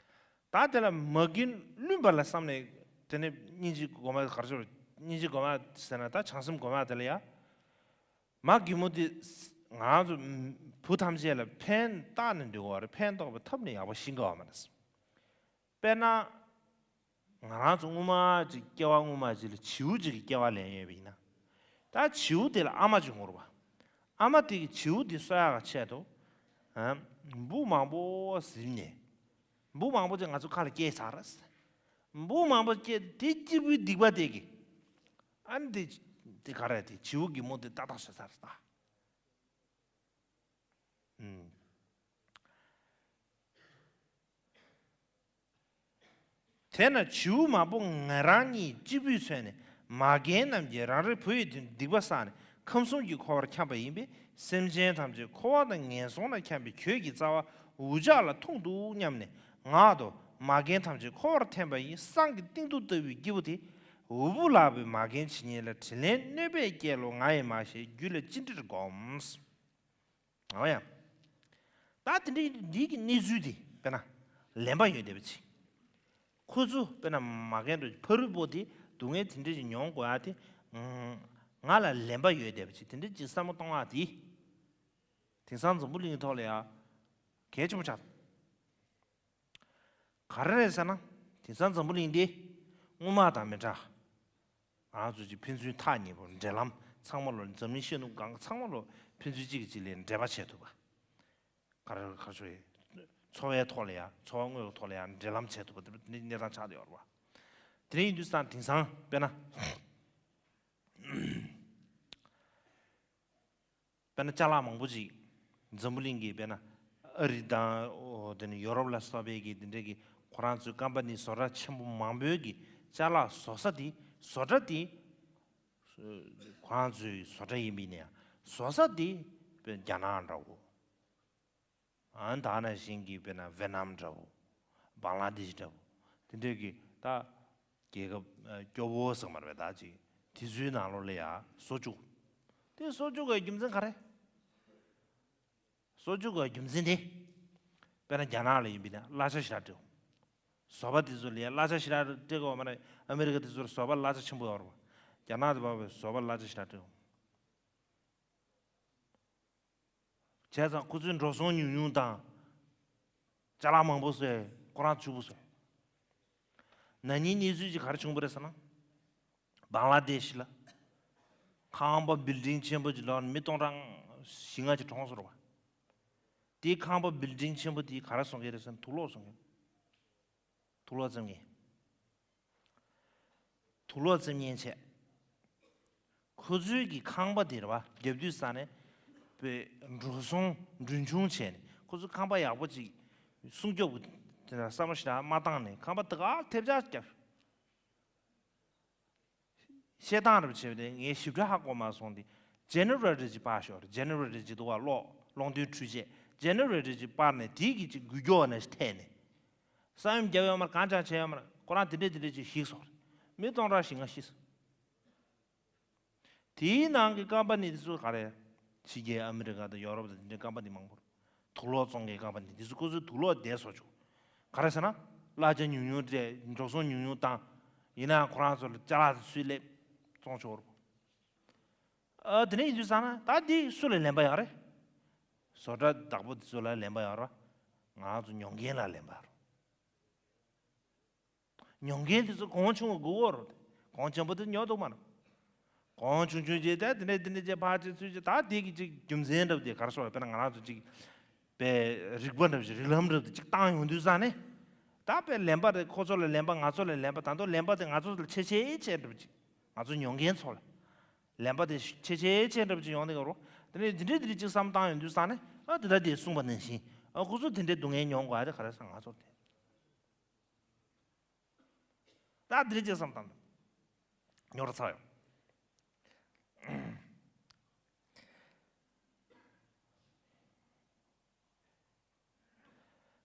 ད་དེ་ལ་མ་རྒན་བླུན་པ་ལ་བསམ་ནས་དེ་ནས་སྙིང་རྗེ་སྒོམ་པ་ག་རེ་ཟེར། སྙིང་རྗེ་སྒོམ་པ་ཟེར་ན་ད་བྱང་སེམས་སྒོམ་པ་དེ་ལ་ཡ། མ་རྒན་མོ་དེ་ང་ཚོ་བུ་ཐམས་ཅད་ལ་ཕན་བཏགས་ནས་འདུག་ག་རེད། ཕན་ཐོགས་པའི་ཐབས་ནི་ཡག་པོ་ཤེས་ཀྱི་ཡོད་མ་རེད། དཔེར་ན། ང་རང་ཚོ་སྔོན་མ་ཅིག་སྐྱེ་བ་སྔོན་མ་ཅིག་ལ་བྱིའུ་ཅིག་གི་སྐྱེ་བ་ལེན་ཡོད་པ་ཡིན་ན། ད་བྱིའུ་དེ་ལ་ཨ་མ་ཅིག་ཡོང་རེད་པ། ཨ་མ་དེ་གིས་བྱིའུ་དེ་གསོ་ཡག་གི་ཆེད་དུ། ཨ། འབུ་མང་པོ་གཟིམ་ནས། འབུ་མང་པོ་ཅིག་ང་ཚོ་ཁ་ལ་སྐྱེས་ཚར། འབུ་མང་པོ་སྐྱེས་དེ་གཅིག་པུའི་སྡིག་པ་དེ་གིས། ཨ་ནི་དེ། དེ་ག་རེ་དེ་བྱིའུ་གི་མོ་དེ་ཏག་ཏག་བཟོས་ཚར་ད། ཨུམ། དེས་ན་བྱིའུ་མང་པོ་ང་རང་གཉིས་གཅིག་པུས་མཚོན་ནས་མ་རྒན་རྣམས་ཀྱིས་རང་རེ་བུ་ཡི་དོན་སྡིག་པ་བསགས་ནས་ཁམས་གསུམ་གྱི་འཁོར་བར་འཁྱམས་པ་ཡིན་པས། སེམས་ཅན་ཐམས་ཅད་འཁོར་བ་དང་ངན་སོང་ལ་འཁྱམས་པའི་ཁྱོད་ཀྱི་རྩ་བ་འུ་ཅག་ལ་ཐུག་འདུག་སྙམ་ནས། ངག་ཏུ་མ་རྒན་ཐམས་ཅད་འཁོར་བར་འཐམས་པ་ཡི། སྲང་གི་གཏིང་རྡོ་ལྟ་བུའི་སྐྱེས་བུ་དེ། འུ་བུ་ལགས་པའི་མ་རྒན་ཇི་སྙེད་ལ། དྲིན་ལན་གནོད་པས་བསྐྱལ་ལོ། ང་ཡིས་མ་ཤེས་རྒྱུད་ལ་ཅི་འདྲར་བསྒོམ། འོ་ཡ། ད་དེ་འདྲའི་འདི་གི་གནས་ཚུལ་དེ་དཔེར་ན་ལེན་པ་ཡོད་བསྡད་པ་ཅིག་ཁོ་ཚོ་དཔེར་ན་མ་རྒན་འདྲ་ཕ་རོལ་པོ་དེ་སྡུག་བསྔལ་དེ་འདྲ་ཞིག་མྱོང་དགོས་ཡ་དེ། ང་ལ་ལེན་པ་ཡོད་བསྡད་པ་ཅིག་དེ་འདྲ་ཅིག་བསམ་བློ་གཏོང་བ་དེ། དེང་སང་འཛམ་བུ་གླིང་གི་ཐོག་ལ་ཡ་གལ་ཆེན་པོ་ཆགས་འདུག་ག་རེ་རེད་ཟེར་ན། དེང་སང་འཛམ་བུ་གླིང་འདི་སྔོན་མ་དང་མི་འདྲ། ང་ཚོ་ཅིག་ཕན་ཚུན་ཐག་ཉེ་པོ། འབྲེལ་ལམ་ཚང་མ་ལོ། འཛམ་གླིང་ཤར་ནུབ་སྒང་ག་ཚང་མ་ལོ་ཕན་ཚུན་གཅིག་གིས་གཅིག་ལ་འབྲེལ་བ་བྱས་ཐུབ་པ། ག་རེ་ག་རེ་ཞུ་ཡི། འཚོ་བའི་ཐོག་ལ་ཡ། འཚོ་བ་དངོས་ཀྱི་ཐོག་ལ་ཡ་འབྲེལ་ལམ་བྱས་ཐུབ་པ་དེ་འདྲའི་གནས་སྟངས་ཆགས་བསྡད་ཡོད་རེད་པ། དེ་འདྲ་ཡིན་དུས་ཙང་དེང་སང་དཔེར་ན། དཔེར་ན་ཅ་ལག་མང་པོ་ཅིག་འཛམ་བུ་གླིང་གི་དཔེར་ན་ཨ་རི་དང་། འོ། དེ་ནི་ཡོ་རོབ་ལ་སོགས་པའི་གི་དེ་འདྲའི་གི་ཁོ་རང་ཚོའི་ཀམ་པ་ནི་བཟོ་གྲྭ་ཆེན་པོ་མང་པོའི་གི་ཅ་ལག་བཟོ་ས་དེ། བཟོ་གྲྭ་དེ་ཁོ་རང་ཚོའི་བཟོ་གྲྭ་ཡིན་པ་ཡིན་ན་ཡང་བཟོ་ས་དེ་དཔེར་རྒྱ་ནག་འདྲ་བོ། ཨ། ད་ནང་བཞིན་གྱི་དཔེར་ན་ཝེ་ནམ་འདྲ་བོ། བང་ལ་དེ་ཤི་འདྲ་བོ། དེ་འདྲའི་གི་ད་རྒྱལ་ཁབ་སྐྱོ་བོ་ཟེར་མ་རེད་པས། ད་ཅིག་དེ་ཚོའི་ནང་ལོགས་ལ་ཡ་བཟོ་བཅུག་དེ་བཟོ་བཅུག་པའི་རྒྱུ་མཚན་ག་རེ། བཟོ་བཅུག་པའི་རྒྱུ་མཚན་དེ། དཔེར་ན་རྒྱ་ནག་ལ་ཡིན་པ་ཡིན་ན་གླ་ཆ་ཞེ་དྲག་སྤྲད། བཟོ་པ་དེ་ཚོ་ལ་ཡ་གླ་ཆ་ཞེ་དྲག་སྤྲད་དགོས་པ་མ་རེད། ཨ་མི་རི་ཀ་དེ་ཚོར་བཟོ་པ་གླ་ཆ་ཆེན་པོ་ཡོད་རེད་པ། རྒྱ་ནག་དེ་བབས་པའི་བཟོ་པ་གླ་ཆ་ཞེ་དྲག་སྤྲད། བྱས་ཙང་ཁོ་ཚོའི་འགྲོ་སོང་ཉུང་ཉུང་དང་། ཅ་ལག་མང་པོ་བཟོས། ཁོ་རང་ཕྱུག་པོ་བཟོས། ན་ནིང་གནས་ཚུལ་ཅིག་ག་རེ་བྱུང་བ་རེད་ཟེར་ན། བང་ལ་དེ་ཤི་ལ། ཁང་པ་བིལ་ཌིང་ཆེན་པོ་ཅིག་ལོག་ནས་མི་སྟོང་ཕྲག་བཞི་ལྔ་ཅིག་གྲོངས་སོང་རེད་པ། དེའི་ཁང་པ་བིལ་ཌིང་ཆེན་པོ་དེ་ག་རེ་བཟོ་མཁན་རེད་ཟེར་ན་དུག་ལོག་བཟོ་མཁན། དུག་ལོག་བཙེམ་མཁན། དུག་ལོག་བཙེམ་མཁན་བྱས། ཁོ་ཚོའི་གི་ཁང་པ་དེ་རེད་པ། རྒྱབ་དུས་ས་ནས་དཔེ་འགྲོ་སོང་གྲོན་ཆུང་བྱས་ནས། ཁོ་ཚོ་ཁང་པ་ཡག་པོ་ཅིག་སྲུང་སྐྱོབ་ཀྱི་དེ་འདྲ་བསམ་བློ་ཞེ་དྲག་མ་བཏང་ནས་ཁང་པ་དེ་ག་ཐེབས་ཆག་བརྒྱབ། བཤད་སྟངས་རེ་བྱས་པ་དེ་ངས་ཞིབ་ཕྲ་ཧ་གོ་མ་སོང་སྟེ། ཇེ་ནེ་རེ་ཊར་ཅིག་སྤར་ཤོག་ཇེ་ནེ་རེ་ཊར་ཅིག་འདུག་པ། གློག་གློག་འདོན་འཕྲུལ་ཆས། ཇེ་ནེ་རེ་ཊར་ཅིག་སྤར་ནས་དེའི་གི་ཅིག་འགུལ་སྐྱོད་ནས་ཐད་ནས། ས་ཡོམ་བརྒྱབ་ཡོད་མ་རེད། གང་ཅང་བྱས་ཡོད་མ་རེད། ཁོ་རང་དེ་འདྲས་དེ་འདྲས་ཅིག་ཞིག་སོང་རེད། མི་སྟོང་ཕྲག་བཞི་ལྔ་ཤི་སོང་། དེའི་ནང་གི་ཀམ་པ་ནི་དེ་ཚོ་ག་རེ། ཕྱི་རྒྱལ་ཨ་མི་རི་ཀ་དང་ཡོ་རོབ་དང་དེ་འདྲའི་ཀམ་པ་ནི་མང་པོ་རེད། དུག་ལོག་བཙོང་མཁན་ཀམ་པ་ནི་དེ་ཚོ་ཁོ་ཚོའི་དུག་ལོག་དེ་བཟོ་བཅུག་ག་རེ་ཟེར་ན། གླ་ཆ་ཉུང་ཉུང་སྤྲད། འགྲོ་སོང་ཉུང་ཉུང་བཏང་། ཡིན་ནའང་ཁོ་རང་ཚོ་ལ་ཅ་ལག་དེ་ཚོའི་སླེབས་བཙོང་ཆོག་རེད། ཨ། དེ་འདྲ་ཡིན་དུས་ཙང་ན་ད་འདི་སུ་ལ་ལན་པ་ཡོད་རེད། བཟོ་གྲྭ་བདག་པོ་དེ་ཚོ་ལ་ལན་པ་ཡོད་རེད། ང་ཚོ་ཉོ་མཁན་ལ་ལན་པ་རེད། ཉོ་མཁན་དེ་ཚོ་གོང་ཆུང་བ་དགོས་ཀྱི་རེད། གོང་ཆེན་པོ་དེ་ཉོ་འདུག་མ་རེད། གོང་ཆུང་ཆུང་བྱས་ཏེ་དེ་འདྲ་དེ་འདྲ་བྱས་ཕར་བྱས་ཚུར་བྱས། ད་དེ་གི་ཅིག་རྒྱུ་མཚན་འདྲ་བོ་དེ་ག་རེ་ཟེར་བ། དཔེར་ན་ང་རང་ཚོ་ཅིག་པའི་རིག་པ་འདྲ་བོ་ཅིག་རིགས་ལམ་འདྲ་བོ་དེ་ཅིག་བཏང་ཡོང་དུས་ཙང་ནས། ད་པའི་ལན་པ་རེད། ཁོ་ཚོ་ལ་ལན་པ། ང་ཚོ་ལ་ལན་པ། ད་དུང་ལན་པ་དེ་ང་ཚོ་ལ་ཆེ་ཆེ་ཆེ་འདྲ་བོ་ཅིག་ང་ཚོ་ཉོ་མཁན་ཚོ་ལ་ལན་པ་དེ་ཆེ་ཆེ་ཆེ་འདྲ་བོ་ཅིག་ཡོང་གི་ཡོད་རེད། དེ་ནས་དེ་འདྲ་དེ་འདྲ་ཅིག་བསམ་བཏང་ཡོང་དུས་ཙང་ནས། ཨ། དེ་ལྟར་དེ་གསུངས་པ་ནང་བཞིན། ཨ། ཁོ་ཚོ་དེ་འདྲའི་སྡུག་བསྔལ་མྱོང་དགོས་ཡ་དེ་ག་རེ་ཟེར། ང་ཚོར་དེ། ད་དེ་འདྲ་ཅིག་བསམ་བཏང་། ཉོ་ར་ཚར་ཡོང་།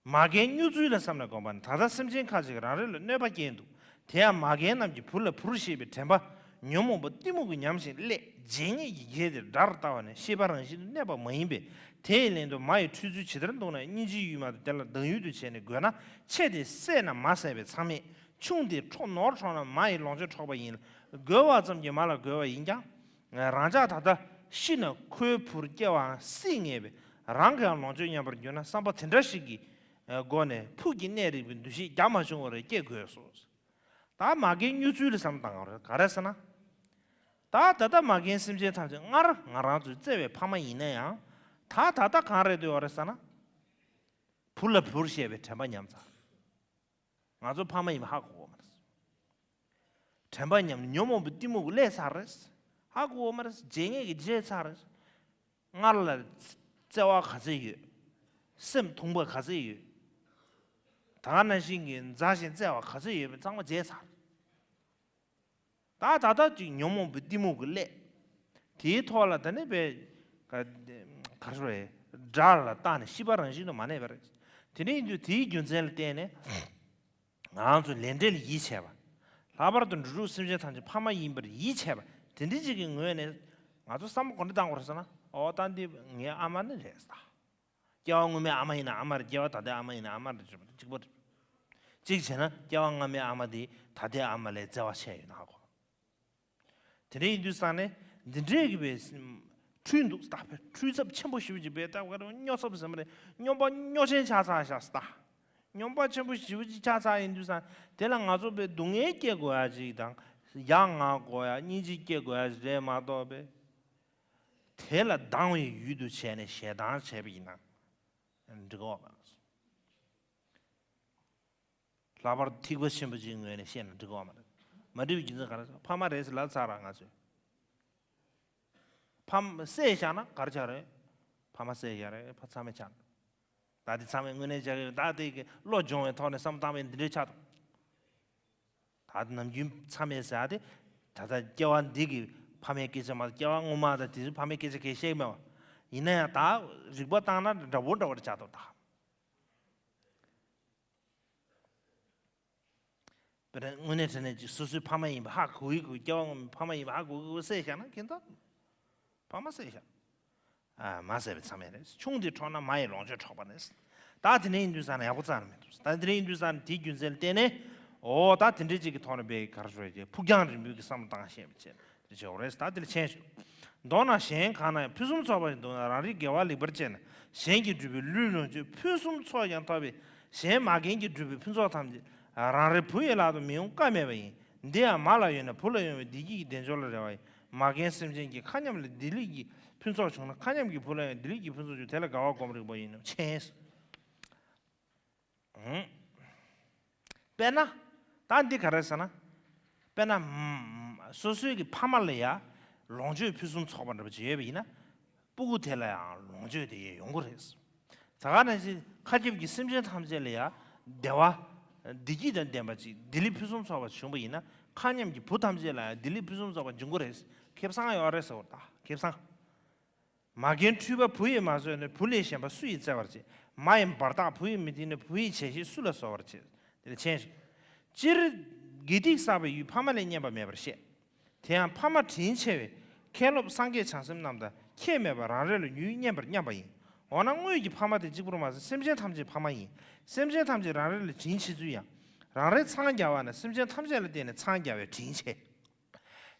མ་རྒན་སྨྱོ་ཚུལ་ལ་བསམ་ནས་བསྒོམས་པ་ནི། ད་ལྟ་སེམས་ཅན་ཁ་ཅིག་གིས་རང་རེ་ལ་གནོད་པ་བསྐྱལ་འདུག། དེ་ཡང་མ་རྒན་རྣམས་ཀྱིས་བུ་ལ་བུར་ཤེས་པའི་དྲན་པ་ཉོན་མོངས་པ་གཏི་མུག་གིས་ཉམས་ཤིང་བསླད། བརྗེད་ངས་ཀྱི་རྒྱལ་དེར་དགྲར་ལྟ་བ་ནི་ཤེས་པ་རང་བཞིན་དུ་གནས་པ་མ་ཡིན་པས། དེ་ཡི་ལན་དུ་མ་ཡི་ཁྲུས་ཚུལ་ཇི་ལྟར་འདུག་ན། སྙིང་རྗེའི་ཡུལ་མ་དང་དེ་ལ་བདག་ཡུལ་དུ་བྱས་ནས་བགོས་ན། ཆེ་སྟེ་བསད་ན་མ་བསད་པའི་མཚང་མེད། ཆུང་སྟེ་ཁྲོ་ནོར་འཕྲོག་ན། མ་ཡི་ལོངས་སྤྱོད་འཕྲོག་པ་ཡིན། རྒོལ་བ་ཙམ་གྱིས་མ་ལ་རྒོལ་བ་ཡིན་ཀྱང་། རང་ཅག་ད་ལྟ་ཤི་ན་ཁོའི་བུར་སྐྱེ་བའང་སྲིད་ངེས་པས། རང་གིའང་ལོངས་སྤྱོད་ཉམས་པར་འགྱུར་ན། བསམ་པ་དེ་འདྲ་ཞིག་གི་སྒོ་ནས་ཕུགས་ཀྱི་གནས་རིག་པའི་འདུ་ཤེས་རྒྱ་མ་ཆུང་བར་སྐྱེ་དགོས་སོ། ད་མ་རྒན་སྨྱོ་ཚུལ་ལ་བསམ་བློ་བཏང་བ་རེད། ག་རེ་ཟེར་ན། ད་ད་ལྟ་མ་རྒན་སེམས་ཅན་ཐམས་ཅད་སྔར་ང་རང་ཚོའི་བརྩེ་བའི་ཕ་མ་ཡིན་ན་ཡང་། ད་ད་ལྟ་གང་རེད་འདོད་པ་རེད་ཟེར་ན། བུ་ལ་བུར་ཤེས་པའི་དྲན་པ་ཉམས་ཚར། ང་ཚོ་ཕ་མ་ཡིན་པ་ཧ་གོ་གི་མ་རེད། དྲན་པ་ཉམས་ནས་ཉོན་མོངས་པའི་གཏི་མུག་གིས་བསླད་ཚར་རེད། ཧ་གོ་གི་མ་རེད། བརྗེད་ངས་ཀྱིས་བརྗེད་ཚར་རེད། སྔར་ལ་བརྩེ་བ་ག་ཚོད་ཡོད། སེམས་དུངས་པ་ག་ཚོད་ཡོད། ད་ག་ནང་བཞིན་གྱི་མཛའ་ཞིང་བརྩེ་བ་ག་ཚོད་ཡོད་པ་ཚང་མ་བརྗེད་ཚར། ད་ད་ལྟ་ཅིག་ཉོན་མོངས་པའི་གཏི་མུག་གིས་བསླད། དེའི་ཐོག་ལ་ད་ནི་པའི་ག་ག་རེ་ཟེར། དགྲ་ལ་བཏགས་ནས་ཤི་བ་རང་བཞིན་དུ་མ་གནས་པ་རེད། དེ་འདྲ་ཡིན་དུས་དེའི་རྒྱུ་མཚན་ལ་བརྟེན་ནས། ང་རང་ཚོ་ལས་འབྲས་ལ་ཡིད་ཆེས་པ། ལྷག་པར་དུ་འགྲོ་དྲུག་སེམས་ཅན་ཐམས་ཅད་ཕ་མ་ཡིན་པར་ཡིད་ཆེས་པ་དེ་འདྲ་ཅིག་གི་ངོས་ནས་ང་ཚོ་བསམ་བློ་ག་འདྲ་བཏང་དགོས་རེད་ཟེར་ན། འོ་ད་འདི་ངའི་ཨ་མ་ནི་རེད་ཟེར། སྐྱེ་བ་སྔོན་མའི་ཨ་མ་ཡིན་ན་ཨ་མ་རེད། སྐྱེ་བ་ད་ལྟའི་ཨ་མ་ཡིན་ན་ཨ་མ་རེད། གཅིག་པ་རེད། གཅིག་བྱས་ན་སྐྱེ་བ་སྔ་མའི་ཨ་མ་དེ་ད་ལྟའི་ཨ་མ་ལས་བརྩེ་བ་ཆེ་ཡོད་ན་ཧ་གོ། དེ་འདྲ་ཡིན་དུས་ཙང་ནས་འདི་འདྲའི་གི་བའི་འཁྲུལ་འདུག་ཟེར། ད་བའི་འཁྲུལ་ཚབས་ཆེན་པོ་ཞེ་པོ་ཅིག་བའི་ད་ག་རེ་སྨྱོ་ཚབས་ཟེར་མ་རེད། སྨྱོན་པ་སྨྱོ་ཆེན་ཆགས་ཚར་ཤག་ཟེར། ད་སྨྱོན་པ་ཆེན་པོ་ཞེ་པོ་ཅིག་ཆགས་ཚར་ཡིན་དུས་ཙང་དེ་ལ་ང་ཚོ་བའི་སྡུག་བསྔལ་སྐྱེ་དགོས་ཡ་ཅིག་དང་། ཡ་ང་དགོས་ཡ། སྙིང་རྗེ་སྐྱེ་དགོས་ཡ་ཅིག་རེད་མ་གཏོགས་པའི། དེ་ལ་སྡང་བའི་ཡུལ་དུ་བྱས་ནས་ཞེ་སྡང་བྱས་པ་ཡིན་ན་འགྲིག་གི་ཡོད་མ་རེད། ལྷག་པར་དུ་ཐེག་པ་ཆེན་པོ་ཅིག་ངོས་ནས་བཤད་ན་འགྲིག་གི་ཡོད་མ་རེད། མ་འགྲིག་པའི་རྒྱུ་མཚན་ག་རེ་ཟེར། ཕ་མ་རེད་ཟེར་ལབ་ཚར་ར་ང་ཚོས། ཕ་མ་བསད་བཞག་ན་ག་རེ་ཆགས་རེད། ཕ་མ་བསད་བཞག་རེད། ཕ་མཚམས་མེད་ཆགས། ད་དེ་མཚམས་མེད་དངོས་གནས་ཆགས་ཀྱི་ཡོད། ད་དེ་གི་བློ་སྦྱོང་བའི་ཐོག་ནས་བསམ་བློ་བཏང་བའི་འདི་འདྲའི་ཆགས་འདུག། ད་ནམ་རྒྱུན་མཚམས་མེད་ཟེར་ཡ་དེ། ད་ལྟ་སྐྱེ་བ་འདི་གི་ཕ་མའི་སྐད་ཆ་མ། སྐྱེ་བ་སྔོན་མ་དང་དེ་ཚོའི་ཕ་མའི་སྐད་ཆ་གས་བཤད་ཀྱི་མེད་པ། ཡིན་ན་ཡང་ད་རིག་པ་བཏང་ན་འདྲ་པོ་འདྲ་པོ་རེ་ཆགས་འདུག་ད། དཔེར་ན་དངོས་གནས་དྲང་གནས་ཀྱི་སོ་སོའི་ཕ་མ་ཡིན་པ་ཧ་གོ་གི་གོ། སྐྱེ་བ་སྔོན་མའི་ཕ་མ་ཡིན་པ་ཧ་གོ་གི་གོ་བསད་བཞག་ན་ཁྱད་མཚར། ཕ་མ་བསད་བཞག། ཨ། མ་བསད་པའི་མཚམས་མེད་རེད། ཆུང་དེ་འཕྲོག་ན་མ་ཡི་ལོངས་སྤྱོད་འཕྲོག་པ་ནི། ད་དེ་འདྲ་ཡིན་དུས་ཙང་ནས་ཡག་པོ་རྩ་ནས་མི་འདུག། ད་དེ་འདྲ་ཡིན་དུས་ཙང་ནས་དེའི་རྒྱུ་མཚན་ལ་བརྟེན་ནས། འོ་ད་དེ་འདྲ་ཅིག་གི་ཐོག་ནས་བའི་ག་རེ་ཟེར་གྱི་ཕུགས་རྒྱང་རིང་པོའི་གི་བསམ་བློ་བཏང་ཤེས་པ་བྱས། དེ་བྱེད་དགོས་རེད། ད་དེ་ལ་མཁྱེན་ཞུ། མདོར་ན་གཞན་གང་ན་ཡང་ཕུན་སུམ་ཚོགས་པ་ཞིག་འདུག་ན། རང་རིག་དགེ་བ་ལེགས་པར་སྤྱད་ནས་གཞན་གྱིས་བསྒྲུབས་པའི་ལུས་ལོངས་སྤྱོད་ཕུན་སུམ་ཚོགས་ཀྱང་ཐོབ་པས། གཞན་མ་རྒན་གྱིས་བསྒྲུབས་པའི་ཕུན་ཚོགས་ཐམས་ཅད་རང་རེ་བུ་ཡི་ལག་ཏུ་མི་ཡོང་ཀ་མེད་པ་ཡིན། འདི་ཡང་མ་ལ་ཡོད་ན་བུ་ལ་ཡོང་བའི་བདེ་སྐྱིད་ཀྱི་བདེ་འབྱོར་ལ་རེ་བ་ཡིན། མ་རྒན་སེམས་ཅན་གྱི་མཁའ་མཉམ་ལ་བདེ་ལེགས་ཀྱི་ཕུན་ཚོགས་བྱུང་ན། མཁའ་མཉམ་གྱི་བུ་ལ་ཡང་བདེ་ལེགས་ཀྱི་ཕུན་ཚོགས་བྱུང་། དེ་ལ་དགའ་བ་སྒོམ་རིགས་པ་ཡིན་ནོ། མཁྱེན། ཨང་། དཔེར་ན། ད་འདི་ག་རེ་ཟེར་ན། དཔེར་ན། ཨམ། སོ་སོའི་གི་ཕ་མ་ལ་ཡ་ལོངས་སྤྱོད་ཕུན་སུམ་ཚོགས་པ་འདྲ་པོ་ཅིག་ཡོད་པ་ཡིན་ན། སྤུ་གུ་དེ་ལ་ཡང་ལོངས་སྤྱོད་དེ་ཡོང་གི་རེད། ད་ག་ནང་བཞིན་མཁའ་ཁྱབ་ཀྱི་སེམས་ཅན་ཐམས་ཅད་ལ་ཡང་བདེ་བ། བདེ་སྐྱིད་དང་ལྡན་པ་ཅིག། བདེ་ལེགས་ཕུན་སུམ་ཚོགས་པ་བྱུང་བ་ཡིན་ན། མཁའ་མཉམ་གྱི་བུ་ཐམས་ཅད་ལ་ཡང་བདེ་ལེགས་ཕུན་སུམ་ཚོགས་པ་འབྱུང་གི་རེད། ཁེ་བཟང་ཡོད་རེད་ཟེར་བ་ད་ཁེ་བཟང་། མ་རྒན་འཁྲུལ་པ་བུ་ཡིས་མ་བཟོད་ན། བུ་ལས་གཞན་པ་སུ་ཡིས་བཙལ་བར་བྱེད། མ་ཡི་འབར་ཐག་བུ་ཡིས་མི་ཐེག་ན། བུ་ཡི་བྱད་བཞི་སུ་ལ་གསོ་བར་བྱེད། དེ་ལ་མཁྱེན་ཞུ། སྤྱིར། དགེ་སྡིག་བསགས་པའི་ཡུལ་ཕ་མ་ལས་གཉེན་པ་མེད་པར་བཤད། དེ་ཡང་ཕ་མ་དྲིན་ཆེ་བས། མཁན་སློབ་སངས་རྒྱས་བྱང་སེམས་རྣམས་དང་ཁྱད་མེད་པར་རང་རེ་ལ་ཡུལ་གཉེན་པར་མཉམ་པ་ཡིན། འོ་ན་དངོས་ཀྱི་ཕ་མ་དེ་གཅིག་པུར་མ་ཟད་སེམས་ཅན་ཐམས་ཅད་ཕ་མ་ཡིན། སེམས་ཅན་ཐམས་ཅད་རང་རེ་ལ་དྲིན་ཆེ་ཚུལ་ཡང་། རང་རེ་འཚང་རྒྱ་བ་ན་སེམས་ཅན་ཐམས་ཅད་ལ་བརྟེན་ནས་འཚང་རྒྱ་བའི་དྲིན་ཆེ།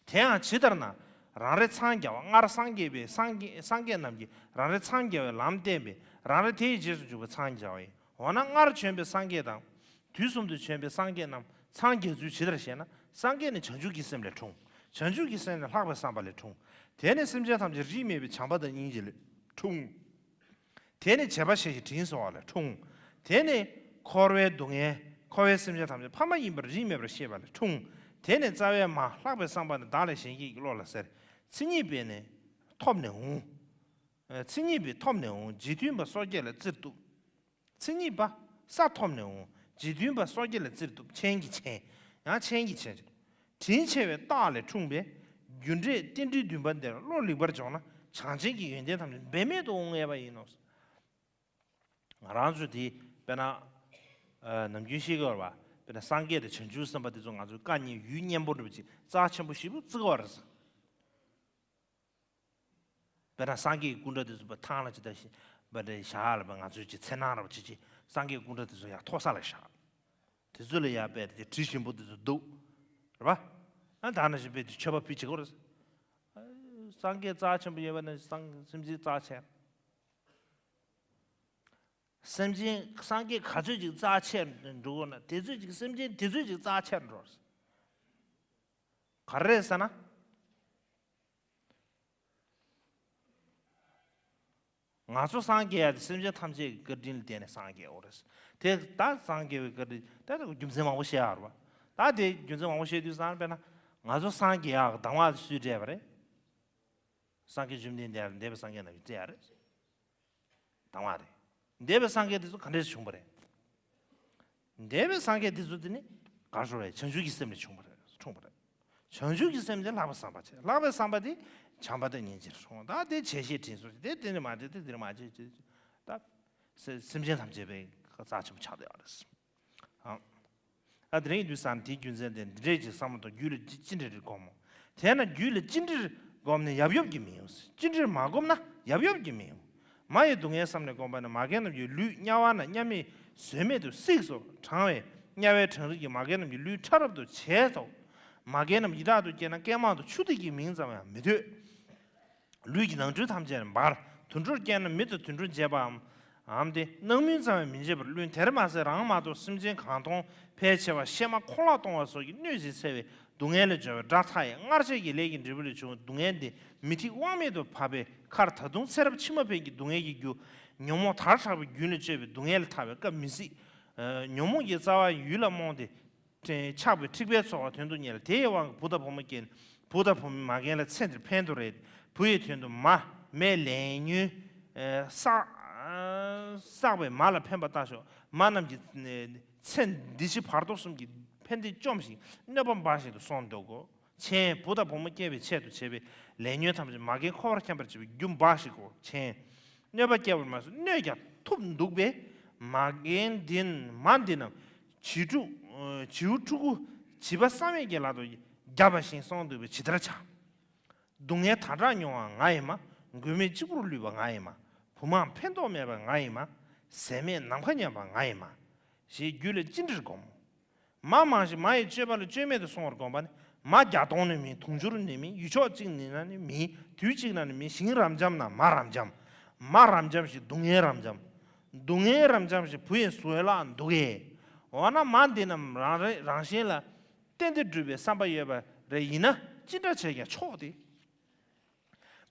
དེ་ཡང་ཇི་ལྟར་ན། རང་རེ་འཚང་རྒྱ་བ། སྔར་སངས་རྒྱས་པའི་སངས་རྒྱས་སངས་རྒྱས་རྣམས་ཀྱིས་རང་རེ་འཚང་རྒྱ་བའི་ལམ་བསྟན་པས། རང་རེ་དེའི་རྗེས་སུ་འཇུག་པ་འཚང་རྒྱ་བ་ཡིན། འོ་ན་སྔར་བྱོན་པའི་སངས་རྒྱས་དང་། དུས་གསུམ་དུ་བྱོན་པའི་སངས་རྒྱས་རྣམས་འཚང་རྒྱ་ཚུལ་ཇི་ལྟར་ཞེ་ན། སངས་རྒྱས་ནི་བྱང་ཆུབ་ཀྱི་སེམས་ལས་འཁྲུངས། བྱང་ཆུབ་ཀྱི་སེམས་ནི་ལྷག་པའི་བསམ་པ་ལས་འཁྲུངས། དེ་ནི་སེམས་ཅན་ཐམས་ཅད་རིས་མེད་པའི་བྱམས་པ་དང་སྙིང་རྗེ་ལས་འཁྲུངས། དེ་ནི་བྱེད་པ་ཞེས་བྱའི་དྲིན་གཟོ་བ་ལས་འཁྲུངས། དེ་ནི་འཁོར་བའི་སྡུག་བསྔལ། འཁོར་བའི་སེམས་ཅན་ཐམས་ཅད་ཕ་མ་ཡིན་པར་རིས་མེད་པར་ཤེས་པ་ལས་འཁྲུངས། དེ་ནི་རྩ་བའི་མ་ལྷག་པའི་བསམ་པ་ནི་བདག་ལས་གཞན་གྱིས་བློ་ལ་གསལ། མཚན་ཉིད་པས་ནི་ཐོབ་ནས་འོང་། མཚན་ཉིད་པས་ཐོབ་ནས་འོང་། རྗེ་མཐུན་པ་སོ་སྐྱེ་ལ་བརྩིར་བཏུབ། མཚན་ཉིད་པ་ས་ཐོབ་ནས་འོང་། རྗེ་མཐུན་པ་སོ་སྐྱེ་ལ་བརྩིར་བཏུབ། མཁྱེན་གྱི་མཁྱེན། ཡང་མཁྱེན་གྱི་མཁྱེན། དྲིན་ཆེ་བའི་རྟགས་ལས་འཁྲུངས་པའི་རྒྱུ་འབྲས་རྟེན་འབྲེལ་བདུན་པ་འདིར་བློ་ལེགས་པར་འཇོག་ན་བྱང་ཆེན་གྱི་ཡོན་ཏན་ཐམས་ཅད་འབད་མེད་དུ་འོང་ངེས་པ་ཡིན་ནོ། ང་རང་ཚོ་དེ་ དཔེར་ན། ཨ། ནམ་རྒྱུན་བཤད་ཀྱི་ཡོད་རེད་པ། དཔེར་ན་སངས་རྒྱས་དང་བྱང་ཆུབ་སེམས་དཔའ་དེ་ཚོ་ང་ཚོའི་བཀའ་ཉན་ཡུལ་གཉན་པོ་འདྲ་པོ་ཅིག་རྩ་ཆེན་པོ་ཞེ་པོ་བརྩི་གི་ཡོད་རེད། དཔེར་ན་སངས་རྒྱས་ཀྱི་སྐུ་འདྲ་དེ་ཚོ་པ་ཐང་ལ་ཅི་ལྟར་ཞིག་པ་འདྲ་བཞག་ལ་པ། ང་ཚོའི་ཅིག་མཚན་སྣང་ར་པ་ཅིག་ཅིག་སངས་རྒྱས་སྐུ་འདྲ་དེ་ཚོ་ཡར་མཐོ་ས་ལ་བཞག་དེ་ཚོ་ལ་ཡར་པས་དེ་དྲི་ཞིམ་པོ་དེ་ཚོ་འདུག་རེད་པ། ཨ། ད་ནང་བཞིན་པས་དེ་མཆོད་པ་ཕུལ་བྱེད་ཀྱི་ཡོད་རེད། སངས་རྒྱས་རྩ་ཆེན་པོ་ཡོད་པ་ན་སངས་སེམས་ཅན་རྩ་ཆེན། སེམས་ཅན་སངས་རྒྱས་ག་ཚོད་ཅིག་རྩ་ཆེར་འགྲོ་དགོས་ན་དེ་ཚོད་ཅིག་སེམས་ཅན་དེ་ཚོད་ཅིག་རྩ་ཆེར་འགྲོ། ག་རེ་རེད་ཟེར་ན། ང་ཚོ་སངས་རྒྱས་ཡ་དེ་སེམས་ཅན་ཐམས་ཅད་ཀྱི་བཀའ་དྲིན་ལ་བརྟེན་ནས་སངས་རྒྱས་འོ་རེད། དེ་ད་སངས་རྒྱས་པའི་བཀའ་དྲིན་ད་རྒྱུ་མཚན་མང་པོ་བཤད་ཡ་རེད་པ། ད་དེ་རྒྱུ་མཚན་མང་པོ་བཤད་དུས་སང་དཔེར་ན་ང་ཚོ་སངས་རྒྱས་ཡག་གདམས་ངག་དེ་སུས་སྤྲད་པ་རེད། སངས་རྒྱས་བཅོམ་ལྡན་འདས་ལ་འདས་པའི་སངས་རྒྱས་རྣམས་ཀྱིས་སྤྲད་ཡ་རེད། དང་བ་རེད། འདས་པའི་སངས་རྒྱས་དེ་ཚོ་ག་འདྲས་བྱུང་བ་རེད། འདས་པའི་སངས་རྒྱས་དེ་ཚོ་དེ་ནི་ག་རེ་ཟེར་རེད། བྱང་ཆུབ་ཀྱི་སེམས་ལས་བྱུང་བ་རེད། བྱུང་བ་རེད། བྱང་ཆུབ་ཀྱི་སེམས་དེ་ལྷག་པའི་བསམ་པ་བྱས། ལྷག་པའི་བསམ་པ་དེ་བྱམས་པ་དང་སྙིང་རྗེ་བྱུང་། ད་དེ་བྱས་ཤེས་དྲིན་གཟོ་བྱས། དེ་དེ་ནི་མ་བྱས་ཏེ་དེ་ནི་མ་བྱས་ཅེས། ད་སེ་སེམས་ཅན་ཐམས་ཅད་པའི་རྩ་ཆེན་པོ་ཆགས་བསྡད་པ་རེད། ཨང་། ཨ། དེ་རིང་དུས་སང་དེའི་རྒྱུ་མཚན་དེ་འདི་འདྲས་ཀྱི་བསམ་བློ་དང་རྒྱུད་ལ་ཅི་ཅི་འདྲ་རེ་སྒོམ་མོ། དེས་ན་རྒྱུད་ལ་ཅི་འདྲར་སྒོམ་ནས་ཡབ་ཡོབ་ཀྱི་མི་ཡོང་། ཅི་འདྲར་མ་སྒོམ་ན་ཡབ་ཡོབ་ཀྱི་མི་ཡོང་། མ་ཡི་སྡུག་བསྔལ་བསམ་ནས་སྒོམ་པ་ནི་མ་རྒན་རྣམས་ཀྱི་ལུས་དམྱལ་བ་ན་དམྱལ་མེ་ཟོལ་མེད་དུ་བསྲེགས་སོ། གྲང་བས་དམྱལ་བའི་གྲང་རིགས་ཀྱིས་མ་རྒན་རྣམས་ཀྱི་ལུས་ཕྲ་རབ་ཏུ་བྱས་སོ། མ་རྒན་རྣམས་ཡི་དྭགས་དུ་སྐྱེས་ན་སྐད་མང་དུ་ཆུ་ཐིགས་ཀྱི་མིང་ཙམ་ཡང་མི་ཐོས། ལུས་ཀྱི་ནང་ཁྲོལ་ཐམས་ཅད་འབར། དུད་འགྲོར་སྐྱེས་ན་མི་དང་དུད་འགྲོར་བྱེད་པའམ། འམ་དེ་སྣང་མུན་ཙམ་ཡང་མི་བྱེད་པར་བླུན། དེར་མ་ཟད་རང་མ་གཏོགས་སེམས་ཅན་གང་མཐོང་ཕལ་ཆེ་བ་གཤེད་མ་ཁོ་ལག་གཏོང་བ་སོགས་ཀྱི་གནོད་བྱེད་འཚེ་བའི་སྡུག་བསྔལ་ལས་སྦྱོར་བའི་དགྲ་ཐ་ཡི་སྔར་བྱས་ཀྱི་ལས་ཀྱི་འབྲས་བུ་ལས་བྱུང་བའི་སྡུག་བསྔལ་འདི་མི་ཐིག་དབང་མེད་དུ་བབས་པའི་ཁར་ད་དུང་ཚེ་རབས་ཕྱི་མ་ཕན་གྱི་སྡུག་བསྔལ་གྱི་རྒྱུ། ཉོན་མོངས་དར་དྲག་པའི་རྒྱུན་ལས་བཅོས་པའི་སྡུག་བསྔལ་ལས་ཐར་བའི་སྐབས་མི་སྲིད། ཉོན་མོངས་ཀྱི་རྩ་བ་ཡུལ་ལ་རྨོངས་ཏེ། ཆགས་པའི་འཁྲིག་པའི་ཚོར་བ་དོན་དུ་གཉེར། དེ་ཡི་དབང་གིས་བུ་དང་བུ་མོ་སྐྱེས་ནས་བུ་དང་བུ་མོས་མ་རྒན་ལ་ཚེ་འདིར་ཕན་དུ་རེ། བུ་ཡི་དོན་དུ་མ་མས་ལས་ཉོན་བསགས་བསགས་པས་མ་ལ་ཕན་པ་བཏགས་ཤོག་མ་རྣམས་ཀྱི་ཚེ་འདི་ཕྱི་བར་དོ་གསུམ་གྱི་ཕན་བདེ་བཅོམ་ཞིང་གནོད་པ་འབའ་ཞིག་ཏུ་སོང་འདུག་གོ། མཆན། བུ་དང་བུ་མོ་སྐྱེ་བའི་ཆེད་དུ་བྱས་པའི་ལས་ཉོན་ཐམས་ཅད་མ་རྒན་འཁོར་བར་འཁྱམས་པར་བྱེད་པའི་རྒྱུ་འབའ་ཞིག་གོ། མཆན། གནོད་པ་སྐྱེལ་བར་མ་བཟོད་གནོད་ཀྱང་ཐུབ་འདུག་པས། མ་རྒན་འདི་མ་འདི་རྣམས་བྱིའུ་ཕྲུག་བྱིའུ་ཕྲུ་གུ་བྱིས་པ་བསམ་ཡས་ཀྱི་ལག་ཏུ་བརྒྱབ་པ་བཞིན་སོང་འདུག་པས་ཇི་ལྟར་བྱ། སྡུག་བསྔལ་དར་དྲགས་མྱོང་བ་ང་ཡིན་མ། མགོན་མེད་གཅིག་པུར་ལུས་པ་ང་ཡིན་མ། བུ་མའང་ཕན་ཐོགས་མེད་པ་ང་ཡིན་མ། ཟད་མེད་ནམ་མཁའ་མཉམ་པ་ང་ཡིན་མ། ཞེས་རྒྱུད་ལ་ཅི་འདྲར་བསྒོམ། མ་མང་ཞིང་མ་ཡི་སྤྱོད་པ་ལ་སྤྱོད་མེད་དུ་སོང་བར་བསྒོམ་པ་ནི། མ་བརྒྱ་སྟོང་ནི་མིན། དུང་ཕྱུར་ནི་མིན། ཡུལ་ཕྱོགས་གཅིག་ནི་ན་ནི་མིན། དུས་གཅིག་ན་ནི་མིན། ཞིང་རབ་འབྱམས་ན་མ་རབ་འབྱམས། མ་རབ་འབྱམས་ཤིང་སྡུག་བསྔལ་རབ་འབྱམས། སྡུག་བསྔལ་རབ་འབྱམས་ཤིང་བུ་ཡི་བཟོད་གླགས་འདུག་གས། འོ་ན་མ་འདི་རྣམས་རང་རེ་རང་བཞིན་ལ་གཏན་བདེ་སྒྲུབ་པའི་བསམ་པ་ཡོད་པ་རེ་ཡིན་ན་ཅི་འདྲ་བྱས་ཀྱང་ཆོག་སྟེ།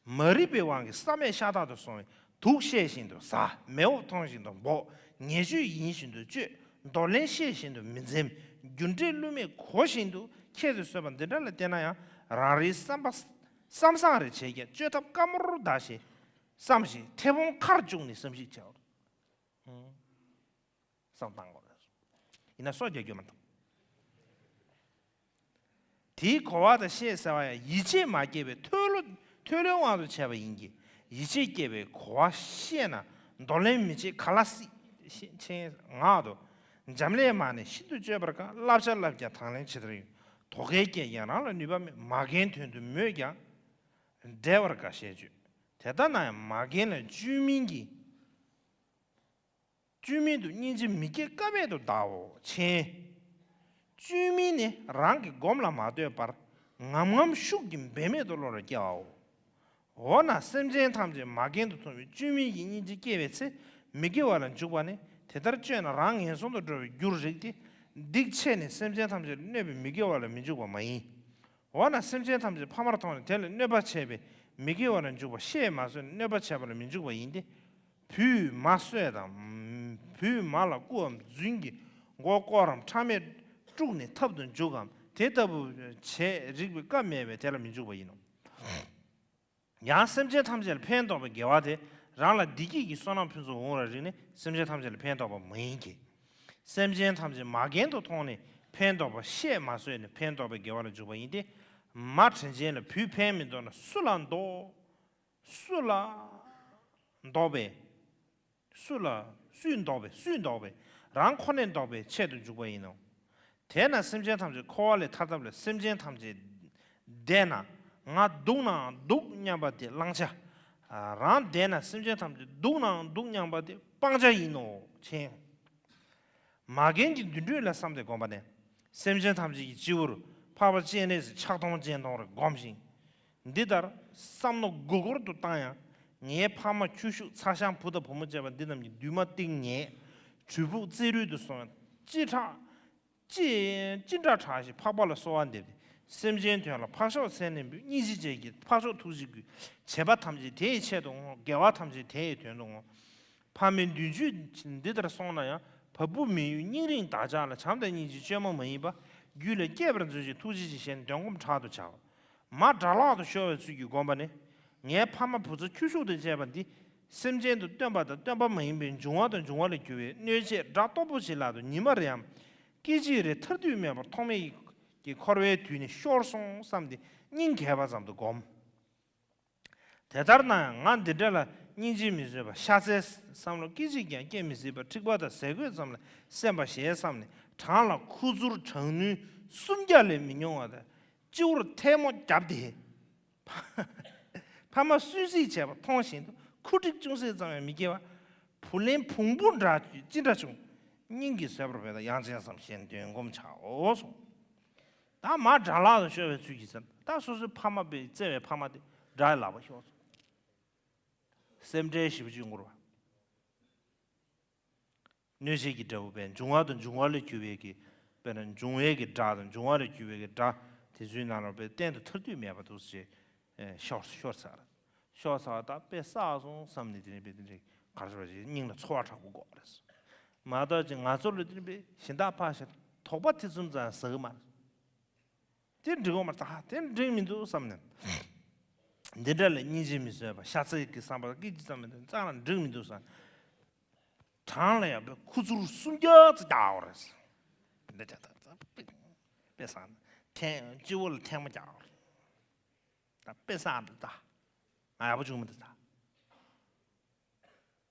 མ་རིག་པའི་དབང་གིས་བསམ་ཡས་ཤ་སྟག་ཏུ་སོང་བས་དུག་བཤད་བཞིན་དུ་ཟ། མེ་འོབས་མཐོང་བཞིན་དུ་འབོག་ཉེས་སྤྱོད་ཡིན་བཞིན་དུ་སྤྱོད། འདོར་ལེན་བཤད་བཞིན་དུ་མི་འཛེམ། རྒྱུ་འབྲས་བསླུ་མེད་གོ་བཞིན་དུ་ཁྱད་དུ་གསོད་པ་འདི་འདྲ་ལ་བལྟས་ན་ཡང་རང་རེའི་བསམ་པ་བསམ་བཟང་རེ་བྱས་ཀྱང་བཅོས་ཐབས་དཀའ་མོར་གདའ་ཞེས་བསམ་ཞིང་མཐེ་བོང་ཁར་བཅུག་ནས་བསམ་གཞིག་བྱའོ། བསམ་བཏང་དགོས་རེད། ཡིན་ན་སོ་རྒྱག་རྒྱུ་མ་གཏོགས། དེའི་གོ་བ་དང་བཤད་ཟེར་བ་ཡང་ཡིད་ཆེས་མ་སྐྱེས་པའི་མཐོལ་ལོ་མཐོལ་ལོའི་དབང་དུ་བྱས་པ་ཡིན་གྱི། ཡིད་ཆེས་སྐྱེས་པའི་གོ་བ་བཤད་ན་འདོར་ལེན་མི་བྱེད་ག་ལ་སྲིད། མཆན། ངག་ཏུ། འབྱམས་ཀླས་མ་ནི་ཤིན་ཏུ་སྤྱོད་པར་དཀའ། བསླབ་བྱ་བསླབས་ཀྱང་དང་ལེན་ཇི་ལྟར་ཡོད། དོ་གལ་སྐྱེས་ཀྱང་རང་ལ་ནུས་པ་མེད། མ་རྒན་དོན་དུ་མོས་ཀྱང་འབྲལ་བར་དཀའ་ཞེས་བརྗོད། དེ་ལྟ་ན་ཡང་མ་རྒན་ལ་བཅོས་མིན་གྱི། བཅོས་མིན་དུ་སྙིང་རྗེ་མི་སྐྱེ་ཀ་མེད་དུ་གདའོ། མཆན། བཅོས་མིན་ནི་རང་གི་སྒོམ་ལ་མ་ལྟོས་པར་ངམ་ངམ་ཤུགས་ཀྱིས་འབད་མེད་དུ་བློ་ལ་སྐྱེ་བའོ། འོ་ན་སེམས་ཅན་ཐམས་ཅད་མ་རྒན་དུ་མཐོང་བའི་བཅོས་མིན་གྱི་སྙིང་རྗེ་སྐྱེ་བའི་ཚེ་མི་དགེ་བ་ལ་འཇུག་པ་ནི་དེ་ལྟར་བཅོས་ན་རང་ངན་སོང་དུ་འགྲོ་བའི་རྒྱུར་རིགས་ཏེ། སྡིག་ཆེ་ནས་སེམས་ཅན་ཐམས་ཅད་ལ་གནོད་པའི་མི་དགེ་བ་ལ་མི་འཇུག་པ་མ་ཡིན། འོ་ན་སེམས་ཅན་ཐམས་ཅད་ཕ་མར་མཐོང་ནས་དེ་ལ་གནོད་པ་བྱས་པའི་མི་དགེ་བ་ལ་འཇུག་པ་ཤས་མ་གསོས་ནས་གནོད་པ་བྱས་པ་ལ་མི་འཇུག་པ་ཡིན་ཏེ། བུས་མ་གསོས་དང་། བུས་མ་ལ་རྐུའམ་རྫུན་གྱིས་མགོ་བསྐོར་རམ་ཕྲ་མས་དཀྲུགས་ནས་ཐབ་ཏུ་འཇུག་གམ་དེ་ལྟ་བུ་བྱས་རིགས་པའི་བཀའ་མེད་པས་དེ་ལ་མི་འཇུག་པ་ཡིན་ནོ། ཡང་སེམས་ཅན་ཐམས་ཅད་ལ་ཕན་འདོགས་པའི་དགེ་བ་དེ་རང་ལ་བདེ་སྐྱིད་ཀྱི་བསོད་ནམས་ཕུན་སུམ་འོང་བར་རིགས་ནི་སེམས་ཅན་ཐམས་ཅད་ལ་ཕན་འདོགས་པ་མ་ཡིན་གྱི། སེམས་ཅན་ཐམས་ཅད་མ་རྒན་དུ་མཐོང་ནས་ཕན་འདོགས་པ་ཤས་མ་གསོས་ནས་ཕན་འདོགས་པའི་དགེ་བ་ལ་འཇུག་པ་ཡིན་ཏེ། མ་དྲིན་ཅན་ལ་བུས་ཕན་མི་འདོགས་ན་སུ་ལ་འདོགས། སུ་ལ་འདོགས་པས། སུ་ལ་ སུས་བཟློག་པའི་སུས་བཟློག་པའི་རང་ཁོ་ནས་བཟློག་པའི་ཆེད་དུ་འཇུག་པ་ཡིན་ནོ། དེས་ན་སེམས་ཅན་ཐམས་ཅད་འཁོར་བ་ལས་ཐར་ཐབས་ལ། སེམས་ཅན་ཐམས་ཅད་བདེ་ན་ང་སྡུག་ནའང་སྡུག་སྙམ་པ་དེ་བླང་བྱ། རང་བདེ་ན་སེམས་ཅན་ཐམས་ཅད་སྡུག་ནའང་སྡུག་སྙམ་པ་དེ་སྤང་བྱ་ཡིན་ནོ། མཆན། མ་རྒན་གྱི་འདུན་གྲོས་ལ་བསམས་ཏེ་བསྒོམས་པ་ནས། སེམས་ཅན་ཐམས་ཅད་ཀྱི་སྤྱི་བོར་འཕགས་པ་སྤྱན་རས་གཟིགས་ཕྱག་སྟོང་སྤྱན་སྟོང་རེ་བསྒོམ་ཞིང་། འདི་ལྟར་བསམ་མནོ་མགོ་སྐོར་དུ་བཏང་ཡང་། ངའི་ཕ་མ་ཁྱོ་ཤུག་ཚ་ཞང་བུ་དང་བུ་མོ་བཅས་པ་འདི་རྣམས་ཀྱི་འདུན་མ་གཏིང་ནས་གྲུལ་བུམ་རྩེ་རུལ་དུ་སོང་བས་ཅི་ཕྲག་ཅི་ཅི་འདྲ་དྲག་ཞིང་འཕགས་པ་ལ་གསོལ་བ་འདེབས་ཏེ། སེམས་ཅན་དོན་ལ་འཕགས་མཆོག་མཚན་ནས་འབུལ། སྙིང་རྗེ་ཅན་གྱི་འཕགས་མཆོག་ཐུགས་རྗེས་བསྐུལ། བྱེད་པ་ཐམས་ཅད་དེ་ཡི་ཆེད་དུ་བསྔོ། དགེ་བ་ཐམས་ཅད་དེ་ཡི་དོན་དུ་བསྔོ། ཕ་མའི་མདུན་བསྐྱོད་འདི་ལྟར་སོང་ན་ཡང་། བ་སྤུ་མི་གཡོ་སྙིང་རིང་བདག་ཅག་ལ། བྱམས་དང་སྙིང་རྗེ་བཅོས་མ་མ་ཡིན་པ། རྒྱུད་ལ་སྐྱེས་པར་མཛོད་ཅིང་ཐུགས་རྗེ་ཆེ་ཞེས་འདོན་སྒོམ་དྲག་ཏུ་བྱ། མ་དགྲ་ལག་ཏུ་ཤོར་བའི་ཚུལ་གྱིས་བསྒོམས་པ་ནི། ངའི་ཕ་མ་བུ་ཚ་ཁྱོ་ཤུག་དང་བཅས་པ་འདི། སེམས་ཅན་དུ་སྟོན་པ་དང་སྟོན་པ་མ་ཡིན་པའི་འབྱུང་བ་དང་འབྱུང་བ་ལས་གྱུར་པའི་གནོད་བྱེད་དགྲ་སྟོབས་པོ་ཞིག་ལག་ཏུ་ཉི་མ་རེའམ་སྐད་ཅིག་རེ་ཐར་དུས་མེད་པར་ཐོག་མེད་ཀྱི་འཁོར་བའི་དུས་ནས་ཤོར་སོང་བསམ་སྟེ་སྙིང་གས་པ་ཙམ་དུ་བསྒོམ། དེ་ལྟར་ན་ཡང་ང་འདི་འདྲ་ལ་སྙིང་རྗེ་མི་བཟོད་པ། ཤ་ཚའི་བསམ་བློ་སྐད་ཅིག་ཀྱང་སྐྱེ་མི་སྲིད་པ། འཁྲིག་པ་དང་ཟས་གོས་ཙམ་ལ་སེམས་པ་ཞེས་བསམས་ནས་བྲང་ལ་ཁུ་ཚུར་གྲང་ནུས་སུམ་བརྒྱ་ལས་མི་ཉུང་བ་དང་སྤྱི་བོར་ཐལ་མོ་བརྒྱབ་སྟེ། ཕ་མ་སུད་སི་བྱས་པ་མཐོང་བཞིན་དུ་ཁུ་འཁྲིག་ཅུང་ཟད་ཙམ་ཡང་མི་སྐྱེ་བ། བུ་ལོན་བོང་བུ་འདྲ་ཅི་འདྲ་བྱུང་། སྙིང་གིས་བཟོད་པར་འབད་དང་། ཡང་ཅིན་བསམ་ཞེས་འདོན་སྒོམ་བྱའོ་གསུངས། ད་མ་དགྲ་ལག་ཏུ་ཤོར་བའི་ཚུལ་གྱིས་ཟེར། ད་སོ་སོའི་ཕ་མ་པའི་བརྩེ་བའི་ཕ་མ་དེ་དགྲ་ཡི་ལག་པ་ཤོར་སོང་། སེམས་ཁྲལ་ཞེ་པོ་ཅིག་འཁོར་བ། གནོད་བྱེད་ཀྱི་དགྲ་བོ་པས་འབྱུང་བ་དང་འབྱུང་བ་ལས་གྱུར་པའི་གི། དཔེར་ན་འབྱུང་བའི་གི་དགྲ་དང་འབྱུང་བ་ལས་གྱུར་པའི་གི་དགྲ་དེ་ཚོའི་ནང་ལ་པས་གཏན་དུ་ཐར་དུས་མེད་པ་འདུག་ཅེས་ཤོར་ཤོར་ཚར། ཤོར་ཚར་བ་ད་དཔེ་བསགས་སོང་བསམ་ནས་དེ་ནས་པས་དེ་འདྲའི་གར་ཤོར་ཞིག་སྙིང་ལ་ཚོར་བ་དྲག་པོ་འཁོར་བ་རེད། མ་གཏོགས་ཅིག་ང་ཚོ་ལ་དེ་ནས་པས་གཞན་དག་ཕར་ཞིག་དོགས་པ་དེ་ཙམ་ཙམ་ཟ་གི་མ་རེད། དེ་འགྲིག་གོ་མ་རེད། ད་དེ་འགྲིག་མི་འདུག་བསམ་ནས། འདི་འདྲ་ལ་སྙིང་རྗེ་མི་བཟོད་པ། ཤ་ཚའི་གི་བསམ་པ་སྐད་ཅིག་ཙམ་མི་འདུག་རྩ་ལ་འགྲིག་མི་འདུག་བསམ། བྲང་ལ་ཡང་པས་ཁུ་ཚུར་སུམ་བརྒྱ་ཙམ་རྒྱག་ཡོད་རེད། འདི་ཅག་ད་ད་དཔེ་བསགས་ན་ཐེངས་སྤྱི་བོ་ལ་ཐལ་མོ་རྒྱག་ཡོད་རེད། ད་དཔེ་བསགས་འདི་ད་ང་ཡག་པོ་བྱུང་མི་འདུག་ད།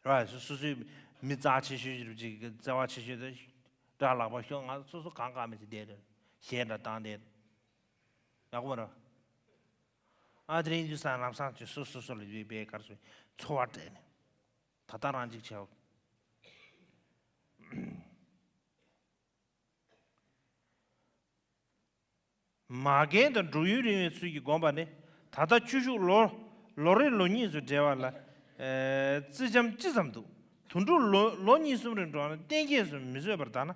ར་སོ་སོ་སོའི་མི་རྩ་ཆེ་ཤོས་ཅིག་བརྩེ་བ་ཆེ་ཤོས་དེ་དགྲ་ལག་པ་ཤོར། ང་སོ་སོ་གང་གང་མི་ཅིག་བསྡད་དེ་གཞས་འདྲ་བཏང་དེ་ཡག་པོ་མ་རེད། ཨ་དེ་རིང་དུས་སང་ལམ་སང་ཅིག་སོ་སོ་སོ་ལ་ཡོད་པའི་གར་སོ་ཚོར་བ་སྤྲད་ནས་ད་ལྟ་རང་ཅིག་བྱའོ། མ་རྒན་དང་འབྲུག་ཡུན་རིང་བའི་ཚུལ་གྱིས་བསྒོམས་པ་ནི། ད་ལྟ་ཁྱོ་ཤུག་ལོ་ལོ་རེ་ལོ་གཉིས་སུ་འབྲེལ་བ་ལ། ཨེ། རྩི་འཇམ་ཅི་ཙམ་འདུག་དོན་གྲུབ་ལོ་ལོ་གཉིས་གསུམ་རེ་འགྲོ་ན་གཏན་འཁེལ་སུ་མི་བཟོད་པར་གདའ་ན།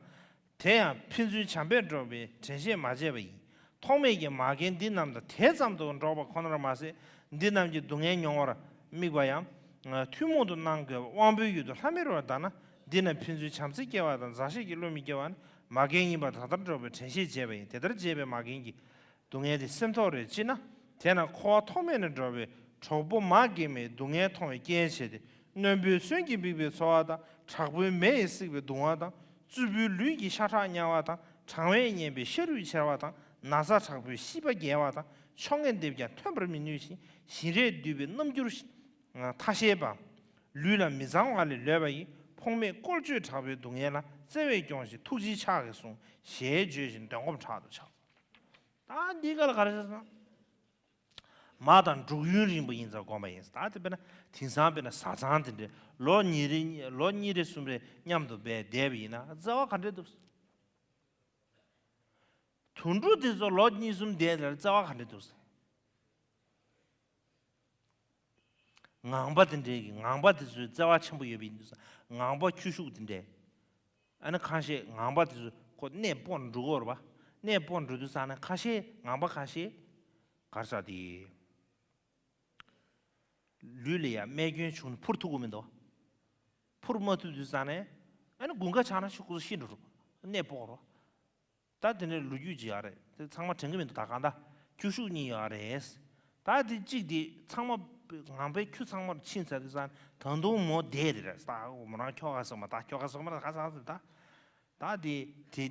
དེ་ཡང་ཕན་ཚུན་བྱམས་པས་འགྲོགས་པའི་དྲན་ཤེས་མ་བརྗེད་པ་ཡིན། ཐོག་མེད་ཀྱི་མ་རྒན་འདི་རྣམས་དང་དེ་ཙམ་དུ་འགྲོགས་པ་ཁོ་ནར་མ་ཟད། འདི་རྣམས་ཀྱི་སྡུག་བསྔལ་མྱོང་བར་དམིགས་པ་ཡང་། ཐུན་མོང་དུ་གནང་དགོས་པ་དབང་པོའི་ཡུལ་དུ་ལྷམ་མེར་བར་གདའ་ན། འདི་རྣམས་ཕན་ཚུན་བྱམས་བརྩེ་སྐྱེ་བ་དང་མཛའ་བཤེས་ཀྱི་བློ་མི་སྐྱེ་བ་ནི་མ་རྒན་ཡིན་པ་ད་ལྟར་འགྲོགས་པའི་དྲན་ཤེས་བརྗེད་པ་ཡིན། དེ་ལྟར་བརྗེད་པའི་མ་རྒན་གྱི་སྡུག་བསྔལ་དེ་སེམས་ཐོག་རེ་ལྕི་ན། དེས་ན་འཁོར་བ་ཐོག་མེད་ནས་འགྲོ་བའི་གྲོགས་པོ་མ་རྒན་མའི་སྡུག་བསྔལ་མཐོང་བའི་རྐྱེན་བྱས་ཏེ། རྣོན་པོའི་སོན་གྱིས་འབིགས་པའི་ཚོར་བ་དང་། དྲག་པོའི་མེ་ཡིས་བསྲེགས་པའི་གདུང་བ་དང་། རྩུབ་པོའི་ལུས་ཀྱི་ཤ་ཁྲག་དམྱལ་བ་དང་། གྲང་བས་ཉེན་པའི་ཤ་རུས་འཆེར་བ་དང་། ན་ཚ་དྲག་པོས་ཤི་བ་རྒྱལ་བ་དང་། ཆོ་ངེས་འདེབས་ཀྱང་ཐོན་པར་མི་ནུས་ཤིང་། བཞིན་རས་འདུས་པའི་རྣམ་འགྱུར་ཐ་ཤལ་པ། ལུས་ལ་མི་གཙང་བ་ལས་ལོད་པ་ཡིས། ཕོངས་མེད་བཀོལ་སྤྱོད་དྲག་པོའི་སྡུག་བསྔལ་ལ། བརྩེ་བས་སྐྱོང་ཞིང་ཐུགས་རྗེའི་ཕྱག་གིས་བཟུང་། ཞེས་བརྗོད་བཞིན་འདོན་སྒོམ་དྲག་ཏུ་བྱ། ད་འདི་ག་ལ་ག་རེ་ཟེར་ན། མ་དང་འབྲུག་ཡུན་རིང་པོ་ཡིན་ཙང་བསྒོམས་པ་ཡིན། ད་དེ་དཔེར་ན་དེང་སང་དཔེར་ན་བཟའ་ཚང་དེ་འདྲའི་ལོ་གཉིས་རེ་ལོ་གཉིས་རེ་གསུམ་རེ་མཉམ་དུ་བསྡད་བསྡད་པ་ཡིན་ན་བརྩེ་བ་ག་འདྲས་འདུག་དུད་འགྲོ་དེ་ཚོ་ལོ་གཉིས་གསུམ་བསྡད་ལ་བརྩེ་བ་ག་འདྲས་འདུག་ངང་པ་དེ་འདྲའི་གི་ངང་པ་དེ་ཚོའི་བརྩེ་བ་ཆེན་པོ་ཡོད་པ་ཡིན་དུས། ངང་པ་ཁྱོ་ཤུག་དེ་འདྲའི། ཨ་ནི་ཁ་ཤས་ངང་པ་དེ་ཚོ་ཁོ་གནས་སྤོར་འགྲོ་གི་རེད་པ། གནས་སྤོར་འགྲོ་དུས་ཙང་ནས་ཁ་ཤས་ངང་པ་ཁ་ཤས་གར་ས་དེ། ལུས་ལ་ཡང་རྨས་སྐྱོན་བྱུང་ནས་འཕུར་ཐུབ་ཀྱི་མི་འདུག་འཕུར་མ་ཐུབ་དུས་ཙང་ནས་ཨ་ནི་དགུན་ཁ་ཆགས་ན་ཤོག་ཁུ་ཤི་འགྲོ་རེད། གནས་སྤོར་རེད། ད་དེ་ནས་ལོ་རྒྱུས་ཅིག་ཡོད་རེད། དེ་ཚང་མ་དྲན་གྱི་མི་འདུག་ད་གང་ལྟར་ཁྱོ་ཤུག་གཉིས་ཡོད་རེད། ད་དེ་གཅིག་དེ་ཚང་མ་ངང་པའི་ཁྱུ་ཚང་མར་ཕྱིན་ཚར་དུས་ཙང་ད་དུང་མོ་བསྡད་དེ་རེད། ད་མོ་རང་ཁྱོ་ག་སོགས་མ་ད་ཁྱོ་ག་སོགས་མ་ད་ག་ཚང་ཟེར་ད། ད་དེ་དེ་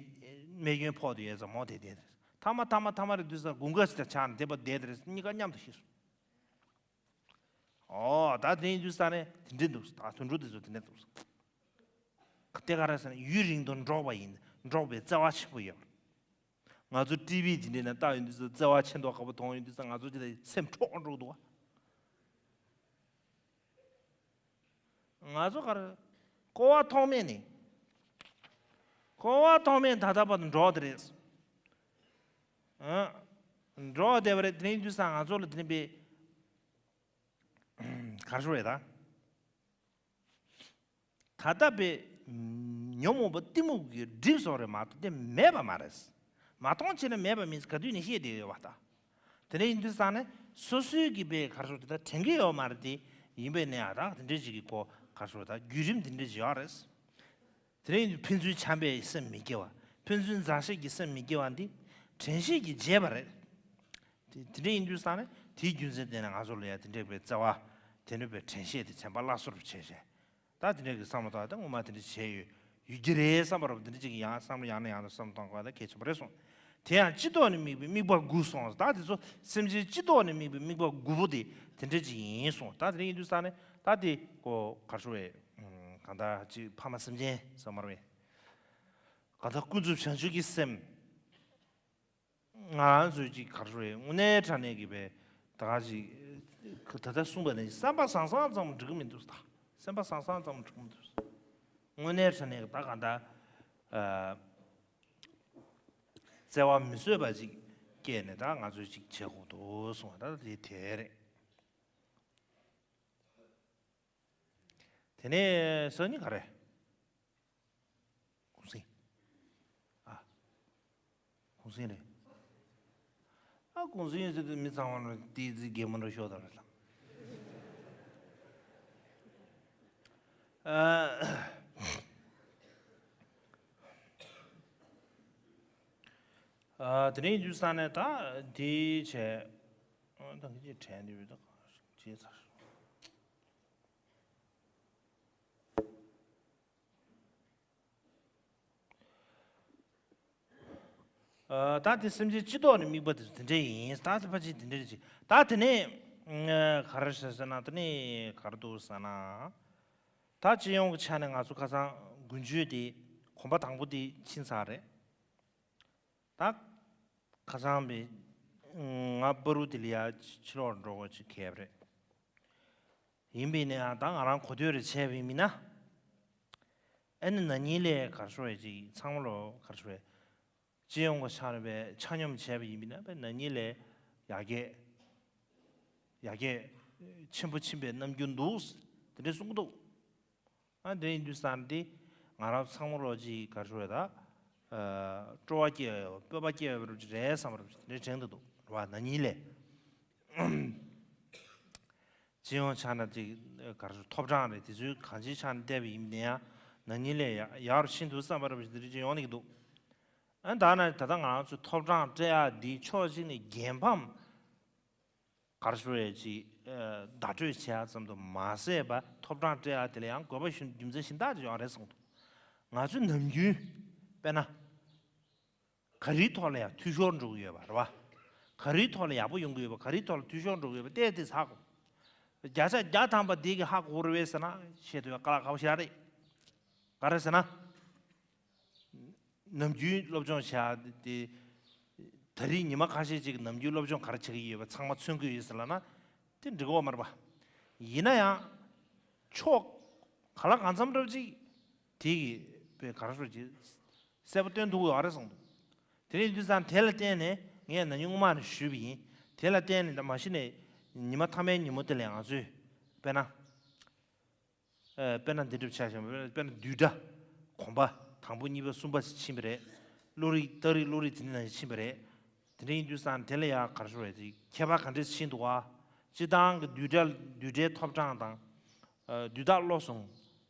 རྨས་སྐྱོན་ཕོག་དུ་ཡོད་ཙང་མོ་དེ་བསྡད་དེ་རེད། ཐ་མ་ཐ་མ་ཐ་མ་རེད་དུས་ཙང་དགུན་ཁ་ཞིག་ད་ཆགས་ནས་བསྡད་པ་བསྡད་དེ་རེད། གཉིས་ཀ་མཉམ་དུ་ཤི་སོང་། ཨོ་ད་དེ་ཡིན་དུས་ཙང་ནས་དེ་འདྲས་འདུག་ད་དུད་འགྲོ་དེ་ཚོ་དེ་འདྲས་འདུག་དེ་ག་རེ་ཟེར་ན་ཡུན་རིང་དུ་འགྲོགས་པ་ཡིན། འགྲོགས་པའི་བརྩེ་བ་ཆེན་པོ་ཡོད། ང་ཚོ་ཊི་ཝི་དེ་འདྲས་ནས་བལྟ་ཡོང་དུས་ཙམ་བརྩེ་བ་ཆེ་མདོག་ཁ་པོ་མཐོང་ཡོང་དུས་ཙམ་ང་ཚོ་ཅི་ལ་སེམས་འཕྲོག་འགྲོ་གི་འདུག་བ། ང་ཚོ་ག་རེ། ཀོ་བ་ཐོག་མེད་ནས། ཀོ་བ་ཐོག་མེད་ད་ལྟ་བར་དུ་འགྲོགས་བསྡད་རེད། ཨ། འགྲོགས་བསྡད་པ་རེད། དེ་ནས་དུས་སང་ང་ཚོ་ལ་དེ་ནས་པའི་ག་རེ་ཞུ་རེད་ད། ད་ལྟ་པའི་ཉོན་མོངས་པ་གཏི་མུག་གི་གྲིབ་སོགས་རེད་མ་གཏོགས་དེ་མེད་པ་མ་རེད། མ་མཐོང་བྱས་ན་མེད་པ་མིན་ག་དུས་ནས་ཤེས་བསྡད་ཡོད་པ་ད། དེ་ནས་ཡིན་དུས་ཙང་ནས་སོ་སོའི་གི་པའི་ག་རེ་ཞུ་དེ་ད་དྲན་གི་ཡོད་མ་རེད་དེ། ཡིན་པས་ནས་ཨ་ད་དེ་འདྲས་ཅིག་གི་གོ་ག་རེ་ཞུ་ད་བརྒྱུད་རིམ་དེ་འདྲས་ཅིག་ཡོད་རེད། དེ་རིང་ཕན་ཚུན་བྱམས་པའི་སེམས་མི་སྐྱེ་བ། ཕན་ཚུན་མཛའ་བཤེས་ཀྱི་སེམས་མི་སྐྱེ་བ་འདི་དྲན་ཤེས་ཀྱིས་བརྗེད་པ་རེད། དེ་དེ་འདྲ་ཡིན་དུས་ཙང་ནས་དེའི་རྒྱུ་མཚན་དེ་ནས་ང་ཚོ་ལ་ཡང་དེ་འདྲའི་བའི་བརྩེ་བ་དེ་འདྲ་བའི་དྲན་ཤེས་དེ་བྱམས་པ་སླར་གསོ་རུ་བྱས་བྱས། ད་དེ་འདྲའི་གི་བསམ་བློ་བཏང་ད་ངོ་མ་དེ་འདྲ་བྱས་ཡོད་ཡོད་ཀྱི་རེད་བསམ་པ་རུ་དེ་འདྲ་ཅིག་ཡང་བསམ་བློ་ཡང་ནས་ཡང་དུ་བསམ་བློ་གཏོང་དགོས་ད་གལ་ཆེན་པོ་རེད་གསུངས། དེ་ཡང་སྤྱི་ལྡོག་ནས་དམིགས་པའི་དམིགས་པ་དགུ་སོང་ད་དེ་ཚོ་སེམས་ཅན་སྤྱི་ལྡོག་ནས་དམིགས་པའི་དམིགས་པ་དགུ་པོ་དེ་དེ་འདྲ་ཅིག་ཡིན་གསུངས། ད་དེ་འདྲ་ཡིན་དུས་ཙང་ནས་ད་དེ་གོ་ག་རེ་ཞུ་བའི། གང་ལྟར་ཅིག་ཕ་མ་སེམས་ཅན་ཟེར་མ་རེད། གང་ལྟར་ཀུན་རྫོབ་བྱང་ཆུབ་ཀྱི་སེམས། ང་རང་ཚོས་ཅིག་ག་རེ་རེད་དངོས་གནས་དྲང་གནས་ཀྱི་བས་ད་ག་ཅིག་ད་ལྟ་གསུངས་པ་ནི་བསམ་པ་བཟང་བཟང་ཙམ་འགྲིག་གི་མི་འདུག་ད། བསམ་པ་བཟང་བཟང་ཙམ་འགྲིག་གི་མི་འདུག་དངོས་གནས་དྲང་གནས་ཀྱི་ད་གང་ལྟར་བརྩེ་བ་མི་བཟོད་པ་ཅིག་སྐྱེས་ནས་ད་ང་ཚོས་ཅིག་བྱེད་དགོས་འདུག་གསུངས་པ་ད་དེ་དེ་རེད། དེ་ནས་སང་ཉིན་ག་རེ། གུང་སེང་། ཨ། གུང་སེང་རེད། ཨ་གུང་སེང་ཟེར་དུས་མི་ཚང་མ་ལ་ཏི་ཙི་རྒན་མོ་འདྲ་ཤོག་དང་རེད་ལ། ཨ། དེ་ནས་ཡིན་དུས་ས་ནས་ད་དེ་བྱས། ཨ་ད་གི་ཅིག་དྲན་དུས་ད་བརྗེད་ཚར། ཨ་ད་དེ་སེམས་ཅན་སྤྱི་ལྡོག་ནས་དམིགས་པ་དེ་ཚོ་དེ་འདྲ་ཡིན། ད་དེ་ཕལ་ཆེར་དེ་འདྲ་རེད་ཅིག་ད་དེ་ནས་ག་རེ་ཟེར་ཟེར་ན་དེ་ནས་ག་རེ་འདུག་ཟེར་ན། ད་སྤྱི་ཡོངས་ཀྱི་ཆ་ནས་ང་ཚོ་ཁ་སང་དགུན་ཆོས་དེ་གོམ་པ་དང་པོ་དེ་ཕྱིན་ཚར་རེད། ད་ཁ་སང་པའི་ང་པ་རུ་དེ་ལ་ཡ་ཕྱི་ལོགས་འགྲོ་དགོས་ཅིག་གས་པ་རེད། ཡིན་པས་ནའང་ད་ང་རང་གོ་ཐོས་རེ་བྱས་པའི་མིན་ན། ཨ་ནི་ན་ནིང་ལས་གར་ཤོར་བའི་ཅིག་ཚང་མ་ལོ་གར་ཤོར་བའི་སྤྱི་ཡོངས་ཀྱི་ཆ་ནས་པའི་ཆ་སྙོམས་བྱས་པ་ཡིན་པས་ན་པའི་ན་ནིང་ལས་ཡར་རྒྱས་ཡར་རྒྱས་ཆེན་པོ་ཕྱིན་པའི་རྣམ་འགྱུར་འདུག་དེ་འདྲ་གསུང་གི་འདུག་ཨ་འདི་ཡིན་དུས་ཙང་འདི་ང་རང་ཚང་མ་ལོ་ཅིག་གར་ཤོར་བའི་ད་སྤྲོ་བ་སྐྱེ་བའི་སྤོབས་པ་སྐྱེ་བའི་རུ་ཅིག་རེད་བསམ་པ་རུ་ཅིག་དེ་འདྲ་དྲན་གི་འདུག་རེད་བ། ན་ནིང་ལས། སྤྱི་ཡོངས་ཆ་ནས་ཅིག་ག་རེ་ཐོབ་གྲངས་རེད་དེ་ཚོའི་གང་ཅིའི་ཆ་ནས་བལྟས་པ་ཡིན་ན་ཡང་ན་ནིང་ལས་ཡག་ཡག་རུ་ཕྱིན་འདུག་བསམ་པ་རེད་པ་ཞིག་འདི་རིགས་ཅིག་ཡོང་ནས་ཀྱི་འདུག་ཨ་ད་ནི་ད་ལྟ་ང་རང་ཚོའི་ཐོབ་གྲངས་སྤྲད་ཡག་འདི་ཕྱོགས་གཅིག་ནས་རྒྱལ་ཕམ་ག་རེ་ཞུ་ཡས་ཅིག་བརྡ་སྤྲོད་བྱེད་ཡག་ཙམ་དུ་མ་ཟད་པ་ཐོབ་གྲངས་སྤྲད་ཡག་དེ་ལ་ཡང་དགོས་པ་ཞུ་རྒྱུ་མཚན་གཞན་དག་ཅིག་ཡོང་རེད་གསུངས་འདུག་ང་ཚོའི་ནམ་རྒྱུན་དཔེར་ན། ག་རེའི་ཐོག་ལ་ཡང་འཐུས་ཤོར་འགྲོ་གི་ཡོད་པ་རེད་བ། ག་རེའི་ཐོག་ལ་ཡག་པོ་ཡོང་གི་ཡོད་པ་ག་རེའི་ཐོག་ལ་འཐུས་ཤོར་འགྲོ་གི་ཡོད་པ་བལྟས་ཏེ་ཚགས་གོ། བརྒྱ་ཆ་བརྒྱ་ཐམ་པ་འདི་གི་ཧ་གོ་རེད་བས་ཟེར་ན་བཤད་ཐུབ་ཡ་དཀའ་ལས་ཁག་པོ་ཞིག་རེད། ག་རེ་ཟེར་ན། ནམ་རྒྱུན་སློབ་སྦྱོང་བྱ་དེ། ད་རེས་ཉི་མ་ཁ་ཤས་ཅིག་ནམ་རྒྱུན་སློབ་སྦྱོང་ག་རེ་བྱེད་ཀྱི་ཡོད་པ་ཚང་མ་མཚོན་གྱི་ཡོད་ཟེར་ལབ་ན། དེ་འགྲིག་གི་ཡོད་མ་རེད་པ། ཡིན་ན་ཡང་། ཕྱོགས་ག་ལ་གང་འཚམ་འདྲ་པོ་ཅིག་དེ་གི་པའི་ག་རེ་ཞུ་ཅིག་གསལ་པོ་སྟོན་ཐུབ་ཀྱི་ཡོད་རེད་གསུངས་འདུག་དེ་རིང་དུས་ཙང་དེ་ལ་བརྟེན་ནས་ངས་ན་ནིང་སྔོན་མ་ནས་ཞུས་པ་ཡིན། དེ་ལ་བརྟེན་ནས་ད་མ་གཞི་ནས་ཉི་མ་མཐའ་མའི་ཉིན་མོ་དེ་ལ་ང་ཚོས་དཔེར་ན། ཨ་དཔེར་ན་འདི་འདྲ་ཆ་བཞག་པ་དཔེར་ན་བསྡུས་གྲྭ་གོམ་པ་དང་པོ་གཉིས་པ་གསུམ་པ་ཕྱིན་པ་རེད། བློ་རིག་རྟགས་རིགས་བློ་རིག་དེ་འདྲ་ནང་བཞིན་ཕྱིན་པ་རེད། དེ་འདྲ་ཡིན་དུས་ཙང་དེ་ལ་ཡང་ག་རེ་ཞུ་བས་ཅིག་ཁྱད་པར་ག་འདྲས་ཕྱིན་འདུག་བ། སྤྱི་བཏང་གི་བསྡུས་གྲྭ་བསྡུས་གྲྭའི་ཐོབ་གྲངས་དང་། ཨ་བསྡུས་རྟགས་བློ་བཟང་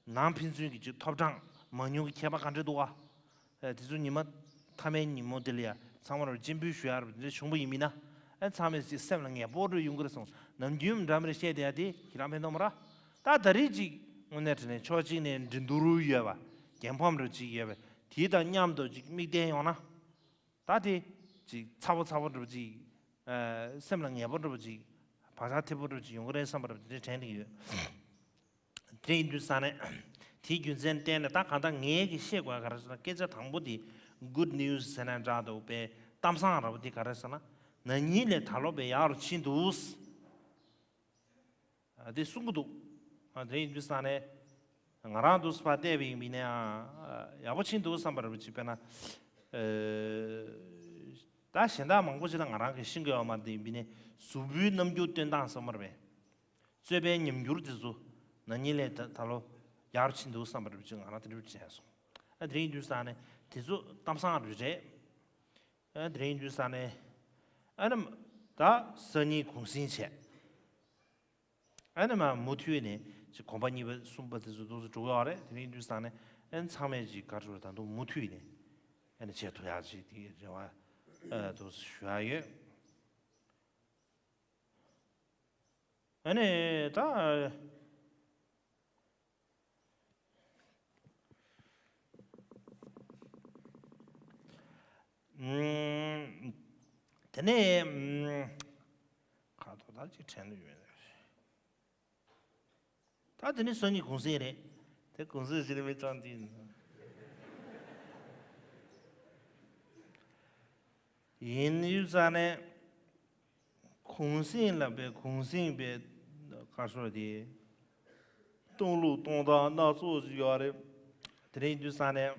ནང་ཕན་ཚུན་གྱི་ཅིག་ཐོབ་གྲངས་མང་ཉུང་གི་ཁྱད་པར་ག་འདྲས་འདུག་བ། ཨ་དེ་ཚོ་ཉི་མ་མཐའ་མའི་ཉིན་མོ་དེ་ལ་ཡང་ཚང་མ་རུ་སྤྱན་འབུལ་ཞུ་ཡ་རུ་དེ་འདྲ་བྱུང་བ་ཡིན་མིན་ན། ཨ་ཚང་མས་ཅིག་སེམས་ལ་ངེས་པོ་རུ་ཡོང་གི་རེད་གསུངས། ནམ་རྒྱུན་འདྲ་མི་རེད་བཤད་བསྡད་ཡ་དེ་ཁྱེད་རང་ཕན་ཐོགས་མ་རེད། ད་ད་རེས་ཅིག་དངོས་གནས་དྲང་གནས་ཕྱོགས་གཅིག་ནས་འགྲན་བསྡུར་ཡོད་པ། རྒྱལ་ཕམ་རུ་ཅིག་ཡོད་པ། དེ་དང་མཉམ་དུ་ཅིག་དམིགས་བསྟན་ཡོང་ན། ད་དེ་ཅིག་ཚ་པོ་ཚ་པོ་འདྲ་པོ་ཅིག་ཨ་སེམས་ལ་ངེས་པོ་འདྲ་པོ་ཅིག་བག་ཆགས་ཐེབས་པོ་འདྲ་པོ་ཅིག་ཡོང་གི་རེད་བསམ་པ་འདྲ་པོ་དེ་འདྲ་དྲན་གྱི་ཡོད། དེ་ཡིན་དུས་ཙང་ནས་ དེའི་རྒྱུ་མཚན་བརྟེན་ནས་ད་གང་ལྟར་ངས་ཀྱི་བཤད་དགོས་ག་རེ་ཟེར་ན། སྐད་ཆ་དང་པོ་དེ་good news ཟེར་ན་འདྲ་འདུག་པས། གཏམ་བཟང་ར་བ་དེ་ག་རེ་ཟེར་ན། ན་ནིང་ལས་ད་ལོ་བས་ཡག་རུ་ཕྱིན་འདུག་ཨ། དེ་གསུང་གི་འདུག་ཨ། དེ་ཡིན་དུས་ས་ནས་ང་རང་འདུག་སེ་ཕར་བལྟས་པ་ཡིན་པ་ཡིན་ན་ཡང་ཡག་པོ་ཕྱིན་འདུག་བསམ་པ་རེད་པ། ཅིག་དཔེར་ན། ཨ། ད་གཞན་དག་མང་པོ་ཅིག་ད་ང་རང་གིས་ཤེས་ཀྱི་ཡོད་མ་རེད། དེ་ཡིན་པ་ཡིན་ན་གཟུགས་པོའི་རྣམ་འགྱུར་སྟོན་སྟངས་བསམ་པ་རེད་པས། རྩོད་པའི་ཉམས་འགྱུར་དེ་ཚོ་ན་ནིང་ལས་ད་ད་ལོ་ཡག་རུ་ཕྱིན་འདུག་བསམ་པ་རེད་པ། ཅིག་ང་རང་དེ་འདྲ་བྱས་སོང་། ཨ། དེ་རིང་དུས་ས་ནས་དེ་ཚོ་གཏམ་བཟང་རེད་རེད། ཨ། དེ་རིང་དུས་ས་ནས་ཨ་ནི་ད་སང་ཉིན་གུང་སེང་བྱས། ཨ་ནི་མ་མུ་མཐུད་ནས་ཅིག་གོམ་པ་གཉིས་པ་གསུམ་པ་དེ་ཚོ་འདུག་སེ་འགྲོ་གི་ཡོད་རེད། དེ་རིང་དུས་ས་ནས་ཨ་ནི་ཚང་མས་ཅིག་ག་རེ་ཟེར། ད་དུང་མུ་མཐུད་ནས་ཨ་ནི་བྱེད་ཐུབ་ཡག་ཅིག་དེ་རེ་བ་ཨ་འདུག་སེ་ཞུ་ཡག་ཡོད། ཨ་ནི་ད། ཨུམ། དེ་ནས་ཨུམ། ཁ་ཐོག་ད་ཅིག་དྲན་ཡོད་མེད། ད་དེ་ནས་སང་ཉིན་གུང་སེང་རེད། དེ་གུང་སེང་ཟེར་ནས་མི་ཅང་དེ་ཡིན། ཡིན་དུས་ས་ནས་གུང་སེང་ལ་བས་གུང་སེང་བས་ག་རེ་ཟེར་དེ། གཏོང་ལུགས་གཏོང་སྟངས་སྣ་ཚོགས་ཤིག་ཡོད་རེད། དེ་རིང་དུས་ས་ནས་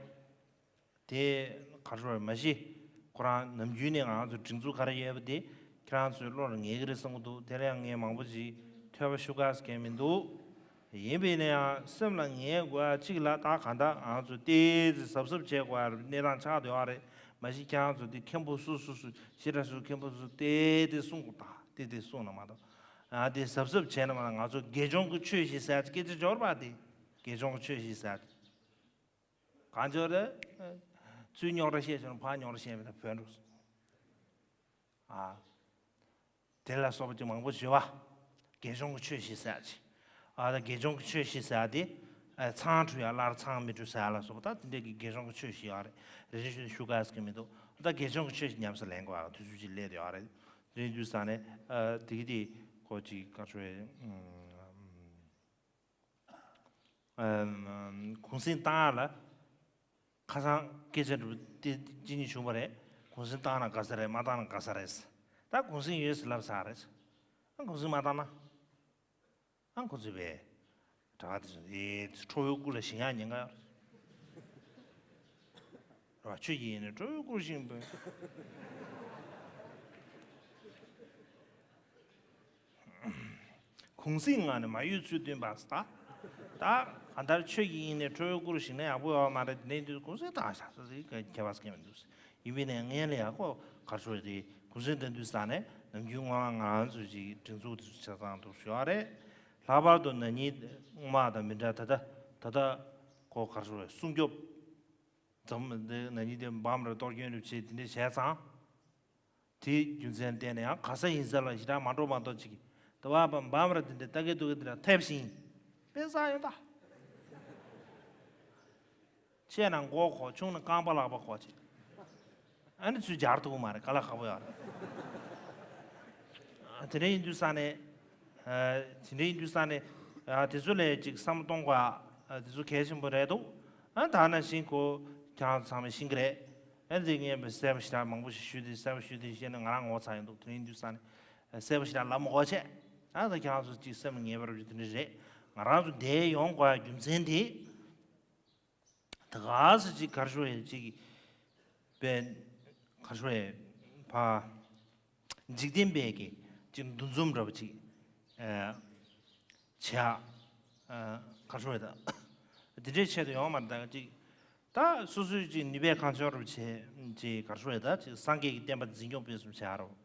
དེ་ག་རེ་ཟེར་མ་གཞི་ཁོ་རང་ནམ་རྒྱུན་ནས་ང་ཚོ་སྒྲིག་འཛུགས་ག་རེ་ཡོད་པ་དེ་ཁྱེད་རང་ཚོའི་བློར་ངེས་ཀྱི་རེད་བསམ་གྱི་འདུག་དེ་ལ་ཡང་ངས་མང་པོ་ཅིག་ཐོས་པ་ཞུ་ག་ཟེར་མཁན་མི་འདུག་ཡིན་པས་ན་ཡང་སེམས་ལ་ངེས་དགོས་ཡ་གཅིག་ལ། ད་གང་ལྟར་ང་ཚོ་ཏོག་ཙམ་གཟབ་གཟབ་བྱེད་དགོས་ཡ་གནས་སྟངས་ཆགས་བསྡད་ཡོད་རེད། མ་གཞི་ཁྱེད་རང་ཚོ་དེ་མཁན་པོ་སུ་སུ་སུ་ཞེ་དྲག་སུ་མཁན་པོ་སུ་ཏོག་ཙམ་གསུང་དགོས། ད་ཏོག་ཙམ་གསུང་ན་མ་གཏོགས། ཨ། དེ་གཟབ་གཟབ་བྱས་ན་མ་ང་ཚོ་དགེ་སྦྱོང་གི་ཆོས་བཞི་ཟེར་སྐད་ཆ་འབྱོར་བ་དེ། དགེ་སྦྱོང་གི་ཆོས་བཞི་ཟེར། གང་འབྱོར་རེད། ཚུར་རྙོག་དྲ་བཤད་བྱུང་ན་ཕར་རྙོག་དྲ་བཤད་མེད་ན་བོད་འགྲོ་སོང་། ཨ། དེ་ལ་སོགས་པ་ཅིག་མང་པོ་བྱེད་པ། དགེ་སྦྱོང་གི་ཆོས་བཞི་ཟེར་ཅིག་ཨ། ད་དགེ་སྦྱོང་གི་ཆོས་བཞི་ཟེར་དེ། ཨ། མཚང་འཁྲུ་ཡ་སླར་མཚང་མི་འཁྲུ་ཟེར་ལ་སོགས་པ། ད་དེ་འདྲས་ཀྱི་དགེ་སྦྱོང་གི་ཆོས་བཞི་ཡོད་རེད། རེ་རེ་བཞིན་ཞུ་ག་ཟེར་གྱི་མི་འདུག་ད་དགེ་སྦྱོང་གི་ཆོས་བཞི་ཉམས་སུ་ལེན་དགོས་པ་དུས་ཚོད་ཅིག་སླེབས་ཡོད་རེད། དེ་དུས་ས་ནས། ཨ། དེ་གི་དེ་ཁོ་ཅིག་ག་ཚོད། ཨ། གུང་སེང་བཏང་ཡ་ལ་ཁ་སང་སྐད་ཆ་འདྲ་པོ་དེ་གཅིག་གཉིས་བྱུང་བ་རེད། གུང་སེང་བཏང་ན་དགའ་ས་རེད། མ་བཏང་ན་དགའ་ས་རེད། ད་གུང་སེང་ཡོད་ཟེར་ལབ་ཚར་རེད། ཨ། གུང་སེང་མ་བཏང་ན། ཨ། གུང་སེང་བས་གྲྭ་པ་དེ་ཚོ་ཨེ་ཁྲོ་བོའི་སྐུ་ལ་བཞེངས་ཡག་ཉེན་ཁ་ཡོད་རེད། ར་བ། ཆོས་ཀྱི་ཡིན་ནས་ཁྲོ་བོའི་སྐུར་བཞེངས་པའི། གུང་སེང་ངང་ནས་མ་ཡོད་ཚུལ་སྟོན་པ་ཟེར། ད་གང་ལྟར་ཆོས་ཀྱི་ཡིན་ནས་ཁྲོ་བོའི་སྐུར་བཞེངས་ན་ཡག་པོ་ཡོད་མ་རེད། དེ་ནས་དུས་གུང་སེང་བཏང་བཞག་ཟེར་ཟེར་ཁྱད་པར་ཟེར་མཁན་མི་འདུག་ཡིན་པས་ན་ངས་ལ་ཡག་པོ་ག་རེ་ཟེར་དེ་གུང་སེང་བཏང་དུས་ས་ནས་ནམ་རྒྱུན་སྔོན་མ་ང་རང་ཚོས་ཅིག་སྒྲིག་འཛུགས་དེ་ཚོ་ཆ་ཚང་འདུག་ཞུ་བ་རེད། ལྷག་པར་དུ་ན་ནིང་སྔོན་མ་དང་མི་འདྲ། ད་ལྟ་ད་ལྟ་ཁོ་ག་རེ་ཟེར་སྲུང་སྐྱོབ། འཛམ་འདི་ན་ནིང་དེ་འབམ་རེ་གཏོར་སྐྱོན་རེ་བྱས་དེ་འདྲས་བྱས་ཙང་། དེའི་རྒྱུ་མཚན་བརྟེན་ནས་ཡང་ག་ས་ཡིན་ས་ལ་ཞེ་དྲག་མ་འགྲོ་མ་གཏོགས་ཅིག་གི་དུ་བ་བམ་བམ་ར་དེ་འདྲ་ལྟ་གི་འདུག་གི་འདི་འདྲ་ཐེབས་ཤིང་དཔེ་བཟང་ཡོད་ད། ཆེ་ན་མགོ་གོ། ཆུང་ན་རྐང་པ་ལག་པ་གོ་ཅིག་ཨ་ནི་ཚུར་སྦྱར་ཐུབ་ཀྱི་མ་རེད། དཀའ་ལས་ཁག་པོ་ཡོད་རེད། དེ་འདྲ་ཡིན་དུས་ས་ནས། ཨ། དེ་འདྲ་ཡིན་དུས་ས་ནས། ཨ། དེ་ཚོ་ལ་ཅིག་བསམ་བློ་གཏོང་དགོས། ཨ། དེ་ཚོ་གལ་ཆེན་པོ་རེད་འདུག་ཨ། ད་ནང་བཞིན་ཁོ་ཁྱེད་རང་ཚོ་ཚང་མས་ཤེས་ཀྱི་རེད། ཨ། འདི་ངས་གསལ་པོ་ཞེ་དྲག་མང་པོ་ཞིག་ཞུས་ཏེ། གསལ་པོ་ཞུས་ཏེ་བཤད་ན་ང་རང་ངོ་ཚ་ཡོང་འདུག་དེ་འདྲ་ཡིན་དུས་ས་ནས་གསལ་པོ་ཞེ་དྲག་ལབ་མི་དགོས་བྱས། ཨ། ད་ཁྱེད་རང་ཚོ་ཅིག་སེམས་ངེས་པར་དེ་འདྲ་རེད། ང་རང་ཚོ་འདིར་ཡོང་དགོས་ཡ་རྒྱུ་མཚན་དེ། ད་ག་ས་ཅིག་ག་རེ་ཟེར་ཡ་ཅིག་པའི་ག་རེ་ཟེར་ཡ་ཕ། འཇིག་རྟེན་པའི་གི་ཅིག་འདུ་འཛོམས་འདྲ་པོ་ཅིག་ཨ། བྱས། ཨ། ག་རེ་ཟེར་ཡ་ད། དེ་འདྲའི་ཆེད་དུ་ཡོང་མ་རེད། ད་ཅིག་ད་སོ་སོའི་ཅིག་ནུས་པས་གང་ལྕོགས་འདྲ་པོ་བྱས་ཅིག་ག་རེ་ཟེར་ཡ་ད། ཅིག་སངས་རྒྱས་ཀྱི་བསྟན་པ་འཛིན་སྐྱོང་སྤེལ་གསུམ་བྱས་རོགས།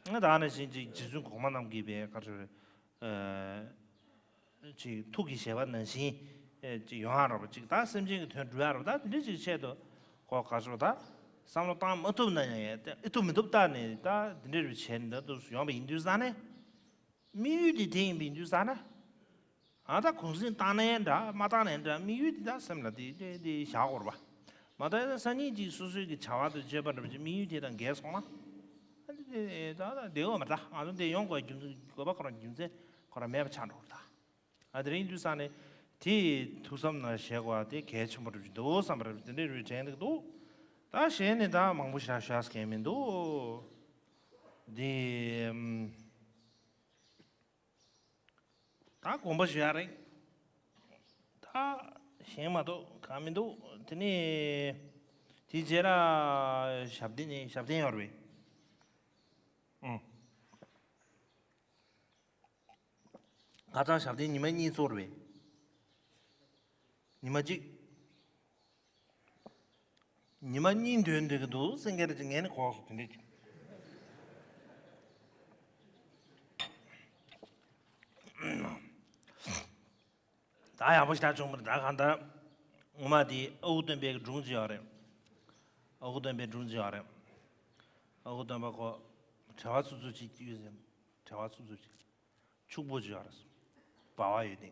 ད་ནང་བཞིན་ཅིག་རྗེ་བཙུན་གོང་མ་རྣམས་ཀྱིས་པའི་ག་རེ་ཟེར། ཨ། ཅིག་ཐུགས་ཀྱི་བཞེད་པ་ནང་བཞིན། ཨེ། ཅིག་ཡོང་ཡ་རོགས། ཅིག་ད་སེམས་ཅན་གྱི་དོན་སྒྲུབ་ཡ་རོགས། ད་དེ་འདྲའི་ཅིག་ཆེད་དུ་ཁོ་ག་ཚོད་ད་བསམ་བློ་བཏང་མ་ཐུབ་ན་ཡང་ཡ་ཨེ་ཐུབ་མི་ཐུབ་ལྟ་ནས་ད་དེ་འདྲའི་རུ་བྱས་ནས་ད་དུ་ཡོང་བ་ཡིན་དུས་ཙང་ནས། དམིགས་ཡུལ་དེ་དེ་ཡིན་པ་ཡིན་དུས་ཙང་ན། ཨ། ད་གུང་སེང་བཏང་ནའི་འདྲ་མ་བཏང་ནའི་འདྲ། དམིགས་ཡུལ་དེ་ད་སེམས་ལ་དེ་དེ་དེ་བཞག་དགོས་རེད་པ། མ་གཏོགས་སང་ཉིན་ཅིག་སོ་སོའི་གི་བྱ་བ་དང་སྤྱོད་པ་འདྲ་པོ་ཅིག་དམིགས་ཡུལ་དེ་དང་འགལ་སོང་ན། ཨ། དེ་དེ་ད་ད་བདེ་བོ་མ་རེད། ད་ང་ཚོ་འདི་ཡོང་དགོས་རྒྱུ་མཚན་དགོས་པ་ཁོ་རང་རྒྱུ་མཚན་ཁོ་རང་མེད་པ་ཆགས་འགྲོ་རེད་ད། ཨ། དེ་རིང་དུས་ས་ནས་ དེ་ཐུགས་བསམ་ནང་བཞེས་དགོས་པ་དེ་གལ་ཆེན་པོ་རེད་འདུག་བསམ་པ་རེད། དེ་འདྲའི་རུ་དྲན་འདུག་ད་གཞན་ནི་ད་མང་པོ་ཞིག་བཞག་མཁན་མི་འདུག་འདི་ད་དགོངས་པ་ཞུ་ཡ་རེད། ད་གཞན་མ་གཏོགས་གང་མི་འདུག་དེ་ནས་དེའི་རྗེས་ལ་ཞབས་བརྟན་ནི་ཞབས་བརྟན་ཡོད་རེད་པས། ཨང་། ཁ་སང་ཞབས་བརྟན་ཉི་མ་གཉིས་ཚོགས་རེད་པས། ཉི་མ་གཅིག་ཉི་མ་གཉིས་འདོན་འདོན་གྱི་འདུག་སེང་གེ་རེད་ཅེས་ངས་ནི་གོ་སོང་དེ་འདྲས་ཅིག་ད་ཡག་པོ་ཞེ་དྲག་བྱུང་བ་རེད། ད་གང་ལྟར་ངོ་མ་དེ་ཨ་ཁུ་སྟོན་པའི་སྒྲུང་ཅིག་ཡོད་རེད། ཨ་ཁུ་སྟོན་པའི་སྒྲུང་ཅིག་ཡོད་རེད། ཨ་ཁུ་སྟོན་པ་ཁོ་བྲེལ་བ་ཚུབ་ཚུབ་ཅིག་བརྒྱུད་ཟིན། བྲེལ་བ་ཚུབ་ཚུབ་ཅིག་ཕྱུག་པོ་ཅིག་ཡོད་རེད། སྦ་བ་ཡོད་དེ།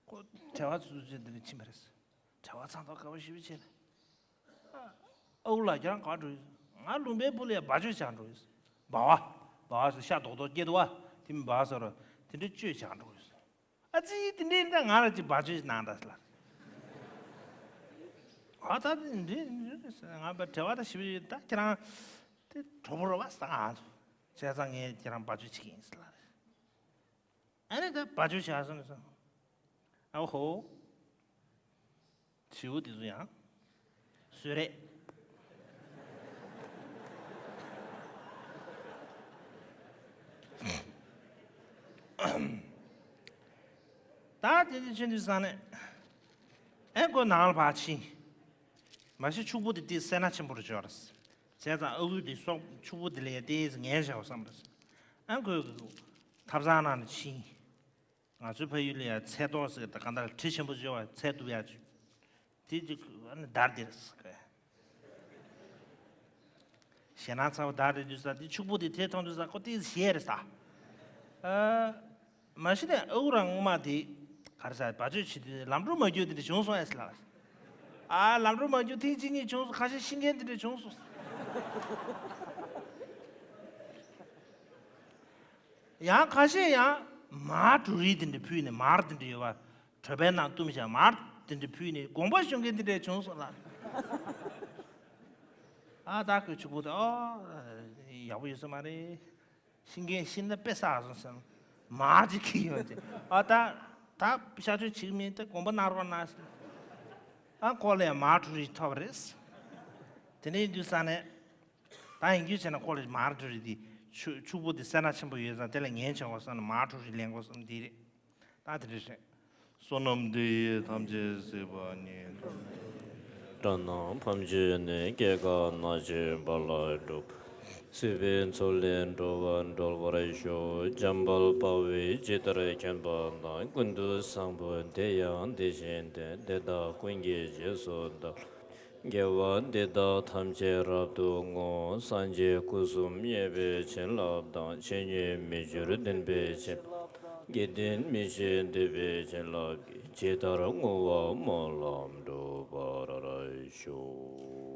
ཁོ་བྲེལ་བ་ཚུབ་ཚུབ་ཅིག་འདི་ནས་ཕྱིན་པ་རེད། བྲེལ་བ་ཚང་ཐོག་དགའ་བ་ཞེ་པོ་བྱས་ནས། ཨ་ཁུ་ལགས་ཁྱེད་རང་ག་འགྲོ་ཡོད། ང་ལུང་པའི་སྦུག་ལ་སྦ་བཅོས་བྱ་འགྲོ་ཡོད། སྦ་བ། སྦ་བ་ཟེར་ཤ་རྡོག་རྡོག་སྐྱེས་འདུག་བ། དེ་མིན་སྦ་བ་ཟེར་རོ། དེ་འདྲའི་བཅོས་བྱ་འགྲོ་ཡོད། ཨ་ཙི་དེ་འདྲའི་འདྲ་ང་ལ་ཅིག་སྦ་བཅོས་གནང་དང་ཟེར་ལ། ཨ་ད་དེ་འདྲའི་འདྲའི་ང་བྲེལ་བ་ད་ཞེ་པོ་ཡོད། ད་ཁྱེད་རང་དེ་གྲོགས་པོ་རེད་བ་ཟེར་ང་ཚོ། བྱས་ཙང་ངས་ཁྱེད་རང་སྦ་བཅོས་བྱེད་ཀྱི་ཡིན་ཟེར་ལ། ཨ་ནི་ད་སྦ་བཅོས་བྱས་སོང་ནས་སོང་། ཨ་ཧོ། བྱིའུ་དེ་ཚོ་ཡང་། སུ་རེད། ད་དེ་དེ་ཆེན་དུས་སང་ནས། ཨེ་ཁོ་ནང་ལ་ཕར་ཕྱིན། མ་གཞི་ཕྱུག་པོ་དེ་དེ་སེར་སྣ་ཆེན་པོ་རུ་འབྱོར། བྱས་ཙང་ཨ་ཁུ་དེ་སོག་ཕྱུག་པོ་དེ་ལ་ཡ་དེ་ངན་བྱའོ་བསམ་རེད། ཨ་ཁོས་ཐབ་ཚང་ནང་ནས་ཕྱིན། ང་ཚོའི་ཕ་ཡུལ་ལ་ཡ་ཚལ་ཏོག་ཟེར་ད་གང་ལྟར་དྲི་ཆེན་པོ་བྱོས་པ་ཚལ་གཏུབ་ཡ་བྱོས། དེ་ཅིག་ཨ་ནི་འདར་དེ་རེད་ཟེར། ཞེད་སྣང་ཚ་བོ་འདར་དེ་དུས་ས་དེ་ཕྱུག་པོ་དེ་དེ་མཐོང་དུས་ས་ཁོ་དེ་ཞེད་རེད་ས། ཨ། མ་གཞི་ནས་ཨ་ཁུ་རང་སྔོན་མ་དེ་ག་རེ་ཟ་སྦ་བཅོས་བྱེད་དུས་ལམ་འགྲོ་མ་རྒྱུག་དེ་འདྲ་བྱུང་སོང་ཨེ་ཟེར་ལ། ཨ་ལམ་འགྲོ་མ་རྒྱུག་ཐེངས་གཅིག་གཉིས་བྱུང་སོང་། ཁ་ཤས་ཤི་མཁན་དེ་འདྲ་བྱུང་སོང་། ཡང་ཁ་ཤས་ཡང་མར་གྲུ་རིགས་དེ་འདྲ་ཕུལ་ནས་མར་དེ་འདྲ་ཡོད་པ་གྲོད་པའི་ནང་བཏུམས་བཞག་མར་དེ་འདྲ་ཕུལ་ནས་དགོངས་པ་ཞུ་མཁན་དེ་འདྲ་བྱུང་སོང་ལ། ཨ་ད་ཁོས་ཕྱུག་པོ་དེ་ཨོ་ཡག་པོ་ཡོད་ས་མ་རེད། ཤི་མཁན་ཤི་ན་དཔེ་བསགས་སོང་བསམ། མར་ཅིག་ཁྱེར་ཡོང་ཅིག་ཨ་ད་ད་གཤག་བཅོས་བྱེད་ཀྱི་མིན་ད་དགོངས་པ་གནང་རོགས་གནང་ཟེར། ཨ་ཁོ་ལ་ཡང་མར་གྲུ་རིགས་ཐོབ་པ་རེད། དེ་འདྲ་ཡིན་དུས་ས་ནས། ད་ཡིན་རྒྱུ་བྱས་ན་ཁོ་ལ་མར་གྲུ་རིགས་དེ་ཕྱུ་ཕྱུག་པོ་དེ་སེར་སྣ་ཆེན་པོ་ཡོད་ཙང་དེ་ལ་ངན་བྱུང་བ་བསམ་ནས་མར་གྲུ་རིགས་ལེན་དགོས་བསམ་འདི་རེད། ད་དེ་འདྲ་རེད། བསོད་ནམས་འདི་ཡིས་ཐམས་ཅད་གཟིགས་པ་ཉིད། དགྲ་རྣམས་ཕམ་བྱས་ནས། སྐྱེ་རྒ་ན་འཆིའི་རྦ་རླབས་འཁྲུགས། སྲིད་པའི་མཚོ་ལས་འགྲོ་བ་སྒྲོལ་བར་ཤོག་འཇམ་དཔལ་དཔའ་བོས་ཇི་ལྟར་མཁྱེན་པ་དང་། ཀུན་ཏུ་བཟང་པོ་དེ་ཡང་དེ་བཞིན་ཏེ། དེ་དག་ཀུན་གྱི་རྗེས་སུ་བདག་སློབ་ཅིང་། དགེ་བ་འདི་དག་ཐམས་ཅད་རབ་ཏུ་བསྔོ། སངས་རྒྱས་སྐུ་གསུམ་མཉེས་པའི་བྱིན་རླབས་དང་། ཆོས་ཉིད་མི་འགྱུར་བདེན་པའི་བྱིན་རླབས་དང་། དགེ་འདུན་མི་ཕྱེད་འདུས་པའི་བྱིན་རླབས་ཀྱིས། ཇི་ལྟར་བསྔོ་བ་སྨོན་ལམ་འགྲུབ་པར་ཤོག